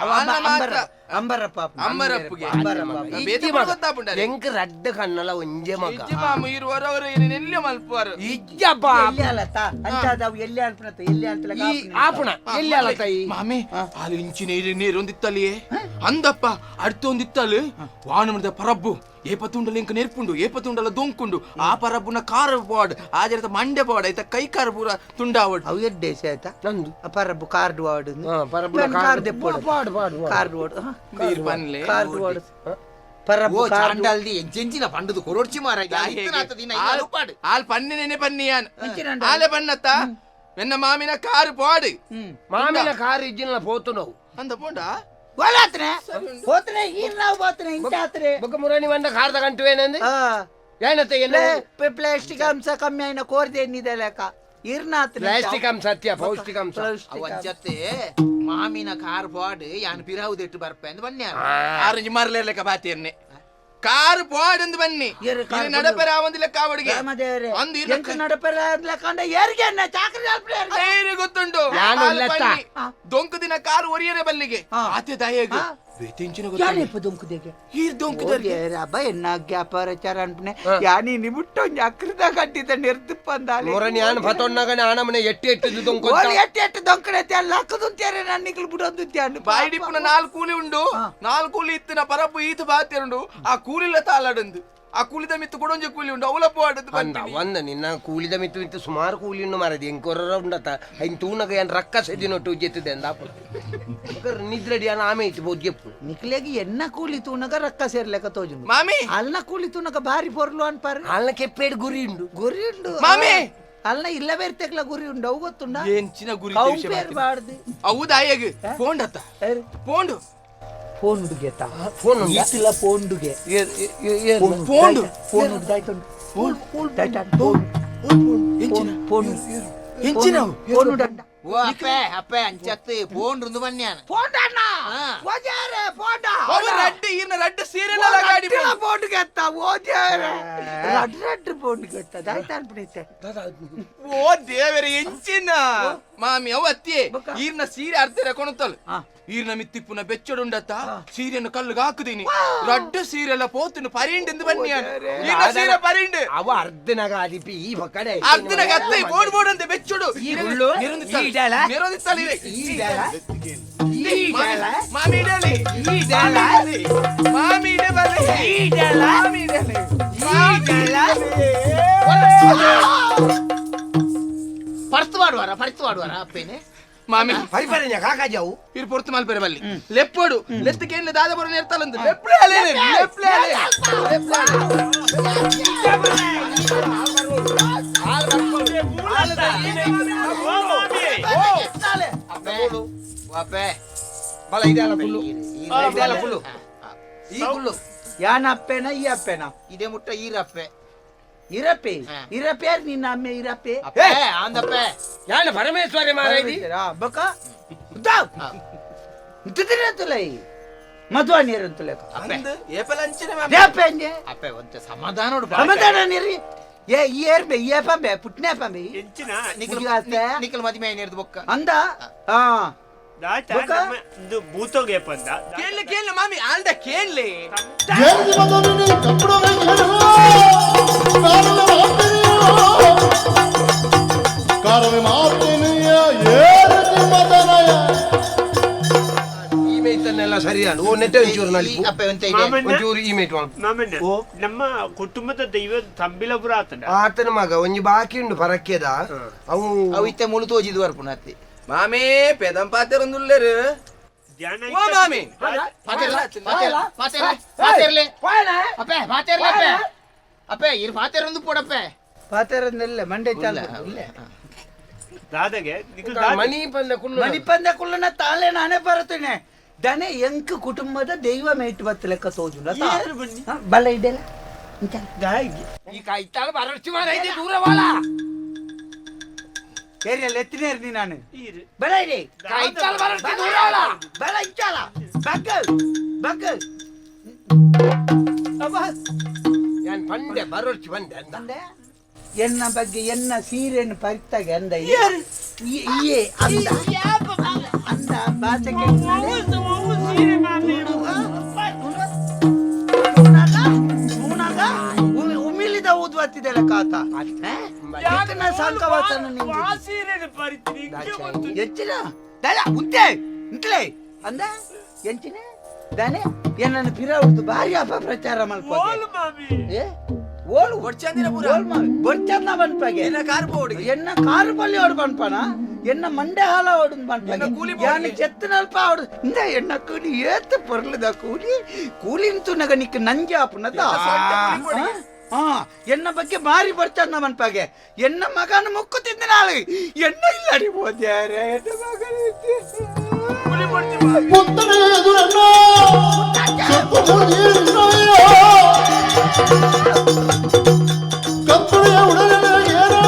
ಅವನ ಮಾತ್ರ ಅಂಬರಪ್ಪ ಅಂಬರಪ್ಪಗೆ ಅಂಬರಪ್ಪ ಬೇತೆ ಪುಡ ಗೊತ್ತಾಪುಂಡ ಎಂಕ್ ರಡ್ಡ ಕಣ್ಣಲ ಒಂಜೆ ಮಗ ಇಜ್ಜಿ ಮಾಮ ಇರುವರವರು ನೆಲ್ಯ ಮಲ್ಪುವರು ಇಜ್ಜಪ್ಪ ಎಲ್ಲಿ ಅಲತ್ತ ಅಂಚಾದವು ಎಲ್ಲಿ ಅಲ್ಪನತ್ತ ಎಲ್ಲಿ ಅಲ್ಪಲ ಈ ಆಪುಣ ಎಲ್ಲಿ ಅಲತ್ತ ಈ ಮಾಮಿ ಹಾಲು ಇಂಚಿ ನೀರು ನೀರೊಂದಿತ್ತಲಿಯೇ ಅಂದಪ್ಪ ಅಡ್ತೊಂದಿತ್ತಲು ವಾಣ ಪರಬ್ಬು ಏಪತ್ತುಂಡಲ ಇಂಕ ನೆರ್ಪುಂಡು ಏಪತ್ತುಂಡಲ ದೊಂಕುಂಡು ಆ ಪರಬ್ಬುನ ಕಾರ ಪಾಡ್ ಆ ಜರತ ಮಂಡೆ ಪಾಡ್ ಐತ ಕೈ ಕಾರ ಪೂರ ತುಂಡಾವಡ್ ಅವು ಎಡ್ಡೆ ಆಯ್ತಾ ನಂದು ಪರಬ್ಬು ಕಾರ್ಡ್ ವಾರ್ಡ್ ಹಾ, ಪರಬ್ಬುನ ಕಾರ್ಡ್ ಕಾರ್ಡ್ ದೆಪ್ಪೋಡು ಪಾಡು, ಪಾಡು, ಪಾಡು. ಕಾರ್ಡ್ ವಾರ್ಡ್ ನೀರ್ ಪನ್ಲೆ ಕಾರ್ಡ್ ವಾರ್ಡ್ ಓ ಪರಬ್ಬು ಕಾರ್ಡ್ ಚಾಂಡಲ್ದಿ ಎಂಚೆಂಚಿನ ಪಂಡದು ಕೊರೊಡ್ಚಿ ಮಾರ ದಿನ ಉಪ್ಪಾಡು ಆಲ್ ಪನ್ನಿನೇನೆ ಪನ್ನಿಯಾನ್ ಇಂಚಿನ ಆಲೆ ಪನ್ನತ್ತ ಎನ್ನ ಮಾಮಿನ ಕಾರು ಪಾಡು ಮಾಮಿನ ಕಾರ್ ಇಜ್ಜಿನ ಪೋತು ನಾವು ಅಂದ ಪೋಂಡ ಓಲಾತ್ರೆ ಹೋತ್ರೆ ಈರ್ ನಾವು ಹೋತ್ರೆ ಇಂಚಾತ್ರೆ ಬೊಕ ಮುರಾಣಿ వంద ಕಾರ್ ತಗಂಟು ಏನಂది ಆ ಏನತ್ತೆ ಎಲ್ಲ ಪ್ಲಾಸ್ಟಿಕ್ ಅಂಶ ಕಮ್ಮಿ అయిన ಕೋರ್ದೆ ಎನ್ನಿದೆ ಲೆಕ್ಕ ಇರ್ನಾತ್ ಪ್ಲಾಸ್ಟಿಕ್ ಸತ್ಯ ಪೌಷ್ಟಿಕಾಂಶ. ಅವಂಚತ್ತೆ ಮಾಮಿನ ಕಾರ್ ಪಾಡ್ ಯಾನ್ ಪಿರಾವುದೆಟ್ಟು ಬರ್ಪೆ ಅಂದ್ ಬನ್ನಿ. ಆರೆಂಜ್ ಮರ್ಲೇರ್ಲೆಕ್ಕ ಬಾತಿಯನ್ನೆ ಕಾರ್ ಪಾಡ್ ಅಂದ್ ಬನ್ನಿ. ಏರು ಕಾರ್ ನಡಪೆರ ಆವಂದಿಲ್ಲ ಕಾವಡಿಗೆ. ರಾಮದೇವರೇ ಅಂದ್ ಇರ್ನ ಎಂಕ್ ನಡಪೆರ ಕಂಡ ಏರ್ಗೆ ಅನ್ನ ಚಾಕ್ರಿ ಅಲ್ಪೆ ಏರ್ಗೆ. ಏರೆ ಗೊತ್ತುಂಟು ಯಾನು ಆಲ್ ಇಲ್ಲತ್ತ. ಬನ್ನಿ. ದೊಂಕು ದಿನ ಕಾರ್ ಒರಿಯರೆ ಬಲ್ಲಿಗೆ ಆ. ಆತೆ ದಯಗ್ ಆ. ಬೇತೆಂಚಿನ ಯಾನ್ ಗೊತ್ತುಂಟು ಇಪ್ಪ ದೊಂಕುದೆಗೆ ಈರ್ ದೊಂಕುದರ್ಗೆ ಅಬ್ಬ ಎನ್ನ ವ್ಯಾಪಾರ ಅನ್ಪನೆ ಯಾನಿ ನಿಮುಟ್ಟೊಂಜಿ ಅಕ್ರದ ಕಟ್ಟಿದ ನಿರ್ದಿಪ್ಪಂದಾಲೆ ಮೊರನಿ ಯಾನ್ ಫತೊಣ್ಣಗನೆ ಆನಮನೆ ಎಟ್ಟಿ ಎಟ್ಟಿದ್ದು ದೊಂಕು ಓಲ್ ಎಟ್ಟಿ ಎಟ್ಟಿ ದೊಂಕಣತೆ ಅಲ್ಲ ಲಕ್ಕದುಂತೇರೆ ನನ್ನ ನಿಕ್ಲು ಬಿಡೊಂದುಂತೆ ಬಾಯಿಡಿಪ್ಪುನ ನಾಲ್ಕು ಕೂಲಿ ಉಂಡು. ನಾಲ್ಕು ಕೂಲಿ ಇತ್ತಿನ ಪರಪ್ಪು ಈತು ಬಾತಿರುಂಡು. ಆ ಕೂಲಿಲ ತಾಳಡುಂದು ಆ ಕೂಲಿದ ಮಿತ್ತು ಕೊಡೊಂಜಿ ಕೂಲಿ ಉಂಡು ಅವಲ ಪೋಡದು. ಅಂದ ಒಂದ ನಿನ್ನ ಕೂಲಿದ ಮಿತ್ತು ಮಿತ್ತು ಸುಮಾರು ಕೂಲಿ ಉಂಡು ಮಾರದಿ ಎಂಕೊರ ಉಂಡತ ಐನ್ ತೂನಗ ಏನ್ ರಕ್ಕ ಸೆದಿನೊಟ್ಟು ಜೆತ್ತದೆ ಅಂದ ನಿದ್ರಡಿ ಯಾನ್ ಆಮೆ ಇತ್ತು ಬೋದ್ಗೆಪ್ಪು. ನಿಕ್ಲೆಗೆ ಎನ್ನ ಕೂಲಿ ತೂನಗ ರಕ್ಕ ಸೇರ್ಲೆಕ್ಕ ತೋಜುಂಡು. ಮಾಮಿ ಅಲ್ನ ಕೂಲಿ ತೂನಗ ಬಾರಿ ಪೊರ್ಲು ಅನ್ಪಾರು. ಅಲ್ನ ಕೆಪ್ಪೇಡ್ ಗುರಿ ಉಂಡು. ಗುರಿ ಉಂಡು ಮಾಮಿ! ಅಲ್ನ ಇಲ್ಲ ಬೇರ್ತೆಕ್ಲ ಗುರಿ ಉಂಡು ಅವು ಗೊತ್ತುಂಡ. ಎಂಚಿನ ಗುರಿ? ಕೌಂಪೇರ್ ಬಾಡ್ದು. ಅವು ದಾಯಗ್ ಪೋಂಡತ್ತ ಪೋಂಡು. ಫೋನ್ ಉಡುಗೆತ ಫೋನ್ ಉಂಡಾ? ಈತಿಲ ಫೋನ್ ಉಡುಗೆ. ಪೋಂಡು. ಫೋನ್ ಉಡ್ದಾಯ್ತುಂಡು. ಫೋನ್ ಫೋನ್ ಎಂಚಿನ ಅವು? ಫೋನ್ ಉಡಂಡ. ಓ ಅಪ್ಪೆ ಅಪ್ಪೆ ಅಂಚತ್ತೆ ಫೋನ್ ರುಂದು ಬನ್ಯಾನ. ಫೋನ್ ಅಣ್ಣ ಓಜಾರೆ ಫೋನ್. ಅವು ರಡ್ಡು ಈರ್ನ ರಡ್ಡು ಸೀರೆಲ್ಲ ಗಾಡಿ. ಫೋನ್ ಗೆತ್ತ ಓಜಾರೆ ರಡ್ ರಡ್ ಫೋನ್ ಗೆತ್ತ ದಾಯ್ತ ಅನ್ಪಿಡುತ್ತೆ. ಓ ದೇವರೇ ಎಂಚಿನ ಮಾಮಿ ಅವು ಅತ್ತಿಯೇ ಈರ್ನ ಸೀರೆ ಅರ್ಧರೆ ಕೊಣತಲ್. ಈರ್ನ ಮಿತ್ತಿಪ್ಪುನ ಬೆಚ್ಚಡುಂಡತ್ತ ಸೀರೆಯನ್ನು ಕಲ್ಲುಗೆ ಹಾಕುದೀನಿ ರಡ್ಡು ಸೀರೆ ಎಲ್ಲ ಪೋತುಂಡು ಪರಿಂಡು ಬನ್ನಿ ಈರ್ನ ಸೀರೆ ಪರಿಂಡು. ಅವ ಅರ್ಧನಾಗ ಆದಿಪಿ ಈ ಬಕ್ಕಡೆ. ಅರ್ಧನಾಗ ಅತ್ತೆ ಬೋಡ್ ಬೋಡ್ ಅಂತ ಬೆಚ್ಚುಡು. ಗುಳ್ಳು, ಈ ಇಡಲ, ಈ ಇಡಲ, ಈ ಇಡಲ, ಮಾಮಿ ಇಡಲಿ. ಈ ಇಡಲ, ಮಾಮಿ ಇಡೆ ಬಲ್ಲಿ. ಈ ಇಡಲ, ಮಾಮಿ ಇಡಲಿ. ಈ ಇಡಲ. ಪರ್ತು ಮಾಡುವಾರ ಪರ್ತು ಮಾಡುವಾರ ಅಪ್ಪೇನೆ. ಮಾಮಿ ಪರಿಪರಿನ ಕಾಕಾಜಾವು. ಇರು ಪೊರ್ತು ಮಲ್ಪೆರೆ ಬಲ್ಲಿ ಲೆಪ್ಪೋಡು ಲೆತ್ತು ಕೇಂದ್ರ ದಾದ ಬರೋ ನೇರ್ತಾಲಂದು ಲೆಪ್ಲೆ ಅಲೆ ಲೆಪ್ಲೆ ಅಲೆ ಲೆಪ್ಲೆ ಅಲೆ. ಅಪ್ಪೆ ಓ ಅಪ್ಪೆ ಬಲ ಇದೆಲ್ಲ ಕುಲ್ಲು ಇದೆಲ್ಲ ಕುಲ್ಲು ಈ ಕುಲ್ಲು. ಯಾನ ಅಪ್ಪೇನ ಈ ಅಪ್ಪೇನ? ಇದೇ ಮುಟ್ಟ ಈರಪ್ಪೆ. ಇರಪ್ಪೆ. ಹಾ. ಇರಪ್ಪೆ ಯಾರು ನಿನ್ನ ಅಮ್ಮೆ ಇರಪ್ಪೆ? ಅಪ್ಪೆ ಆಂದಪ್ಪೆ. ಯಾನ ಪರಮೇಶ್ವರಿ ಮಾರಾಯ್ದಿ. ಬಕ ತುಲೈ ಮಧುವ ನೀರು ತುಲಕ. ಅಪ್ಪೆ ಅಂದ್ ಏಪಲ ಅಂಚಿನ ಮಾಮಿ. ಅಪ್ಪೆ ಅಂಜೆ. ಅಪ್ಪೆ ಒಂತೆ ಸಮಾಧಾನ ಉಡು. ಸಮಾಧಾನ ನೀರಿ ಏ ಈ ಏರ್ಬೆ ಈ ಪಂಬೆ ಪುಟ್ನೆ ಪಂಬೆ. ಎಂಚಿನ? ನಿಖಿಲ್ ಆಸ್ತೆ? ನಿಖಿಲ್ ಮದಿಮೆ ಏನಿರ್ದು ಬೊಕ್ಕ. ಅಂದ ಹಾ ದಾತ ಬೊಕ್ಕ? ನಮ್ಮ ಇಂದು ಭೂತೋಗೆ ಪಂದ. ಕೇಳ್ಲೆ ಕೇಳ್ಲೆ ಮಾಮಿ ಆಲ್ದ ಕೇಳ್ಲೆ. ಏರಿದಿ ಮದನಿನಿ ಕಪ್ಪುಡ ಕಾರವೆ ಮಾತಿನಿಯ ಏರಿದಿ ಮದನಯ. ಈ ಮೇಯ್ತನ್ನೆಲ್ಲ ಸರಿಯಾನ ಓ ನೆಟ್ಟೆ ಒಂಚೂರು ನಲಿಪು. ಅಪ್ಪೆ ಒಂತೆ ಇದೆ. ಮಾಮಣ್ಣ ಒಂಚೂರು ಈ ಮೇಟ್ ಮಲ್ಪ. ಮಾಮಣ್ಣ ಓ. ನಮ್ಮ ಕುಟುಂಬದ ದೈವ ತಂಬಿಲಪುರ ಆತನ. ಆತನ ಮಗ ಒಂಜಿ ಬಾಕಿ ಉಂಡು ಪರಕ್ಕೆದ ಅವು. ಅವು ಇತ್ತೆ ಮುಳು ತೋಜಿದ್ ಬರ್ಪುನ ಅತ್ತಿ. ಮಾಮಿ ಪೆದಂ ಪಾತೆರೊಂದುಲ್ಲೆರು. ಧ್ಯಾನ ಓ ಮಾಮಿ. ಪಾತೆರ್ಲ ಪಾತೆರ್ಲ ಪಾತೆರ್ಲೆ ಪಾತೆರ್ಲೆ ಅಪ್ಪೆ ಪಾತೆರ್ಲೆ ಅಪ್ಪೆ ಅಪ್ಪೆ ಇರ್ ಪಾತೆರೊಂದು ಪೋಡಪ್ಪೆ. ಪಾತೆರಂದಿಲ್ಲ ಮಂಡೆ ಚಾಲ. ದಾದಗೆ ನಿಖಿಲ್ ದಾದ ಮಣಿ ಪಂದ ಕುಲ್ಲು. ಮಣಿಪಂದ ಕುಲ್ಲನ ತಾಳೆ ನಾನೇ ಬರ್ತೇನೆ ದನೆ ಎಂಕ್ ಕುಟುಂಬದ ದೈವ ಮೇಟ್ ಬತ್ತ ಲೆಕ್ಕ ತೋಜುಂಡ. ಏರು ಬನ್ನಿ. ಬಲ್ಲ ಇದೆಲ್ಲ. ಈ ಕಾಯ್ತಾಳ ಬರರ್ಚಿ ಮಾರಾಯ್ದಿ ದೂರ ವಾಲ. ಏರಿಯಲ್ಲ ಎತ್ತಿನೇರ್ ನೀ ನಾನು. ಈರು. ಬಲ ಇದೆ. ಕಾಯ್ತಾಳ ಬರರ್ಚಿ ದೂರ ವಾಲ. ಬಲ ಇಂಚಾಲ ಬಗ್ಗ ಬಗ್ಗ ಅಬ್ಬಾ. ಯಾನ್ ಪಂಡೆ ಬರರ್ಚಿ ಬಂದೆ ಅಂದ. ಅಂದೆ ಎನ್ನ ಬಗ್ಗೆ ಎನ್ನ ಸೀರೆಯನ್ನು ಪರಿತ್ತಾಗ ಅಂದ ಈ- ಈ ಅಂದ ಅಂದ ಭಾಷೆ ಸೀರೆ ಮಾಮಿ. ಉಮಿಲಿದ ಊದ್ವತ್ತಿದೆಲ್ಲ ಕಾತ ಸಂಕವಾಸನ. ಆ ಸೀರೆನ ಪರಿತೀನಿ ಇಂಕೆ ಗೊತ್ತು. ಎಂಚಿನ ದಲ ಉಂತೆ ಇಂತ್ಲೆ ಅಂದ ಎಂಚಿನ ದಾನೆ ಎನ್ನನ್ನು ಪಿರ ಉಡ್ದು ಭಾರಿ ಅಪಪ್ರಚಾರ ಮಲ್ಪೋಗೆ. ಓಲು ಮಾಮಿ. ಏ ಓಲು ಬೊಡ್ಚಂದಿನ ಪೂರ. ಓಲ್ ಮಾಮಿ ಬೊಡ್ಚಂದ ಬನ್ಪಾಗೆ. ಎನ್ನ ಕಾರ್ ಪೋಡುಗೆ. ಎನ್ನ ಕಾರು ಪಲ್ಲಿ ಓಡು ಬನ್ಪನ ಎನ್ನ ಮಂಡೆ ಹಾಲ ಓಡು ಬನ್ಪಾಗೆ. ಎನ್ನ ಕೂಲಿ ಯಾನ ಪೋಡುಗೆ. ಚೆತ್ತನಲ್ಪ ಓಡು ಇಂದ ಎನ್ನ ಕೂಲಿ ಏತ್ ಪೊರ್ಲುದ ಕೂಲಿ ಕೂಲಿಂತು ನಗ ನಿಕ್ ನಂಜೆ ಆಪುನದ. ಹಾ ಎನ್ನ ಬಗ್ಗೆ ಭಾರಿ ಬರ್ಚಂದ ಮನ್ಪಾಗೆ ಎನ್ನ ಮಗನ ಮುಕ್ಕು ತಿಂದ ನಾಳು ಎನ್ನ ಇಲ್ಲಡಿ ಹೋದ್ಯಾರೆ ಎನ್ನ ಮಗನ ಪುತ್ತನೆ ಎದುರನ್ನ ಸೊಪ್ಪು ಮುರಿದಿರುನ್ನಯ್ಯ. ಕಪ್ಪುಳೆಯ ಉಡಲಿನ ಏನೋ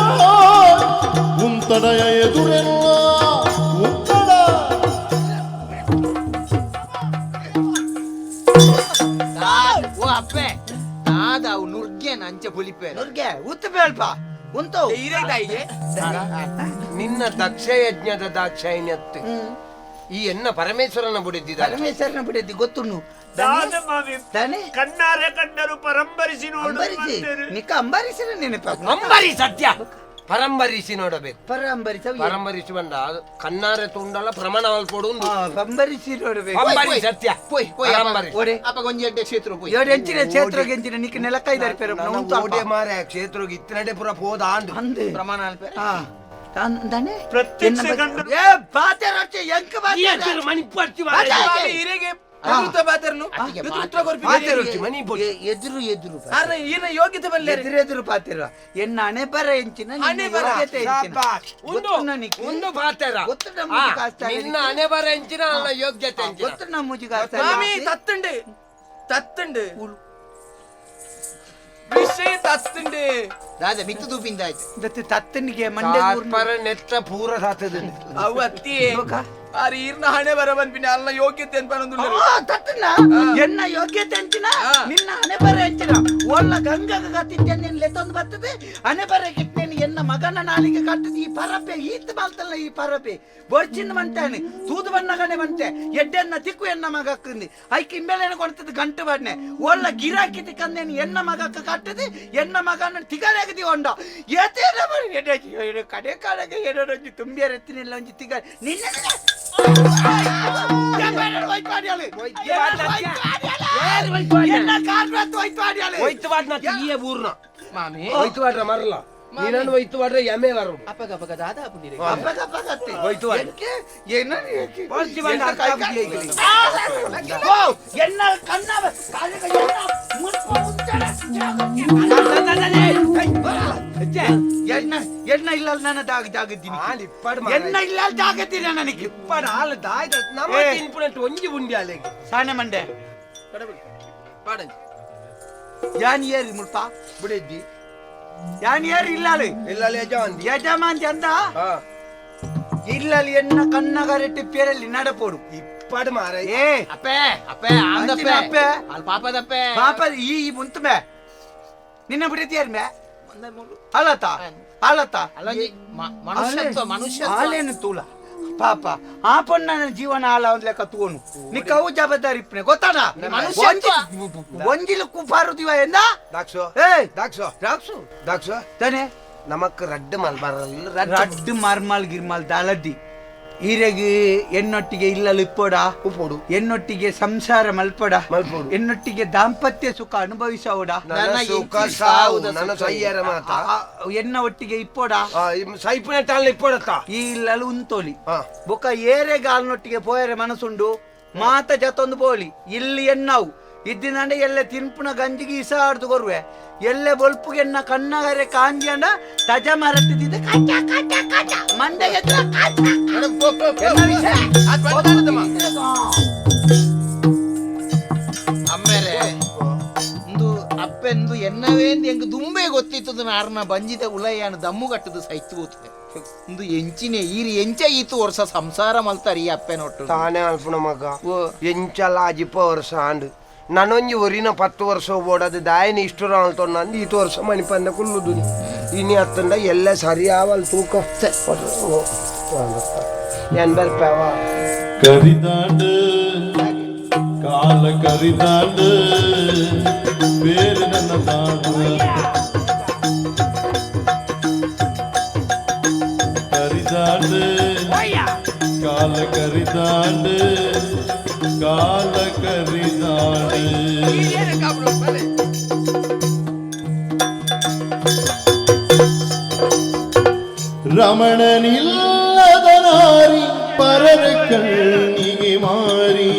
ಅಪ್ಪೆ ದಾದ ಅವು ನುರ್ಗೆನ ಅಂಚೆ ಪುಲಿಪೆ ನುರ್ಗೆ ಉತ್ತು ಬೇಳ್ಪ ಉಂತು ಇರೈತಾಯಿಗೆ ನಿನ್ನ ದಕ್ಷಯಜ್ಞದ ದಾಕ್ಷಾಯಿಣ್ಯತ್ತೆ ಈ ಎನ್ನ ಪರಮೇಶ್ವರನ ಬುಡಿದ್ದಿದ್ದಾರೆ. ಪರಮೇಶ್ವರನ ಬಿಡದ್ದಿ ಗೊತ್ತುಂಡು. ದಾದ ಮಾಮಿ ತಾನೆ ಕಣ್ಣಾರೆ ಕಂಡರು ಪರಂಬರಿಸಿ ನೋಡು ಅಂಬರಿಸಿ ಅಂತಾರೆ. ನಿಕ್ಕ ಅಂಬರಿಸಿನ ನೆನಪ. ಅಂಬರಿ ಸತ್ಯ ಪರಂಬರಿಸಿ ನೋಡಬೇಕು. ಪರಂಬರಿಸ ಪರಂಬರಿಸಿ ಬಂದ ಕಣ್ಣಾರೆ ತುಂಡಲ್ಲ ಪ್ರಮಾಣ ಕೊಡು. ಅಂಬರಿಸಿ ನೋಡಬೇಕು. ಅಂಬರಿ ಸತ್ಯ ಪೋಯ್ ಪೋಯ್ ಪರಂಬರಿ. ಓಡೆ. ಅಪ್ಪ ಒಂಜಿ ಎಡ್ಡೆ ಕ್ಷೇತ್ರ ಪೋಯ್. ಏಳು ಎಂಚಿನ ಕ್ಷೇತ್ರ ಗೆಂಚಿನ ನಿಕ್ಕ ನೆಲಕೈದಾರಿ ಪೇರು ಉಂತು ಓಡೆ ಮಾರೆ ಕ್ಷೇತ್ರಕ್ಕೆ ಇತ್ತನಡೆ ಪುರ ಪೋದ ಆಂಡು ಅಂದೆ ಪ್ರಮಾಣ ಅಲ್ಪೆ. ಹಾ ತಾನೆ ಪ್ರತ್ಯಕ್ಷ ಕಂಡರು ಏ ಬಾತೆ ಎಂಕ ಬಾತೆ ಮಣಿಪರ್ಚಿ ಇರೆಗೆ ಎದುರುತ್ತ ಬಾತೆರ್ನು ಎದುರು ಉತ್ತರ ಕೊರ್ಪಿ ಬಾತೆರೊಚ್ಚಿ ಮಣಿ ಪೊರ್ಚಿ. ಎದುರು ಎದುರು ಆರ್ನ ಈರ್ನ ಯೋಗ್ಯತೆ ಬಲ್ಲೆ ಎದುರು ಎದುರು ಪಾತಿರುವ ಎನ್ನ ಹಣೆ ಬರ ಎಂಚಿನ ನಿನ್ನ ಹಣೆ ಬರ. ಯೋಗ್ಯತೆ ಎಂಚಿನ. ಶಾಬಾಷ್. ಒಂದು ಗೊತ್ತುಂಡ ನಿಕ್ಕೆ? ಒಂದು ಬಾತೆರ. ಗೊತ್ತುಂಡ ಮುಜಿ ಕಾಸ್ತಾಳೆ ನಿನ್ನ ನಿಕ್ಕೆ? ಹಣೆ ಬರ ಎಂಚಿನ ಅಲ್ಲ ಯೋಗ್ಯತೆ ಎಂಚಿನ. ಗೊತ್ತುಂಡ ಮುಜಿ ಕಾಸ್ತಾಳೆ ಮಾಮಿ ನಿಕ್ಕೆ? ತತ್ತುಂಡು ತತ್ತುಂಡು ವಿಷಯ ತತ್ತುಂಡು ದಾದ ಮಿತ್ತು ತೂಪಿಂದ ಆಯ್ತು. ದತ್ತು ತತ್ತನಿಗೆ ಮಂಡೆ ತಾತ್ಪರ ನೆತ್ತ ಪೂರ ಸಾತದ ಅವು ಅತ್ತಿಯೇ ಆರ್ ಈರ್ನ ಹಣೆ ಬರ ಬಂದ್ಪಿನ ಅಲ್ಲ ಯೋಗ್ಯತೆ ಅಂತ ಪನೊಂದುಲ್ಲೆರ್. ತತ್ತನ ಎನ್ನ ಯೋಗ್ಯತೆ ಎಂಚಿನ ನಿನ್ನ ಹಣೆ ಬರ ಎಂಚಿನ ಒಳ್ಳ ಗಂಗಗ ಗತಿತ್ತೆ ನಿನ್ ಲೆತ್ತೊಂದು ಬರ್ತದೆ ಹಣೆ ಬರ ಕಿಟ್ನೇನು ಎನ್ನ ಮಗನ ನಾಲಿಗೆ ಕಟ್ಟದ ಈ ಪರಪೆ ಈತ್ ಬಾಲ್ತಲ್ಲ ಈ ಪರಪೆ ಬೊರ್ಚಿನ ಮಂತಾನೆ ತೂದು ಬಣ್ಣಗನೆ ಬಂತೆ ಎಡ್ಡೆನ್ನ ತಿಕ್ಕು ಎನ್ನ ಮಗಕ್ಕಂದಿ ಐಕ್ ಇಂಬೆಲೇನ ಕೊಡ್ತದೆ ಗಂಟು ಬಣ್ಣೆ ಒಳ್ಳ ಗಿರಾಕಿ ತಿಕ್ಕಂದೇನು ಎನ್ನ ಮಗಕ್ಕ ಕಟ್ಟದೆ ಎನ್ನ ಮಗನ ತಿಗಲೆಗದಿ ಹೊಂಡ ಏತೇನ ಬರಿ ಎಡ್ಡೆ ಕಡೆ ಕಾಲಗೆ ಎಡೊಂಜಿ ತುಂಬಿಯರ್ ಎತ್ತಿನಿಲ್ಲ ಒಂಜಿ ತಿಗ ನಿನ್ನ ಈಯ ಊರ್ನ ಮಾಮಿ ಒಯ್ತು ವಾಡ್ರ ಮರಲ ನೀನನ್ನು ಒಯ್ತು ವಾಡ್ರೆ ಎಮೆ ಬರು. ಅಪ್ಪಗ ಅಪ್ಪಗ ದಾದ ಅಪ್ಪನಿರೆ. ಒಯ್ತು ವಾಡ್ರೆ. ಎಣ್ಣ ಇಲ್ಲ ನನ್ನ ದಾಗ ಜಾಗದ್ದೀನಿ ಎಣ್ಣ ಇಲ್ಲ ಜಾಗತ್ತೀನಿ ನನಗೆ ಇಪ್ಪಡ ಹಾಲು ದಾಯ್ದ ನಮ್ಮ ಏ. ತಿನ್ಪುನಟ್ಟು ಒಂಜಿ ಉಂಡಿ ಅಲೆಗೆ ಸಾನೆ ಮಂಡೆ ಪಾಡಂಜಿ ಯಾನ್ ಏರಿ ಮುಲ್ಪ ಬಿಡಿದ್ದಿ ಯಾನ್ ಏರಿ ಇಲ್ಲಾಳು ಇಲ್ಲ ಯಜಮಾನ್ದಿ ಯಜಮಾನ್ತಿ ಅಂತ ಹಾ ಇಲ್ಲಲ್ಲಿ ಎನ್ನ ಕನ್ನಗರೆಟ್ಟಿ ಪೇರಲ್ಲಿ ನಡಪೋಡು ಇಪ್ಪಡು ಮಾರ ಏ ಅಪ್ಪೆ ಅಪ್ಪೆ ಆಂದಪ್ಪೆ ಅಂಚಿನ ಅಪ್ಪೆ. ಅಲ್ಲಿ ಪಾಪದಪ್ಪೆ ಪಾಪ ಈ ಮುಂತಮೆ ನಿನ್ನ ಬಿಡಿತೀಯರ್ ಮೇ ಅಲತ ಅಲತ ಅಲ್ಲೊಂಜಿ ಮನುಷ್ಯತ್ವ ಮನುಷ್ಯತ್ವ ಆಲೇನು ತೂಲ ಪಾಪ ಆ ಪೊಣ್ಣ ಜೀವನ ಆಲ ಒಂದ್ ಲೆಕ್ಕ ತೂನು ನಿಕ್ಕವು ಜವಾಬ್ದಾರಿ ಇಪ್ಪನೆ ಗೊತ್ತಾನ ಮನುಷ್ಯತ್ವ. ಒಂಜಿಲು ಕುಫಾರು ದಿವ ಎಂದ ದಾಕ್ಷೋ ಏಯ್ ದಾಕ್ಷೋ ರಾಕ್ಸು ದಾಕ್ಷೋ ತಾನೆ ನಮಕ್ ರಡ್ಡು ಮಲ್ ಬರಲ್ಲ ರಡ್ಡು ಮಾರ್ಮಾಲ್ ಗಿರ್ಮಾಲ್ ದಾಲದ್ದಿ ಈರೆಗೆ ಎನ್ನೊಟ್ಟಿಗೆ ಇಲ್ಲಲು ಇಪ್ಪೋಡ ಉಪ್ಪೋಡು ಎನ್ನೊಟ್ಟಿಗೆ ಸಂಸಾರ ಮಲ್ಪಡ ಮಲ್ಪೋಡು. ಎನ್ನೊಟ್ಟಿಗೆ ದಾಂಪತ್ಯ ಸುಖ ಅನುಭವಿಸೋಡ ನನ್ನ ಸುಖ ಸಾವು ನನ್ನ ಸೈಯರ ಮಾತ ಎನ್ನ ಒಟ್ಟಿಗೆ ಇಪ್ಪೋಡ ಸೈಪುನ ಟಾಲ್ ಇಪ್ಪೋಡತ್ತ ಈ ಇಲ್ಲಲು ಉಂತೋಲಿ ಹಾ. ಬೊಕ ಏರೆಗಾಲ್ನೊಟ್ಟಿಗೆ ಪೋಯರೆ ಮನಸ್ಸುಂಡು ಮಾತ ಜತೊಂದು ಪೋಲಿ ಇಲ್ಲಿ ಎನ್ನವು ಇದ್ದಿನಂಡೆ ಎಲ್ಲ ತಿನ್ಪುನ ಗಂಜಿಗೆ ಇಸಾಡ್ದು ಕೊರುವೆ ಎಲ್ಲೆ ಬೊಲ್ಪುಗೆ ಎನ್ನ ಕಣ್ಣಗರೆ ಕಾಂಜಿಯಂಡ ತಜ ಮರಟ್ಟಿದ್ದ ಕಾಚ ಕಾಚ ಕಾಚ ಮಂಡೆಗೆ ಎದ್ರ ಕಾಚ. ಎನ್ನ ವಿಷಯ? ಅಮ್ಮೇರೆ ಒಂದು ಅಪ್ಪೆಂದು ಎನ್ನವೇಂದು ಎಂಗ್ ದುಂಬೆ ಗೊತ್ತಿತ್ತದು ನಾರ್ನ ಬಂಜಿದ ಉಲಯಾನ ದಮ್ಮು ಕಟ್ಟದು ಸೈತು ಹೋತದೆ ಒಂದು ಎಂಚಿನೆ ಈರು ಎಂಚ ಈತು ವರ್ಷ ಸಂಸಾರ ಮಲ್ತಾರ ಈ ಅಪ್ಪೆನೊಟ್ಟು ತಾನೇ ಅಲ್ಪುನ ಮಗ ಓ. ಎಂಚಲ ಅಜಿಪ ವರ್ಷ ಆಂಡು ನನೊಂಜಿ ಒರಿನ 10 ವರ್ಷ ಓಡದು ದಾಯನ ಇಷ್ಟು ನಂದು ಈತು ವರ್ಷ ಮಣಿಪಂದ ಕುಲ್ಲುದು ಇನಿ ಅತ್ತಂಡ ಎಲ್ಲ ಸರಿ ಆವಲ್ ತೂಕ ಏನ್ ಬರ್ಪಾವ ಕರಿದಾಂಡು ಕಾಲ ಕರಿದಾಂಡು ಬೇರೆ ನನ್ನ ತಾಂಡು ಕರಿದಾಂಡು ಕಾಲ ಕರಿದಾಂಡು ಕಾಲ ಕರಿದಾಂಡು ರಮಣನಿಲ್ಲದ ನಾರಿ ಪರರ ಕಣ್ಣಿಗೆ ಮಾರಿ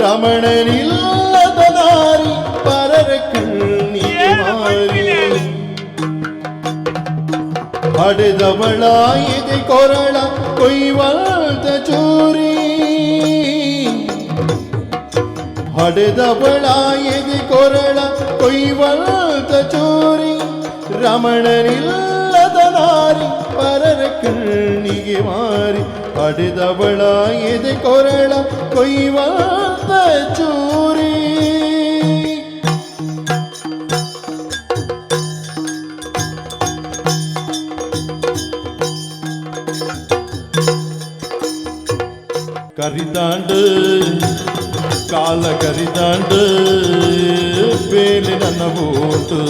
ರಮಣನಿಲ್ಲದ ನಾರಿ ಪರರ ಕಣ್ಣಿಗೆ ಮಾರಿ ಹಡೆದವಳ ಎದೆ ಕೊರಳ ಕೊಯ್ವಂತ ಚೂರಿ ಹಡೆದವಳ ಎದೆ ಕೊರಳ ಕೊಯ್ವಂತ ಚೂರಿ ರಮಣನಿಲ್ಲದ ನಾರಿ ಪರರ ಕಣ್ಣಿಗೆ ಮಾರಿ ಹಡೆದವಳ ಎದೆ ಕೊರಳ ಕೊಯ್ವಂತ ಚೂರಿ. ಕಾಲ ಕರಿದಾಂಡು ಬೇಲೆ ನನ್ನ ಬೋಟು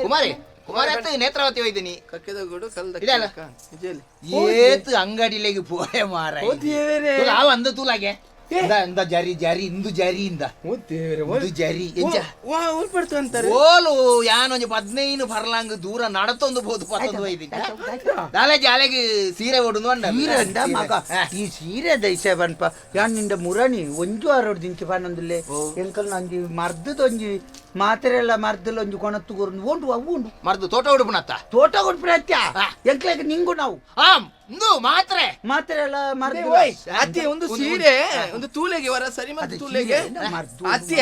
ಕುಮಾರಿ ಕುಮಾರಿ ಅತ್ತ ನೇತ್ರಾವತಿ ಹೋಯ್ತೀನಿ ಏತ್ ಅಂಗಡಿಲೆಗೆ ಪೋಯ ಮಾರ ಅವ ಅಂದ ತೂಲಾಗೆ ಇಂದ ಜರಿ ಜರಿ ಇಂದು ಜರಿ ಇಂದ ಇಂದು ಜರಿ ಎಂಚ ಓಲು ಯಾನೊಂಜಿ 15 ಫರ್ಲಾಂಗ್ ದೂರ ನಡತೊಂದು ಬೋದು ಪತ್ತೊಂದು ಹೋಯ್ತೀನಿ ದಾಲೆ ಜಾಲೆಗೆ ಸೀರೆ ಓಡುದು ಅಂಡ ಸೀರೆ ಅಂಡ ಮಗ ಈ ಸೀರೆ ದೈಸೆ ಬನ್ಪ ಯಾನ್ ನಿಂಡ ಮುರಣಿ ಒಂಜು ಆರೋಡ್ ದಿಂಚಿ ಪನ್ನೊಂದುಲ್ಲೆ ಎಂಕಲ್ ನಂಜಿ ಮರ್ದದ ಒಂಜಿ ಮಾತ್ರೆ ಎಲ್ಲ ಮರ್ದಲ ಒಂಜಿ ಕೊಣತ್ತು ಕೊರ್ದು ಓಂಡು ಅವು ಉಂಡು ಮರ್ದು ತೋಟ ಉಡುಪುನತ್ತ ತೋಟ ಉಡುಪುನತ್ತ ಎಂಕ್ಲೆಗ್ ನಿಂಗು ನಾವು ಆಮ್ ಇಂದು ಮಾತ್ರೆ ಮಾತ್ರೆ ಎಲ್ಲ ಮರ್ದು ಅತ್ತೆ ಒಂದು ಸೀರೆ ಒಂದು ತೂಲೆಗೆ ವರ ಸರಿ ಮತ್ತು ತೂಲೆಗೆ ಅತ್ತೆ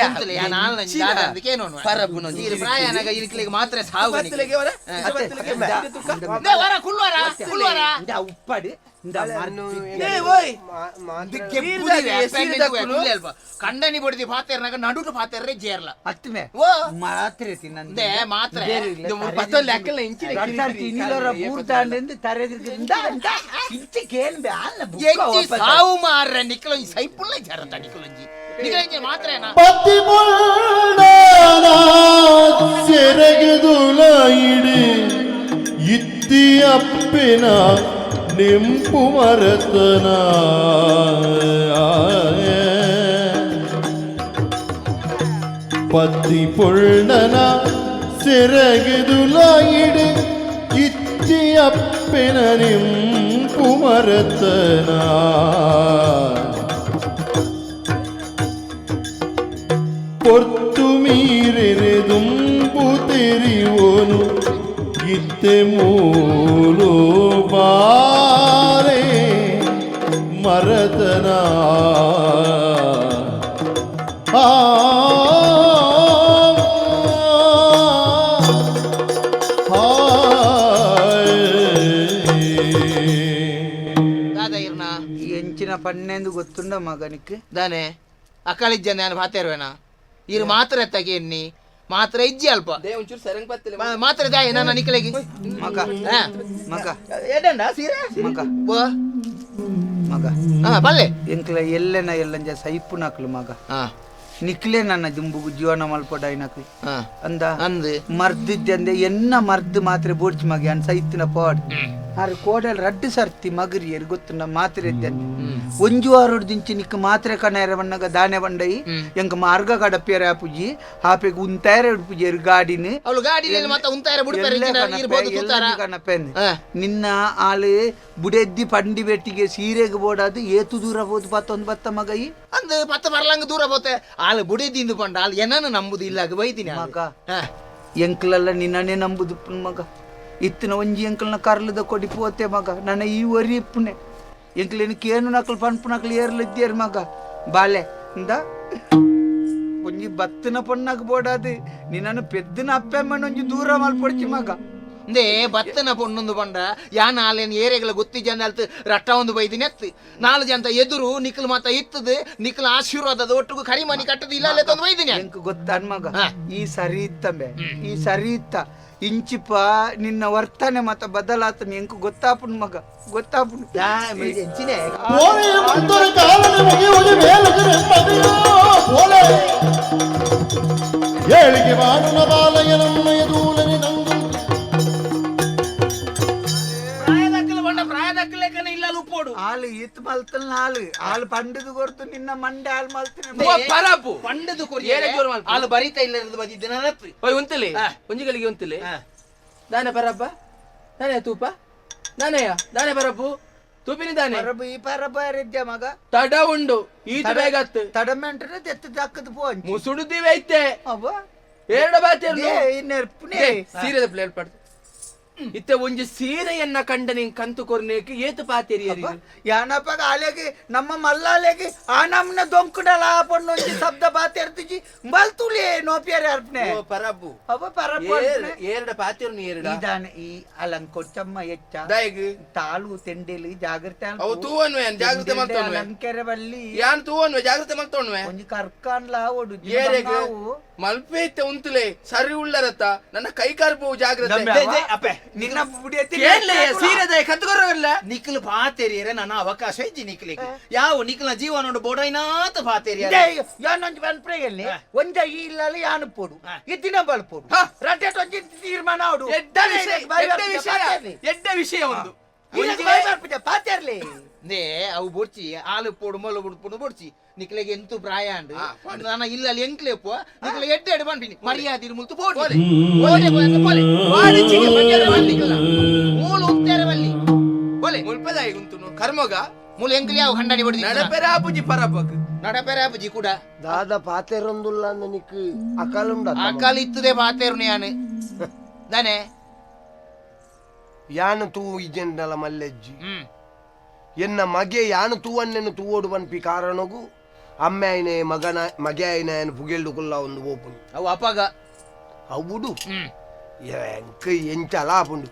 ಮಾತ್ರೆ ಸಾವು ವರ ವರ ಕುಲ್ವರ ಕುಲ್ವರ ಉಪ್ಪಾಡು ಕಂಡನಿ ಬಡಿದಿ ಪಾತೆರ್ನಾಗ ನಡುಟು ಪಾತೆರ್ರೆ ಜೇರ್ಲ ಅತ್ತಮೆ ಮಾತ್ರೆ ತಿನ್ನಂದೆ ಮಾತ್ರೆ ಸಾವು ಮಾರ್ರೆ ನಿಕ್ಕಲೊಂಜಿ ಸೈಪುಲ್ಲ ಜರತ ನಿಕ್ಕಲೊಂಜಿ ನಿಕ್ಕಲೊಂಜಿ ಮಾತ್ರೆನಾ ಪತಿ ಸೆರಗದುಲಾಯಿಡಿ ಇತ್ತಿ ಅಪ್ಪಿನ ನಿಂಪು ಮರತನ ಪತ್ತಿ ಪೊಳ್ಳನ ಸೆರಗದುಲಾಯಿಡಿ ಇತ್ತಿ ಅಪ್ಪಿನ ನಿಂಪು ಮರತನ ಪೊರ್ತು ಮೀರೆರೆ ದುಂಬು ತೆರಿವೋನು ಇತ್ತೆ ಮೂಲು ಬಾರೆ ಮರತನ ಆ ಎಂಚಿನ ಪನ್ನೆಂದು ಗೊತ್ತುಂಡ ಮಗನಿಗೆ ದಾನೆ ಅಕ್ಕಳಿಜ್ಜ ನಾನು ಪಾತೇರುವೆನಾ ಇರು ಮಾತ್ರೆ ತಗೆ ಎನ್ನಿ ಮಾತ್ರೆ ಇಜ್ಜಿ ಅಲ್ಪ ಮಾತ್ರೆ ದಾಯ ನನ್ನ ನಿಕ್ಕಲೆಗೆ ಮಗ ಮಗ ಏಡಂಡ ಸೀರೆ ಮಗ ಬೋ ಮಗ ಬಲ್ಲೆ ಎಂಕ್ಲ ಎಲ್ಲೆನ ಎಲ್ಲಂಜ ಸೈಪು ನಕ್ಲು ಮಗ ನಿಕ್ಲೆ ನನ್ನ ದುಂಬುಗು ಜೀವನ ಮಲ್ಪಡಾಯ್ನಕ್ಲು ಅಂದ ಅಂದ್ ಮರ್ದಿದ್ದೆ ಎನ್ನ ಮರ್ದು ಮಾತ್ರೆ ಬೋಡ್ಚಿ ಮಗ ಅನ್ ಸೈತಿನ ಪಾಡ್ ಆರು ಕೋಡಲ್ ರಡ್ಡು ಸರ್ತಿ ಮಗರಿ ಎರ್ ಗೊತ್ತು ಮಾತ್ರೆ ಇದ್ದೆ ಒಂಜು ವಾರೋಡ್ ದಿಂಚಿ ನಿಕ್ ಮಾತ್ರೆ ಕಣೇರ ಬಣ್ಣಗ ದಾನೆ ಬಂಡೈ ಎಂಕ ಮಾರ್ಗ ಕಡಪಿಯರ ಆಪುಜಿ ಆಪೆಗ್ ಉಂತಾರ ಉಡ್ಪುಜಿ ಎರ್ ಗಾಡಿನ ಅವಳು ಗಾಡಿನಲ್ಲಿ ಮತ್ತೆ ಉಂತಾರ ಬುಡ್ಪೆರೆ ಇರ್ಬೋದು ತೂತಾರ ಕಣಪೆನ್ ನಿನ್ನ ಆಳು ಬುಡೆದ್ದಿ ಪಂಡಿ ಬೆಟ್ಟಿಗೆ ಸೀರೆಗೆ ಬೋಡಾದು ಏತು ದೂರ ಹೋದು ಪತ್ತೊಂದು ಬತ್ತ ಮಗೈ ಅಂದ್ ಪತ್ತ ಬರ್ಲಂಗ ದೂರ ಬೋತೆ ಆಳು ಬುಡೆದಿಂದು ಪಂಡ ಆಳು ಏನನ್ನು ನಂಬುದು ಇಲ್ಲ ಬೈದಿನಿ ಮಗ ಎಂಕ್ಲೆಲ್ಲ ನಿನ್ನನೇ ನಂಬುದು ಮಗ ಇತ್ತಿನ ಒಂಜಿ ಎಂಕಲ್ನ ಕರ್ಲದ ಕೊಡಿ ಪೋತೆ ಮಗ ನನ್ನ ಈ ಒರಿ ಇಪ್ಪುನೆ ಎಂಕ್ಲೇನು ಕೇನು ನಕಲು ಪನ್ಪು ನಕಲು ಏರ್ಲಿದ್ದೇರು ಮಗ ಬಾಲೆ ಇಂದ ಒಂಜಿ ಬತ್ತಿನ ಪೊಣ್ಣಾಗ ಬೋಡಾದು ನಿನ್ನನ್ನು ಪೆದ್ದಿನ ಅಪ್ಪಮ್ಮನ ಒಂಜಿ ದೂರ ಮಲ್ಪೊಡ್ಚಿ ಮಗ ಅಂದೇ ಬತ್ತನ ಪೊಣ್ಣೊಂದು ಪಂಡ ಯಾನ ಆಲೇನು ಏರಿಯಾಗಳ ಗೊತ್ತಿ ಜನ ಅಲ್ತು ರಟ್ಟ ಒಂದು ಬೈದಿನಿ ಎತ್ತು ನಾಲು ಜನ ಎದುರು ನಿಕ್ಲು ಮಾತ ಇತ್ತದು ನಿಕ್ಲು ಆಶೀರ್ವಾದದ ಒಟ್ಟಿಗೂ ಕರಿಮನಿ ಕಟ್ಟದ ಇಲ್ಲ ಅಲ್ಲೇ ತಂದು ಬೈದಿನಿ ಎಂಕ್ ಗೊತ್ತಾನ್ ಮಗ ಈ ಸರಿ ಇತ್ತಂಬೆ ಈ ಸರಿ ಇತ್ತ ಇಂಚಿಪ ನಿನ್ನ ವರ್ತನೆ ಮತ ಬದಲಾತನ ಎಂಕ್ ಗೊತ್ತಾಪುನ್ ಮಗ ಗೊತ್ತಾಪುನ್ ಏಳಿಗೆ ಬಾಡುನ ಬಾಲಯನಮ್ಮಯ ದೂಲನೆ ನಂಗು ಆಲು ಇತ್ ಮಲ್ತಲ್ ನಾಲು ಆಲು ಪಂಡದು ಕೊರ್ತು ನಿನ್ನ ಮಂಡೆ ಆಲ್ ಮಲ್ತನೆ ಪರಪು ಪಂಡದು ಕೊರಿಯರೆ ಆಲು ಬರಿತಾ ಇಲ್ಲ ಬದಿದ್ದೆ ನನ್ನ ಓಯ್ ಉಂತಲೆ ಒಂಜಿಗಳಿಗೆ ಉಂತಲೆ ದಾನೆ ಪರಪ್ಪ ದಾನೆ ತೂಪ ದಾನೆಯ ದಾನೆ ಪರಪು ತೂಪಿನಿ ದಾನೆ ಪರಬು ಈ ಪರಬ ಇದ್ದೆ ಮಗ ತಡ ಉಂಡು ಈತ ಬೇಗತ್ತು ತಡಮೆಂಟನೆ ದೆತ್ತ ದಕ್ಕದ ಪೋ ಮುಸುಡುದಿವೆ ಐತೆ ಅವ ಎರಡು ಬಾತಿ ಇನ್ನೆರ್ಪುನೆ ಸೀರೆದ ಪ್ಲೇಟ್ ಪಡ್ತು ಇತ್ತೆ ಒಂಜಿ ಸೀರೆಯನ್ನ ಕಂಡನೆ ಕಂತು ಕೊರ್ನೇಕ್ ಏತು ಪಾತೆರಿ ಯಾನಪ್ಪ ಆಲೆಗೆ ನಮ್ಮ ಮಲ್ಲಾಲೆಗೆ ಆ ನಮ್ನ ದೊಂಕುಡಲ ಪಣ್ಣೊಂಜಿ ಶಬ್ದ ಪಾತೆರ್ತಿಜಿ ಬಲ್ತುಲೆ ನೋಪಿಯರ್ ಅರ್ಪಣೆ ಪರಬ್ಬು ಅವ ಪರಬ್ಬು ಏರಡ ಪಾತೆರು ಏರಡ ಇದಾನೆ ಈ ಅಲಂಕೊಚ್ಚಮ್ಮ ಹೆಚ್ಚ ದಾಯಗ್ ತಾಳು ತೆಂಡೆಲು ಜಾಗ್ರತೆ ಅವು ತೂವನ್ವೆ ಜಾಗ್ರತೆ ಮಲ್ತೊನ್ವೆ ಅಲಂಕೆರೆ ಬಲ್ಲಿ ಯಾನ್ ತೂವನ್ವೆ ಜಾಗ್ರತೆ ಮಲ್ತೊನ್ವೆ ಒಂಜಿ ಕರ್ಕಾನ್ಲ ಓಡು ಏರೆಗ್ ಮಲ್ಪೆ ಇತ್ತೆ ಉಂತುಲೆ ಸರಿ ಉಳ್ಳರತ್ತ ನನ್ನ ಕೈ ಕಾರ್ಪು ಜಾಗ್ರತೆ ಅಪ್ಪೆ ನಿನ್ನ ಬುಡಿಯತ್ತಿ ಏನ್ಲೆ ಸೀರೆದಾಯ ಕಂತು ಕೊರವಲ್ಲ ನಿಕ್ಲು ಪಾತೆರಿಯರೆ ನನ್ನ ಅವಕಾಶ ಇಜ್ಜಿ ನಿಕ್ಲಿಗೆ ಯಾವ ನಿಕ್ಲ ಜೀವನ ಉಂಡು ಬೋಡೈನಾತ ಪಾತೆರಿಯರೆ ಯಾನೊಂಜಿ ಪನ್ಪ್ರೆಯಲ್ಲಿ ಒಂಜ ಈ ಇಲ್ಲಲ್ಲಿ ಯಾನು ಪೋಡು ಇದ್ದಿನ ಬಲ್ಪೋಡು ರಟ್ಟೆಟ್ ಒಂಜಿ ತೀರ್ಮಾನ ಆಡು ಎಡ್ಡ ವಿಷಯ ಎಡ್ಡ ವಿಷಯ ಎಡ್ಡ ವಿಷಯ ಒಂದು ಪಾತೆರ್ಲಿ ನೇ ಅವು ಬೊಡ್ಚಿ ಆಲು ಪೋಡು ಮೊಲ ಬುಡ್ಪುಡು ಬೊಡ್ಚಿ ನಿಕ್ಲೆಗೆ ಎಂತು ಪ್ರಾಯ ಅಂಡು ನನ್ನ ಇಲ್ಲಲ್ಲಿ ಎಂಕ್ಲೆಪ್ಪ ನಿಕ್ಲೆ ಎಡ್ಡೆ ಎಡ್ ಪನ್ಪಿನಿ ಮರ್ಯಾದೆ ಮುಲ್ತು ಪೋಡು ಪೋಲೆ ಪೋಲೆ ಪೋಲೆ ವಾಡಿಚಿಗೆ ಬಂಜಾರ ಬಲ್ಲಿ ಮೂಲು ಉತ್ತೇರ ಬಲ್ಲಿ ಪೋಲೆ ಮುಲ್ಪದಾಯಿ ಉಂತುನು ಕರ್ಮಗ ಮೂಲು ಎಂಕ್ಲೆ ಯಾವ ಖಂಡನಿ ಬಡ್ದಿ ನಡಪೆರಾಪುಜಿ ಪರಬ್ಬಕ್ ನಡಪೆರಾಪುಜಿ ಕೂಡ ದಾದ ಪಾತೆರೊಂದುಲ್ಲ ಅಂದ ನಿಕ್ ಅಕಲುಂಡ ಅಕಲ್ ಇತ್ತದೆ ಪಾತೆರುನು ಯಾನು ದಾನೆ ಯಾನು ತೂ ಇಜೆಂಡಲ ಮಲ್ಲೆಜ್ಜಿ ಎನ್ನ ಮಗೆ ಯಾನು ತೂವನ್ನೆನ್ನು ತೂವೋಡು ಪನ್ಪಿ ಕಾರಣಗು ಅಮ್ಮೆ ಆಯ್ನೆ ಮಗನ ಮಗೆ ಆಯ್ನೆ ಪುಗೆಲ್ಡು ಕುಲ್ಲ ಒಂದು ಓಪುನು ಅವು ಅಪಗ ಅವುಡು ಎಂಕ್ ಎಂಚಲ ಆಪುಂಡು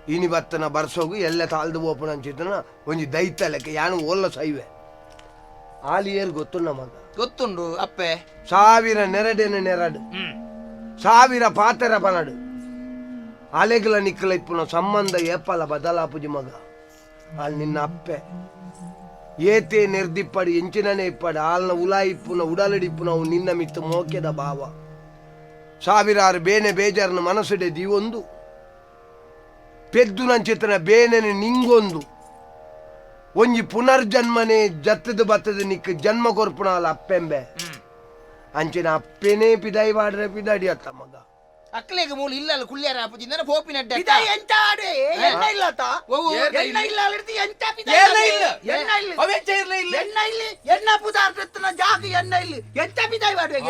ಇನಿ ಬತ್ತನ ಬರ್ಸೋಗು ಎಲ್ಲ ತಾಳ್ದು ಓಪುನ ಅಂಚಿತ್ತನ ಒಂಜಿ ದೈತಲಕ್ಕೆ ಯಾನು ಓಲ್ಲ ಸೈವೆ ಆಲಿಯರ್ ಗೊತ್ತುಂಡ ಮಗ ಗೊತ್ತುಂಡು ಅಪ್ಪೆ ಸಾವಿರ ನೆರಡೆನ ನೆರಡು ಸಾವಿರ ಪಾತೆರ ಪನಡು ಅಲೆಗಳ ನಿಕ್ಕಲ ಇಪ್ಪುನ ಸಂಬಂಧ ಏಪಲ ಬದಲಾಪುಜಿ ಮಗ ಅಲ್ಲಿ ನಿನ್ನ ಅಪ್ಪೆ ಏತೆ ನೆರ್ದಿಪ್ಪಡು ಎಂಚಿನನೇ ಇಪ್ಪಡು ಆಲ್ನ ಉಲಾಯಿಪ್ಪುನ ಉಡಲಡಿಪ್ಪುನ ಅವು ನಿನ್ನ ಮಿತ್ತು ಮೋಕೆದ ಭಾವ ಸಾವಿರಾರು ಬೇನೆ ಬೇಜಾರನ ಮನಸ್ಸುಡೆ ದೀವೊಂದು ಪೆದ್ದು ನಂಚಿತನ ಬೇನೆನೆ ನಿಂಗೊಂದು ಒಂಜಿ ಪುನರ್ಜನ್ಮನೆ ಜತ್ತದ ಬತ್ತದ ನಿಕ್ಕ ಜನ್ಮ ಕೊರ್ಪುಣಾಲ ಅಪ್ಪೆಂಬೆ ಅಂಚಿನ ಅಪ್ಪೆನೇ ಪಿದಾಯಿ ವಾಡ್ರೆ ಪಿದಾಡಿ ಅತ್ತ ಮಗ ಅಕ್ಲೆಗೆ ಮೂಲ ಇಲ್ಲ ಕುಳ್ಳ್ಯಾರ ಅಪ್ಪುಜಿ ನನ್ನ ಪೋಪಿನ ಅಡ್ಡ ಪಿದಾಯಿ ಎಂತ ಆಡೆ ಎಣ್ಣ ಇಲ್ಲ ತಾ ಎಣ್ಣ ಇಲ್ಲ ಅಲ್ಲಿರ್ತಿ ಎಂತ ಪಿದಾಯಿ ಏರ್ಲ ಇಲ್ಲ ಎಣ್ಣ ಇಲ್ಲ ಅವೆಂಚ ಇರ್ಲ ಇಲ್ಲ ಎಣ್ಣ ಇಲ್ಲಿ ಎಣ್ಣ ಪುದಾರ್ಥನ ಜಾಗ ಎಣ್ಣ ಇಲ್ಲಿ ಎಂತ ಪಿದಾಯಿ ವಾಡುವೆ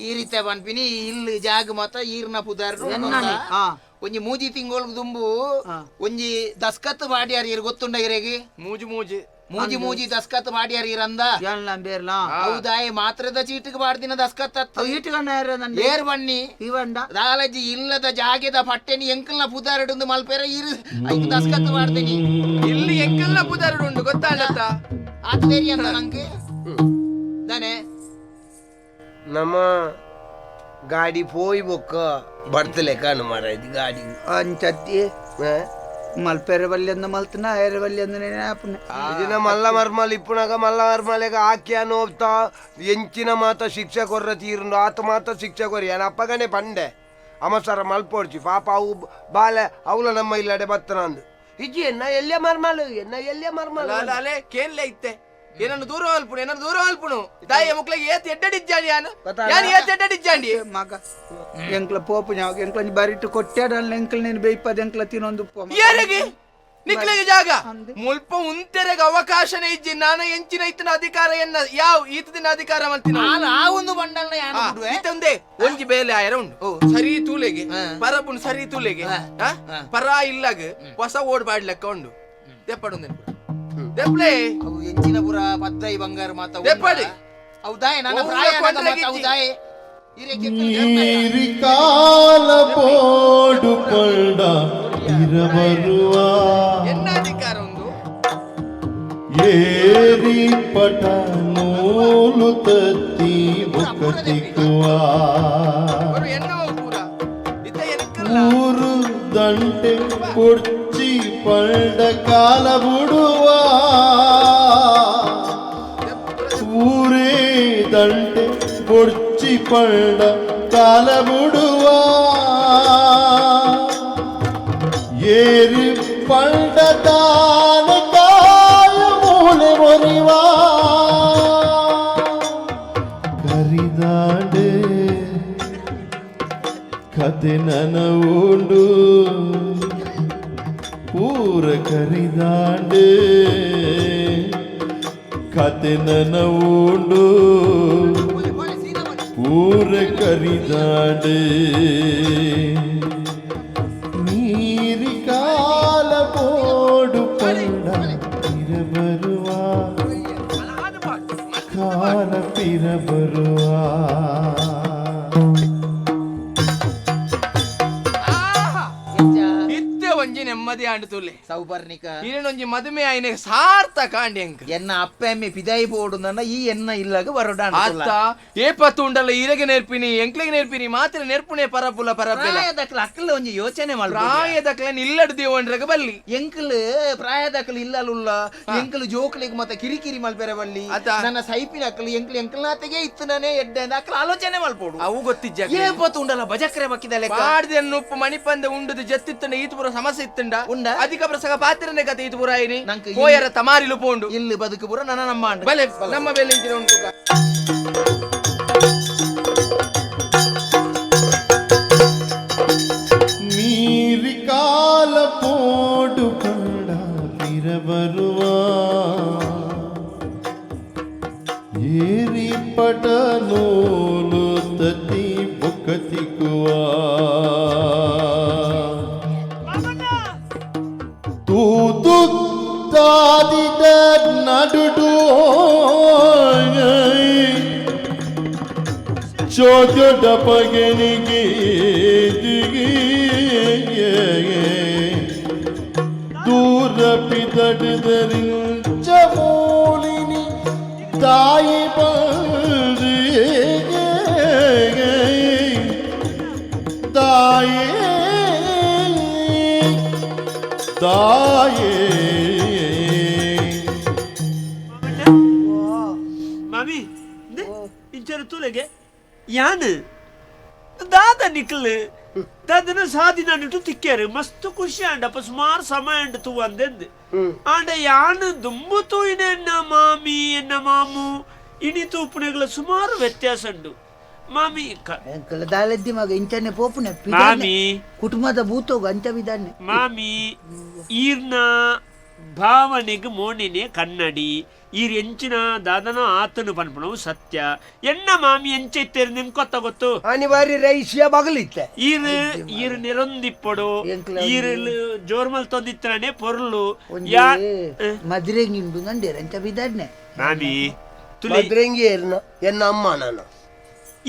ಈ ರೀತಿ ಪನ್ಪಿನಿ ಇಲ್ಲಿ ಜಾಗ ಮಾತ್ರ ಈರ್ನ ಪುದಾರ್ ಒಂಜಿ ಮೂಜಿ ತಿಂಗೊಳ್ ದುಂಬು ಒಂಜಿ ದಸ್ಕತ್ ಮಾಡ್ಯಾರ ಇರ್ ಗೊತ್ತುಂಡ ಇರೆಗೆ ಮೂಜು ಮೂಜಿ ಮೂಜಿ ಮೂಜಿ ದಸ್ಕತ್ ಮಾಡ್ಯಾರ ಇರಂದ ಹೌದಾಯ್ ಮಾತ್ರದ ಚೀಟಿಗೆ ಮಾಡ್ದಿನ ದಸ್ಕತ್ ಏರ್ ಬನ್ನಿ ದಾಲಜಿ ಇಲ್ಲದ ಜಾಗೆದ ಪಟ್ಟೆನಿ ಎಂಕಲ್ನ ಪುದಾರಡುಂದು ಮಲ್ಪೇರ ಇರು ಐಕ್ ದಸ್ಕತ್ ಮಾಡ್ತೀನಿ ಇಲ್ಲಿ ಎಂಕಲ್ನ ಪುದಾರಡು ಉಂಡು ಗೊತ್ತಾಂಡತ್ತ ಆತೇರಿ ಅಂತ ನಂಗೆ ದಾನೆ ನಮ್ಮ ಗಾಡಿ ಪೋಯ್ ಬೊಕ್ಕ ಬರ್ತಲೆ ಕಾಣು ಮಾರ ಇದು ಗಾಡಿ ಅಂಚತ್ತಿ ಮಲ್ಪೆರೆ ಬಲ್ಲಿ ಅಂದ ಮಲ್ತನ ಏರೆ ಬಲ್ಲಿ ಅಂದ ಇದನ್ನ ಮಲ್ಲ ಮರ್ಮಲ್ ಇಪ್ಪುನಾಗ ಮಲ್ಲ ಮರ್ಮಲೆಗ ಆಕ್ಯ ನೋಬ್ತಾ ಎಂಚಿನ ಮಾತ ಶಿಕ್ಷೆ ಕೊರ್ರ ತೀರುಂಡು ಆತ ಮಾತ ಶಿಕ್ಷೆ ಕೊರಿ ಏನ ಅಪ್ಪಗನೆ ಪಂಡೆ ಅಮಸರ ಮಲ್ಪೋಡ್ಚಿ ಪಾಪ ಅವು ಬಾಲೆ ಅವಲ ನಮ್ಮ ಇಲ್ಲಡೆ ಬತ್ತನಂದು ಇಜ್ಜಿ ಎನ್ನ ಎಲ್ಲೇ ಮರ್ಮಲು ಎನ್ನ ಎಲ್ಲೇ ಮರ್ಮಲು ಅಲ್ಲ ಅಲೆ ಕೇನ್ಲೆ ಇತ್ತೆ ಏನನ್ನು ದೂರ ಅಲ್ಪುಣು ಏನನ್ನು ದೂರ ಅಲ್ಪುಣು ದಾಯ ಮುಕ್ಲೆಗೆ ಏತ್ ಎಡ್ಡಡಿಜ್ಜಾಂಡಿ ಯಾನು ಯಾನು ಏತ್ ಎಡ್ಡಡಿಜ್ಜಾಂಡಿ ಮಗ ಎಂಕ್ಲ ಪೋಪು ಯಾವಾಗ ಎಂಕ್ಲ ಬರಿಟ್ಟು ಕೊಟ್ಟಾಡಲ್ಲ ಎಂಕ್ಲ ನೀನು ಬೇಯ್ಪದ ಎಂಕ್ಲ ತಿನ್ನೊಂದು ಏರೆಗೆ ನಿಕ್ಲೆಗೆ ಜಾಗ ಮುಲ್ಪ ಉಂತೆರೆಗೆ ಅವಕಾಶನೇ ಇಜ್ಜಿ ನಾನು ಎಂಚಿನ ಇತ್ತನ ಅಧಿಕಾರ ಎನ್ನ ಯಾವ ಈತದಿನ ಅಧಿಕಾರ ಮಲ್ತಿನ ಆ ಒಂದು ಬಂಡಲ್ನ ಯಾನು ಬಿಡುವೆ ಇತ್ತೊಂದೇ ಒಂಜಿ ಬೇಲೆ ಆಯರ ಉಂಡು ಸರಿ ತೂಲೆಗೆ ಪರಬುನ್ ಸರಿ ತೂಲೆಗೆ ಪರ ಇಲ್ಲಾಗ ಹೊಸ ಓಡ್ ಬಾಡ್ಲೆಕ್ಕ ಉಂಡು ದೆಪ್ಪಡು ದೆಪ್ಲೆ ಅವು ಎಂಚಿನ ಪುರ ಪದ್ದೈ ಬಂಗಾರ ಮಾತ ದೆಪ್ಪಡಿ ಹೌದಾಯ್ ನನ್ನ ಪ್ರಾಯ ಹೌದಾಯ್ ನೀರಿ ಕಾಲ ಪೋಡು ಪಂಡ ಇರಬರುವ ಎನ್ನ ಅಧಿಕಾರ ಒಂದು ಏರಿ ಪಟ ನೂಲು ತತ್ತಿ ಒಕ್ಕತಿಕ್ಕುವ ಊರು ದಂಟೆ ಕೊಡ್ಚಿ ಪಂಡ ಕಾಲ ಬಿಡುವ ಊರೇ ದಂಟೆ ಕೊಡ್ಚಿ ಪಂಡ ಕಾಲ ಬಿಡುವ ಏರಿ ಪಂಡ ತಾನ ಕಾಯ ಮೂಲೆ ಮೊರಿವ ಕರಿದಾಂಡೆ ಕತೆ ನನ ಉಂಡು ಪೂರ ಕರಿದಾಂಡೆ ಕತೆ ನನ ಉಂಡು ಪೂರ ಕರಿದಾಂಡೆ. ಕಾಲ ಪಿರ ಬರುವ. ಇತ್ತೆ ಒಂಜಿ ನೆಮ್ಮದಿ ಆಂಡ್ ತುಲೆ. ಸೌಪರ್ಣಿಕ ಇರೇನೊಂಜಿ ಮದುಮೆ ಆಯ್ನೆ ಸಾರ್ಥಕ ಆಂಡ್ ಎಂಕ್. ಎನ್ನ ಅಪ್ಪೆ ಅಮ್ಮೆ ಪಿದಾಯಿ ಬೋಡು ನನ್ನ ಈ ಎನ್ನ ಇಲ್ಲಗ ಬರೋಡ. ಅತ್ತ ಏಪತ್ತು ಉಂಡಲ್ಲ ಈರೆಗೆ ನೇರ್ಪಿನಿ ಎಂಕ್ಲೆಗೆ ನೇರ್ಪಿನಿ ಮಾತ್ರ ನೆರ್ಪುಣೆ ಪರಪುಲ ಪರಪೆಲ. ಪ್ರಾಯದಕ್ಲ ಅಕ್ಕಲ ಒಂಜಿ ಯೋಚನೆ ಮಲ್ಪೊಡು. ಪ್ರಾಯದಕ್ಲೆ ಇಲ್ಲಡ್ ದೇವೊಂಡ್ರಗ ಬಲ್ಲಿ. ಎಂಕಲ್ ಪ್ರಾಯದಕ್ಲು ಇಲ್ಲಲುಲ್ಲ ಎಂಕಲ್ ಜೋಕ್ಲಿಗ್ ಮತ್ತ ಕಿರಿಕಿರಿ ಮಲ್ಪೆರೆ ಬಲ್ಲಿ. ಅತ್ತ. ನನ್ನ ಸೈಪಿನ ಅಕ್ಕಲು ಎಂಕ್ಲು ಎಂಕಲ್ನಾತೆಗೆ ಇತ್ತು ನಾನೇ ಎಡ್ಡೆ ಅಕ್ಕಲ ಆಲೋಚನೆ ಮಲ್ಪೊಡು. ಅವು ಗೊತ್ತಿಜ್ಜ. ಏಪತ್ತು ಉಂಡಲ್ಲ ಬಜಕ್ರೆ ಬಕ್ಕಿದ ಲೆಕ್ಕ. ಪಾಡ್ದೆನ್ ಉಪ್ಪು ಮಣಿಪಂದೆ ಉಂಡುದು ಜತ್ತಿತ್ತಂಡ ಈತ್ ಪೂರ ಸಮಸ್ಯೆ ಇತ್ತಂಡ. ಉಂಡ? ಅಧಿಕ ಪ್ರಸಂಗ ಪಾತ್ರನೆ ಕತೆ ಈತ್ ಪೂರ ಆಯ್ನಿ. ನಂಕ್ ಪೋಯರ ತಮಾರಿಲು ಪೋಂಡು. ಇಲ್ಲಿ ಬದುಕು ಪೂರ ನನ್ನ ನಮ್ಮ ಆಂಡ್. ಬಲೆ ನಮ್ಮ ಬೆಲೆ ಇಂಚಿನ ಉಂಟು. ಮೀರಿ ಕಾಲ ಪೋಡು ಕಂಡ ಪಿರ ಬರುವ ಏರಿ ಪಟ ನೂಲು ತತಿ ಬೊಕ್ಕತಿಕುವ ತೂತು ತಾದಿದ ನಡುಡು ಚೋಜೊಡ ಪಗನಿಗೆ ದೂರ ಪಿದಡಿದರಿಂಚ ಮೂಲಿನಿ ತಾಯಿ ಬಂದು ತಾಯೇ ತಾಯೇ. ಮಾಮಿ ಇಂಚರ ತುಲೆಗೆ ಯಾನ್ ದಾದ ನಿಕ್ಲ್ ದಾದನ ಸಾದಿ ನನ್ನಿಟ್ಟು ತಿಕ್ಕೇರು ಮಸ್ತ್ ಖುಷಿ ಆಂಡಪ್ಪ ಸುಮಾರು ಸಮಯ ಅಂಡ್ ತೂ ಅಂದೆಂದು ಆಂಡ ಯಾನ್ ದುಂಬು ತೂಯಿನ ಎನ್ನ ಮಾಮಿ ಎನ್ನ ಮಾಮು ಇನಿ ತೂಪುನೆಗಳ ಸುಮಾರು ವ್ಯತ್ಯಾಸ ಉಂಡು ಮಾಮಿ. ಎಂಕಲ್ ದಾಲೆದ್ದಿ ಮಗ ಇಂಚನೆ ಪೋಪುನೆ ಮಾಮಿ ಕುಟುಂಬದ ಭೂತೋಗು ಅಂಚ ವಿಧಾನೆ. ಮಾಮಿ ಈರ್ನ ಭಾವನೆಗೆ ಮೋನೆನೆ ಕನ್ನಡಿ ಈರ್ ಎಂಚಿನ ದಾದನ ಆತನು ಪನ್ಪುಣವು ಸತ್ಯ. ಎನ್ನ ಮಾಮಿ ಎಂಚ ಇತ್ತೇರು ನಿಮ್ ಕೊತ್ತ ಗೊತ್ತು. ಅನಿವಾರ್ಯ ರೈಸಿಯ ಬಗಲಿತ್ತೆ. ಈರ್ ಈರ್ ನಿರೊಂದಿಪ್ಪಡು ಈರ್ ಜೋರ್ಮಲ್ ತೊಂದಿತ್ತನೇ ಪೊರ್ಲು ಯಾ ಮದ್ರೆಂಗಿಂಡು ನಂಡೇರ್ ಅಂಚ ವಿಧಾನೆ. ಮಾಮಿ ತುಲೆ ಮದ್ರೆಂಗಿ ಏರ್ನ ಎನ್ನ ಅಮ್ಮ ನಾನು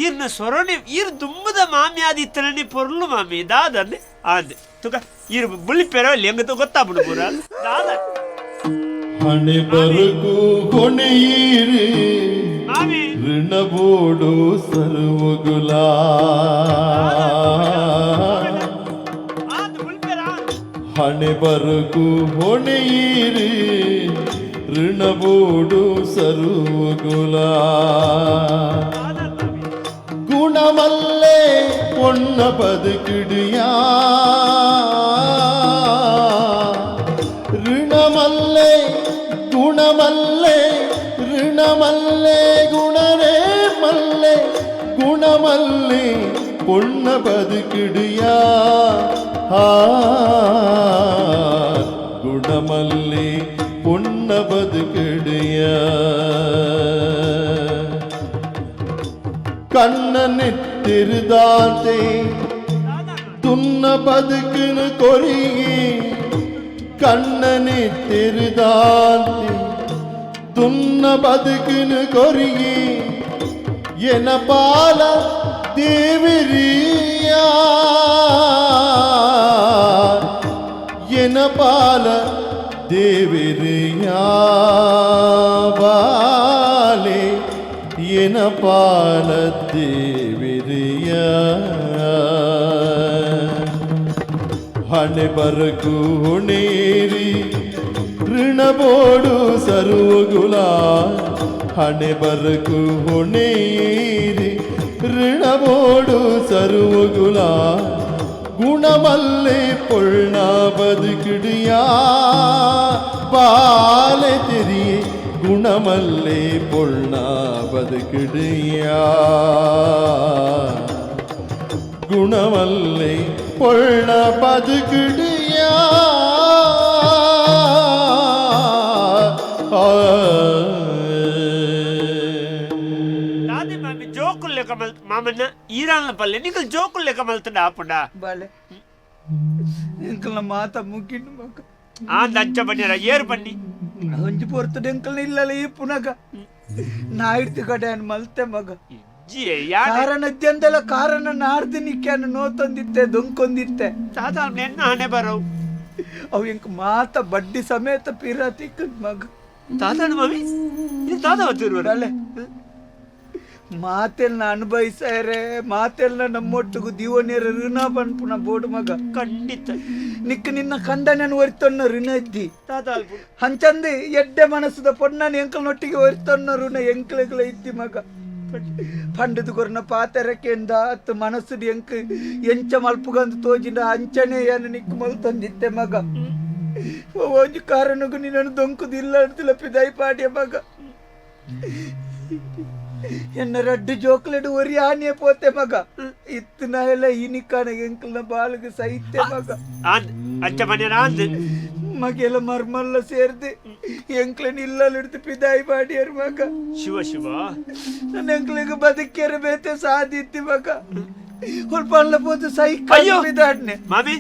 ಈರ್ನ ಸೊರಣೆ ಈರ್ ದುಂಬದ ಮಾಮಿ ಆದಿತ್ತನೇ ಪೊರ್ಲು ಮಾಮಿ ದಾದನ್ನೆ ಆಂದೆ ತುಕ ಈರ್ ಬುಳಿಪೆರ ಎಂಗತ ಗೊತ್ತಾಬಿಡು ಪೂರ ದಾದ. ಹಣೆ ಬರುಕು ಕೊನೆಯೀರಿ ಮಾಮಿ ಋಣಬೋಡು ಸರ್ವಗುಲ ಆಂದ್ ಬುಳಿಪೆರ ಆಂದ್. ಹಣೆ ಬರುಕು ಹೊಣೆಯೀರಿ ಋಣಬೋಡು ಸರ್ವಗುಲ ಗುಣಮಲ್ಲೆ பொன்ன பதுக்கிடியா ಋಣಮಲ್ಲೆ ಗುಣಮಲ್ಲೆ ಋಣಮಲ್ಲೆ ಗುಣರೇ ಮಲ್ಲೆ ಗುಣಮಲ್ಲೆ பொன்ன பதுக்கிடியா குணமல்லே பொன்ன பதுக்கிடியா கண்ணனை திருதாத்தே துன்ன பதுக்குன்னு கொறியே கண்ணனை திருதாத்தே துன்ன பதுக்குன்னு கொறியே என பால தேவிரியா என பால தேவிரியா பாலே என பால தேவிரியா ಹಣೆ ಬರಕು ನೀರಿ ಋಣಬೋಡು ಸರ್ವಗುಲ ಹಣೆ ಬರಕು ನೀರಿ ಋಣಬೋಡು ಸರ್ವಗುಲ ಗುಣಮಲ್ಲೆ ಪೊಳ್ಳ ಬದುಕಿಡಿಯಾ ಬಾಲೆ ತೆರಿಯೇ ಗುಣಮಲ್ಲೆ ಪೊಳ್ಳ ಬದುಕಿಡಿಯಾ ಗುಣಮಲ್ಲೆ பொள்ள பதுக்கிடியா. ದಾದಿ ಮಾಮಿ ಜೋಕುಲ್ ಲೆಕ್ಕ ಮಲ್ ಮಾಮನ್ನ ಈರಾನ್ಲ ಪಲ್ಲೆ ನಿಕಲ್ ಜೋಕುಲ್ ಲೆಕ್ಕ ಮಲ್ತಂಡ ಆಪುಂಡ ಬಾಲೆ ಎಂಕಲ್ನ ಮಾತ ಮುಗಿಂಡು ಮಗ. ಆ ಅಂಚ ಬನ್ನಿರ ಏರ್ ಬನ್ನಿ. ಒಂಜಿ ಪೊರ್ತು ಡೆಂಕಲ್ ಇಲ್ಲಲ್ಲ ಈ ಪುನಗ ನಾಯಿಡ್ತಿ ಕಡೆ ಮಲ್ತೆ ಮಗ ಕಾರಣ ಅದ್ಯಂದಲ ಕಾರಣ ನಾಡ್ದು ನಿಕ್ಕಾನು ನೋತೊಂದಿತ್ತೆ ದೊಂಕೊಂದಿತ್ತೆ ತಾತ ನೆನ್ನ ಹಣೆ ಬರವು ಅವು ಎಂಕ್ ಮಾತ ಬಡ್ಡಿ ಸಮೇತ ಪಿರ ತಿಕ್ಕದ್ ಮಗ ತಾತನ ಮಾಮಿ ಇದು ತಾತ ಬತ್ತಿರುವರಲ್ಲೇ ಮಾತೆಲ್ಲ ಅನುಭವಿಸಾರೆ ಮಾತೆಲ್ಲ ನಮ್ಮೊಟ್ಟಿಗೂ ದೀವನೇರ ಋಣ ಪನ್ಪುನ ಬೋಡು ಮಗ ಖಂಡಿತ ನಿಕ್ಕ ನಿನ್ನ ಕಂಡನನ್ನು ಒರಿತೊನ್ನ ಋಣ ಇದ್ದಿ ತಾತ ಹಂಚಂದು ಎಡ್ಡೆ ಮನಸ್ಸುದ ಪೊನ್ನನ ಎಂಕಲ್ನೊಟ್ಟಿಗೆ ಒರಿತೊನ್ನ ಋಣ ಎಂಕ್ಲೆಗ್ಲ ಇದ್ದಿ ಮಗ ಪಂಡದು ಕೊರ್ನ ಪಾತೆರಕೆಂದ ಅತ್ತು ಮನಸ್ಸು ಎಂಕ್ ಎಂಚ ಮಲ್ಪುಗಂದು ತೋಜಿನ ಅಂಚನೆ ಏನು ನಿಕ್ ಮಲ್ತೊಂದಿತ್ತೆ ಮಗ ಒಂಜಿ ಕಾರಣಕ್ಕೂ ನಿನ್ನನ್ನು ದೊಂಕುದಿಲ್ಲ ಅಂತಿಲ್ಲ ಪಿದಾಯಿ ಪಾಡ್ಯ ಮಗ ಎನ್ನ ರಡ್ಡು ಜೋಕ್ಲೆಡು ಒರಿ ಆನೆ ಪೋತೆ ಮಗ ಇತ್ತನ ಎಲ್ಲ ಇನಿಕಾನ ಎಂಕಲ್ನ ಬಾಳಿಗೆ ಸೈತೆ ಮಗ ಅಂಚ ಮನೆ ರಾಂದ್ ಮಗೆಲ್ಲ ಮರ್ಮಲ್ಲ ಸೇರ್ದೆ ಎಂಕ್ಲನ್ ಇಲ್ಲಲ್ಲಿಡ್ದು ಪಿದಾಯಿ ಪಾಡಿಯರ್ ಮಗ ಶಿವ ಶಿವ ನನ್ನ ಎಂಕ್ಲಿಗೆ ಬದುಕ್ಯರ ಬೇತೆ ಸಾಧಿತ್ತಿ ಮಗ ಸ್ವಲ್ಪ ಅಲ್ಲ ಪೋತು ಸೈಕಲ್ ಪಿದಾಡ್ನೆ ಮಾಮಿ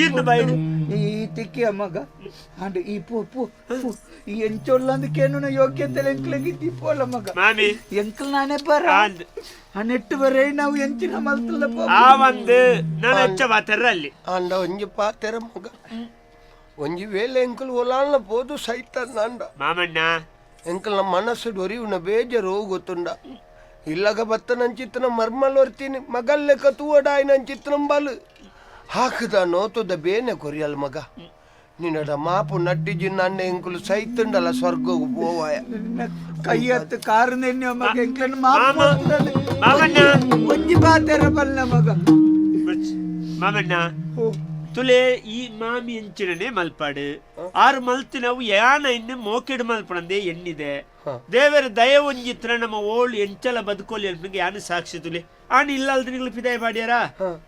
ಈರ್ನ ಬಾಯಿಡು ಈ ತಿಕ್ಕಿಯ ಮಗ ಅಂಡ್ ಈ ಪೋ ಪೋ ಪೋ ಈ ಎಂಚೊಲ್ಲಂದು ಕೇನುನ ಯೋಗ್ಯತೆ ಎಂಕ್ಲಿಗೆ ಇದ್ದಿ ಪೋಲ ಮಗ ಮಾಮಿ ಎಂಕ್ಲ್ ನಾನೇ ಬರ ನೆಟ್ಟು ಬರೇ ನಾವು ಎಂಚಿನ ಮಲ್ತಲ್ಲ ಪೋ ಆ ಒಂದು ನಾನು ಹೆಚ್ಚ ಪಾತೆರ ಅಲ್ಲಿ ಅಂಡ ಒಂಜಿ ಪಾತೆರ ಮಗ ಒಂಜಿ ವೇಳೆ ಎಂಕಲ್ ಒಲಾಲ್ನ ಪೋದು ಸೈತ ನಾಂಡ ಮಾಮಣ್ಣ ಎಂಕಲ್ನ ಮನಸ್ಸು ಡೊರಿಯುನ ಬೇಜಾರು ಗೊತ್ತುಂಡ ಇಲ್ಲಗ ಬತ್ತ ನಂಚಿತ್ತನ ಮರ್ಮಲ್ ಹೊರ್ತೀನಿ ಮಗಲ್ಲೆಕ್ಕ ತೂವಡಾಯ್ ನಂಚಿತ್ತನ ಬಲು ಹಾಕದ ನೋತುದ ಬೇನೆ ಕೊರಿಯಲ್ ಮಗ ನಿನ್ನಡ ಮಾಪು ನಟ್ಟಿಜಿ ನನ್ನ ಎಂಕುಲು ಸೈತುಂಡಲ್ಲ ಸ್ವರ್ಗಕ್ಕೆ ಪೋವಾಯ ಕೈ ಹತ್ತು ಕಾರು ನೆನ್ನೆ ಮಗ ಎಂಕ್ಲನ್ ಮಾಪು ಮಾಮಣ್ಣ ಒಂಜಿ ಪಾತೆರ ಬಲ್ಲ ಮಗ ಮಾಮಣ್ಣ ತುಲೆ ಈ ಮಾಮಿ ಎಂಚಿನನೆ ಮಲ್ಪಾಡು ಆರು ಮಲ್ತಿನವು ಯಾನ ಇನ್ನು ಮೋಕೆಡು ಮಲ್ಪಣಂದೆ ಎಣ್ಣಿದೆ ದೇವರ ದಯ ಒಂಜಿತ್ರ ನಮ್ಮ ಓಳು ಎಂಚಲ ಬದುಕೋಲಿ ಅನ್ಪಿಗೆ ಯಾನು ಸಾಕ್ಷಿ ತುಲೆ ಆನ್ ಇಲ್ಲ ಅಲ್ದ ಪಿದಾಯ ಪಾಡ್ಯಾರ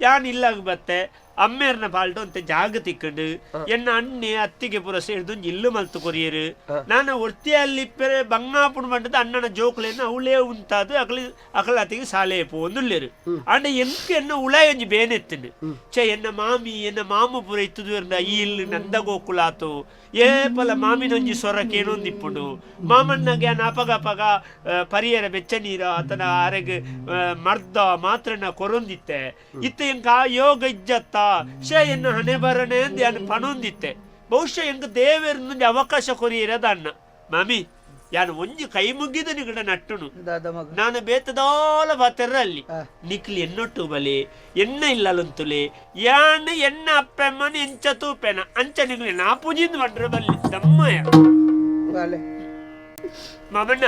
ಯಾನ್ ಇಲ್ಲಾಗ ಬತ್ತೆ ಅಮ್ಮೇರ್ನ ಪಾಲ್ಡು ಅಂತ ಜಾಗ ತಿಕ್ಕಂಡು ಎನ್ನ ಅಣ್ಣೆ ಅತ್ತಿಗೆ ಪುರ ಸೇರ್ದು ಇಲ್ಲು ಮಲ್ತು ಕೊರಿಯರು ನಾನು ಒರ್ತಿಯಲ್ಲಿ ಪೆರೆ ಬಂಗಾಪುಣ ಬಂಡದ ಅಣ್ಣನ ಜೋಕುಲೇನು ಅವಳೇ ಉಂತಾದು ಅಕಲಿ ಅಕಲಾತಿಗೆ ಸಾಲೆ ಪೋಂದುಲ್ಲೇರು ಅಂಡ ಎಂಕ್ ಎನ್ನ ಉಳಾಯ ಒಂಜಿ ಬೇನೆತ್ತುಂಡು ಛೆ ಎನ್ನ ಮಾಮಿ ಎನ್ನ ಮಾಮು ಪುರ ಇತ್ತದು ಈ ಇಲ್ಲು ನಂದ ಗೋಕುಲಾತು ಏಪಲ ಮಾಮಿನೊಂಜಿ ಸೊರಕೇನೊಂದಿಪ್ಪುಂಡು ಮಾಮಣ್ಣಗೆ ಅಪಗ ಅಪಗ ಪರಿಯರ ಬೆಚ್ಚ ನೀರ ಆತನ ಅರೆಗ್ ಮರ್ದ ಮಾತ್ರನ ಕೊರೊಂದಿತ್ತೆ ಇತ್ತ ಎಂಕ ಆ ಯೋಗ ಇಜ್ಜತ್ತ ಶೇ ಎನ್ನ ಹಣೆ ಬರನೆ ಅಂದ್ ಯಾನ್ ಪಣೊಂದಿತ್ತೆ ಬಹುಶಃ ಎಂಕ್ ದೇವೆರ್ನೊಂಜಿ ಅವಕಾಶ ಕೊರಿಯರದ ಅಣ್ಣ ಮಾಮಿ ಯಾನ್ ಒಂಜಿ ಕೈ ಮುಗ್ಗಿದ ನಿಗಡ ನಟ್ಟುನು ನಾನು ಬೇತದೋಲ ಬಾತೆರ್ರ ಅಲ್ಲಿ ನಿಕ್ಲಿ ಎನ್ನೊಟ್ಟು ಬಲಿ ಎನ್ನ ಇಲ್ಲಲಂತುಲೆ ಯಾನ್ ಎನ್ನ ಅಪ್ಪೆಮ್ಮನ ಎಂಚ ತೂಪೆನ ಅಂಚ ನಿಕ್ಲಿ ನಾ ಪೂಜಿಂದ ಬಂಡ್ರ ಬಲ್ಲಿ ದಮ್ಮಯ ಮಾಮಣ್ಣ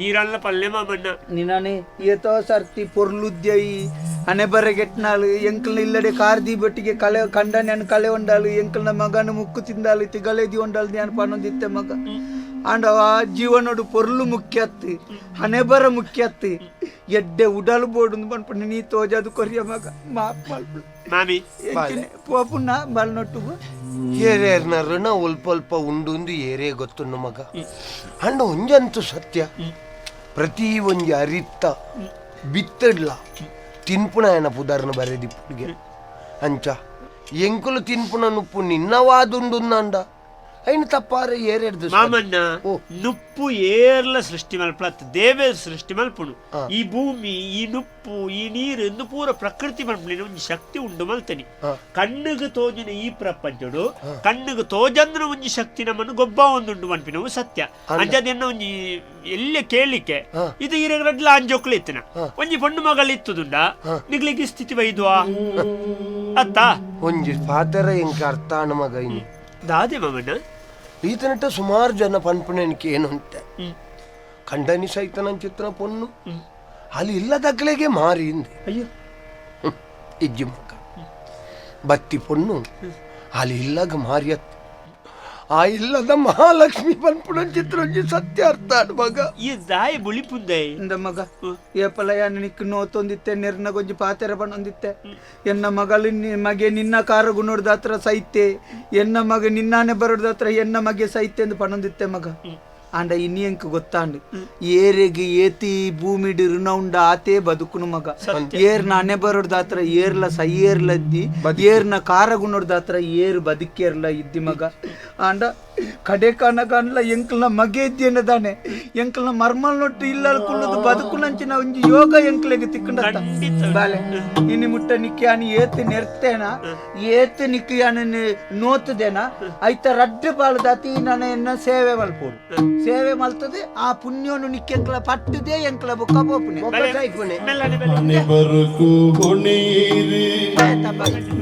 ಈರಲ್ಲ ಪಲ್ಲೆ ಮಾಮಣ್ಣ ನಿನಾನೆ ಏತೋ ಸರ್ತಿ ಪೊರ್ಲುದ್ಯಯಿ ಹಣೆ ಬರಗೆಟ್ನಾಳು ಎಂಕಲ್ನ ಇಲ್ಲಡೆ ಕಾರ್ದಿ ಬಟ್ಟಿಗೆ ಕಳೆ ಕಂಡನ್ಯಾನ್ ಕಳೆ ಒಂಡಾಳು ಎಂಕಲ್ನ ಮಗನ ಮುಕ್ಕು ತಿಂದಾಳು ತಿಗಲೇದಿ ಒಂಡಾಳು ಧ್ಯಾನ ಪನ್ನೊಂದಿತ್ತೆ ಮಗ ಆಂಡವ ಜೀವನೋಡು ಪೊರ್ಲು ಮುಖ್ಯತ್ತು ಹಣೆ ಬರ ಮುಖ್ಯತ್ತು ಎಡ್ಡೆ ಉಡಲು ಬೋಡು ಪನ್ಪುಂಡು ನೀ ತೋಜಾದು ಕೊರಿಯ ಮಗ ಮಾಪ್ ಮಲ್ಪು ಮಾಮಿ ಪೋಪುಣ್ಣ ಬಲ್ನೊಟ್ಟುಗು ಏರೇರ್ನ ಋಣ ಒಲ್ಪ ಉಂಡುಂದು ಏರೇ ಗೊತ್ತುಂಡು ಮಗ ಅಂಡ ಒಂಜಂತು ಸತ್ಯ ಪ್ರತಿ ಒಂಜಿ ಅರಿತ್ತ ಬಿತ್ತಡ್ಲ ತಿನ್ಪುಣ ಏನ ಪುದಾರ್ನ ಬರೆದಿಪ್ಪುಗೆ ಅಂಚ ಎಂಕುಲು ತಿನ್ಪುಣ ನುಪ್ಪು ನಿನ್ನವಾದುಂಡುಂದ ಐನು ತಪ್ಪಾರೆ ಏರೆಡ್ದು ಮಾಮಣ್ಣ ನುಪ್ಪು ಏರ್ಲ ಸೃಷ್ಟಿ ಮಲ್ಪಲತ್ ದೇವೇ ಸೃಷ್ಟಿ ಮಲ್ಪುಣು ಈ ಭೂಮಿ ಈ ನುಪ್ಪು ಈ ನೀರು ಇಂದು ಪೂರ ಪ್ರಕೃತಿ ಮಲ್ಪುಣಿನ ಒಂಜಿ ಶಕ್ತಿ ಉಂಡು ಮಲ್ತನಿ ಕಣ್ಣುಗು ತೋಜಿನ ಈ ಪ್ರಪಂಚಡು ಕಣ್ಣುಗು ತೋಜಂದ್ರ ಒಂಜಿ ಶಕ್ತಿ ನಮ್ಮನ್ನು ಗೊಬ್ಬ ಒಂದುಂಡು ಮನ್ಪಿನವು ಸತ್ಯ ಅಂಜದೆನ್ನ ಒಂಜಿ ಎಲ್ಲ ಕೇಳಿಕೆ ಇದು ಇರಗ್ರಡ್ಲ ಅಂಜೋಕ್ಲು ಇತ್ತಿನ ಒಂಜಿ ಪೊಣ್ಣು ಮಗಳು ಇತ್ತುದುಂಡ ನಿಗ್ಲಿಗೆ ಸ್ಥಿತಿ ಬೈದ್ವಾ ಅತ್ತ ಒಂಜಿ ಪಾತೆರ ಎಂಕ ಅರ್ಥ ಮಗ ಇನ್ನು ದಾದೆ ಮಾಮಣ್ಣ ಈತನಟ್ಟ ಸುಮಾರು ಜನ ಪನ್ಪುಣೆನಿಕೆ ಏನು ಅಂತೆ ಕಂಡನಿ ಸಹಿತ ನನ್ನ ಚಿತ್ರ ಪೊನ್ನು ಅಲ್ಲಿ ಇಲ್ಲದಗ್ಲೆಗೆ ಮಾರಿ ಹಿಂದೆ ಅಯ್ಯೋ ಇಜ್ಜಿ ಮಕ್ಕ ಬತ್ತಿ ಪೊನ್ನು ಅಲ್ಲಿ ಇಲ್ಲಾಗ ಮಾರಿಯತ್ತು ಆ ಇಲ್ಲದ ಮಹಾಲಕ್ಷ್ಮಿ ಪನ್ಪುಣ ಚಿತ್ರ ಒಂಜಿ ಸತ್ಯ ಅರ್ಥ ಮಗ ಈ ದಾಯಿ ಬುಳಿಪುಂದೆ ಇಂದ ಮಗ ಏಪಲ ಯಾನ್ ನಿಕ್ ನೋತೊಂದಿತ್ತೆ ನೆರ್ನ ಗೊಂಜಿ ಪಾತೆರ ಬಣ್ಣೊಂದಿತ್ತೆ ಎನ್ನ ಮಗಲು ಮಗೆ ನಿನ್ನ ಕಾರಗು ನೋಡ್ದ ಹತ್ರ ಸೈತೆ ಎನ್ನ ಮಗ ನಿನ್ನಾನೆ ಬರೋದ ಹತ್ರ ಎನ್ನ ಮಗೆ ಸೈತೆ ಎಂದು ಪಣೊಂದಿತ್ತೆ ಮಗ. ಆಂಡ ಇನಿ ಎಂಕ್ ಗೊತ್ತಾಂಡ್ ಏರೆಗ್ ಏತಿ ಭೂಮಿಡ್ ಋಣ ಉಂಡ ಆತೇ ಬದುಕುನು ಮಗ. ಏರ್ನ ಅಣೆ ಬರೋಡ್ದಾತ್ರ ಏರ್ಲ ಸೈಯೇರ್ಲದ್ದಿ, ಏರ್ನ ಕಾರಗುಣೋಡ್ದಾತ್ರ ಏರ್ ಬದುಕೇರ್ಲ ಇದ್ದಿ ಮಗ. ಆಂಡ ಕಡೆ ಕಾನಗನ್ಲ ಎಂಕ್ಲ್ನ ಮಗೆ ಇದ್ದೇನೆ ದಾನೆ, ಎಂಕ್ಲ್ನ ಮರ್ಮಲ್ ನೊಟ್ಟು ಇಲ್ಲ ಕುಲ್ಲುದು ಬದುಕುನಂಚಿನ ಒಂಜಿ ಯೋಗ ಎಂಕ್ಲೆಗ್ ತಿಕ್ಕಂಡ ಬಾಲೆ. ಇನಿ ಮುಟ್ಟ ನಿಕ್ಕೆ ಯಾನ್ ಏತ್ ನೆರ್ತೇನ, ಏತ್ ನಿಕ್ಕೆ ಯಾನ್ ನೋತುದೇನ, ಐತ ರಡ್ಡು ಪಾಲದಾತಿ ನನ ಎನ್ನ ಸೇವೆ ಮಲ್ಪೋಡು. ಸೇವೆ ಮಲ್ತದೆ ಆ ಪುಣ್ಯೋನು ನಿಕ್ಕೆ ಎಂಕ್ಲ ಪಟ್ಟುದೇ ಎಂಕ್ಲ ಬೊಕ್ಕ ಪೋಪುನೆ. ಅನೆ ಬರುಕು ಹೊಣೀರಿ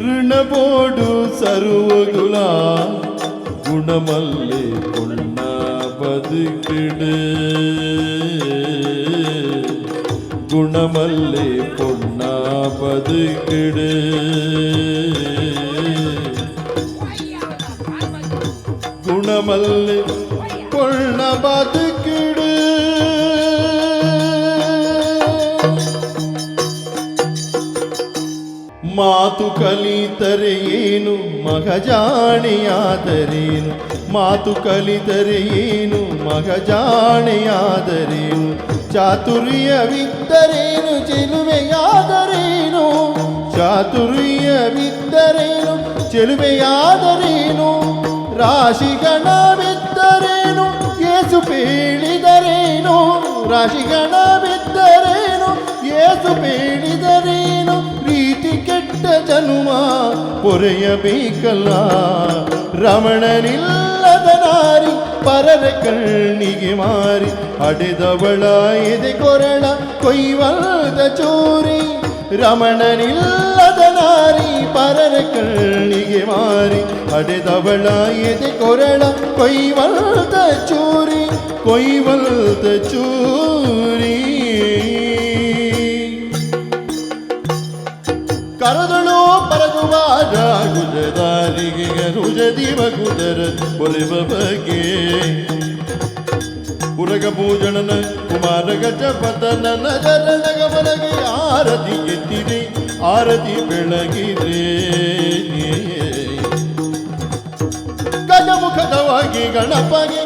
ಋಣಬೋಡು ಸರುವಗುಲ ಗುಣಮಲ್ಲೆ ಪೊಣ್ಣ ಬದುಕಿಡು, ಗುಣಮಲ್ಲೆ ಪೊಣ್ಣ ಬದುಕಿಡು, ಗುಣಮಲ್ಲೆ ಪೊಣ್ಣ ಬದುಕಿಡು. ಮಾತು ಕಲಿತರೆ ಏನು ಮಗಜಾಣಿಯಾದರೇನು, ಮಾತು ಕಲಿತರೆ ಏನು ಮಗಜಾಣಿಯಾದರೇನು, ಚಾತುರ್ಯವಿದ್ದರೇನು ಚೆಲುವೆಯಾದರೇನು, ಚಾತುರ್ಯವಿದ್ದರೇನು ಚೆಲುವೆಯಾದರೇನು, ರಾಶಿಗಣವಿದ್ದರೇನು ಏಸು ಪೇಳಿದರೇನು, ರಾಶಿಗಣವಿದ್ದರೇನು ಏಸು ಪೇಳಿದರೇನು, ರೀತಿ ಕೆಟ್ಟ ಜನುಮ ಪೊರೆಯಬೇಕಲ್ಲ, ರಮಣನಿಲ್ಲದ ನಾರಿ ಪರರ ಕಣ್ಣಿಗೆ ಮಾರಿ, ಅಡೆದವಳ ಎದೆ ಕೊರಳ ಕೊಯ್ವಲ್ದ ಚೋರಿ, ರಮಣನಿಲ್ಲದ ನಾರಿ ಪರರ ಕಣ್ಣಿಗೆ ಮಾರಿ, ಅಡೆದವಳ ಎದೆ ಕೊರಳ ಕೊಯ್ವಲ್ದ ಚೂರಿ, ಕೊಯ್ವಲ್ದ ಚೂರಿ. ಕರದಳು ಪರಗುವಾರ ಗುಜದಾರಿಗೆ ರುಜದಿವ ಗುದರ ಒಲಿವ ಬಗೆ, ಉರಗ ಭೂಜಣನ ಕುಮಾರ ಗಜಪತನ ನಜರನ ಗಮನಗೆ ಆರತಿ ಎತ್ತಿದೆ ಆರತಿ ಬೆಳಗಿದೆ, ಗಜಮುಖದವಾಗಿ ಗಣಪಗೆ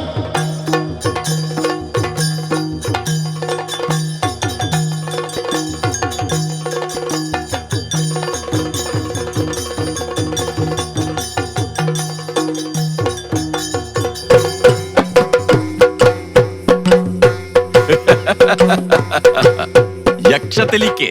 ಯಕ್ಷ ತೆಲಿಕೆ.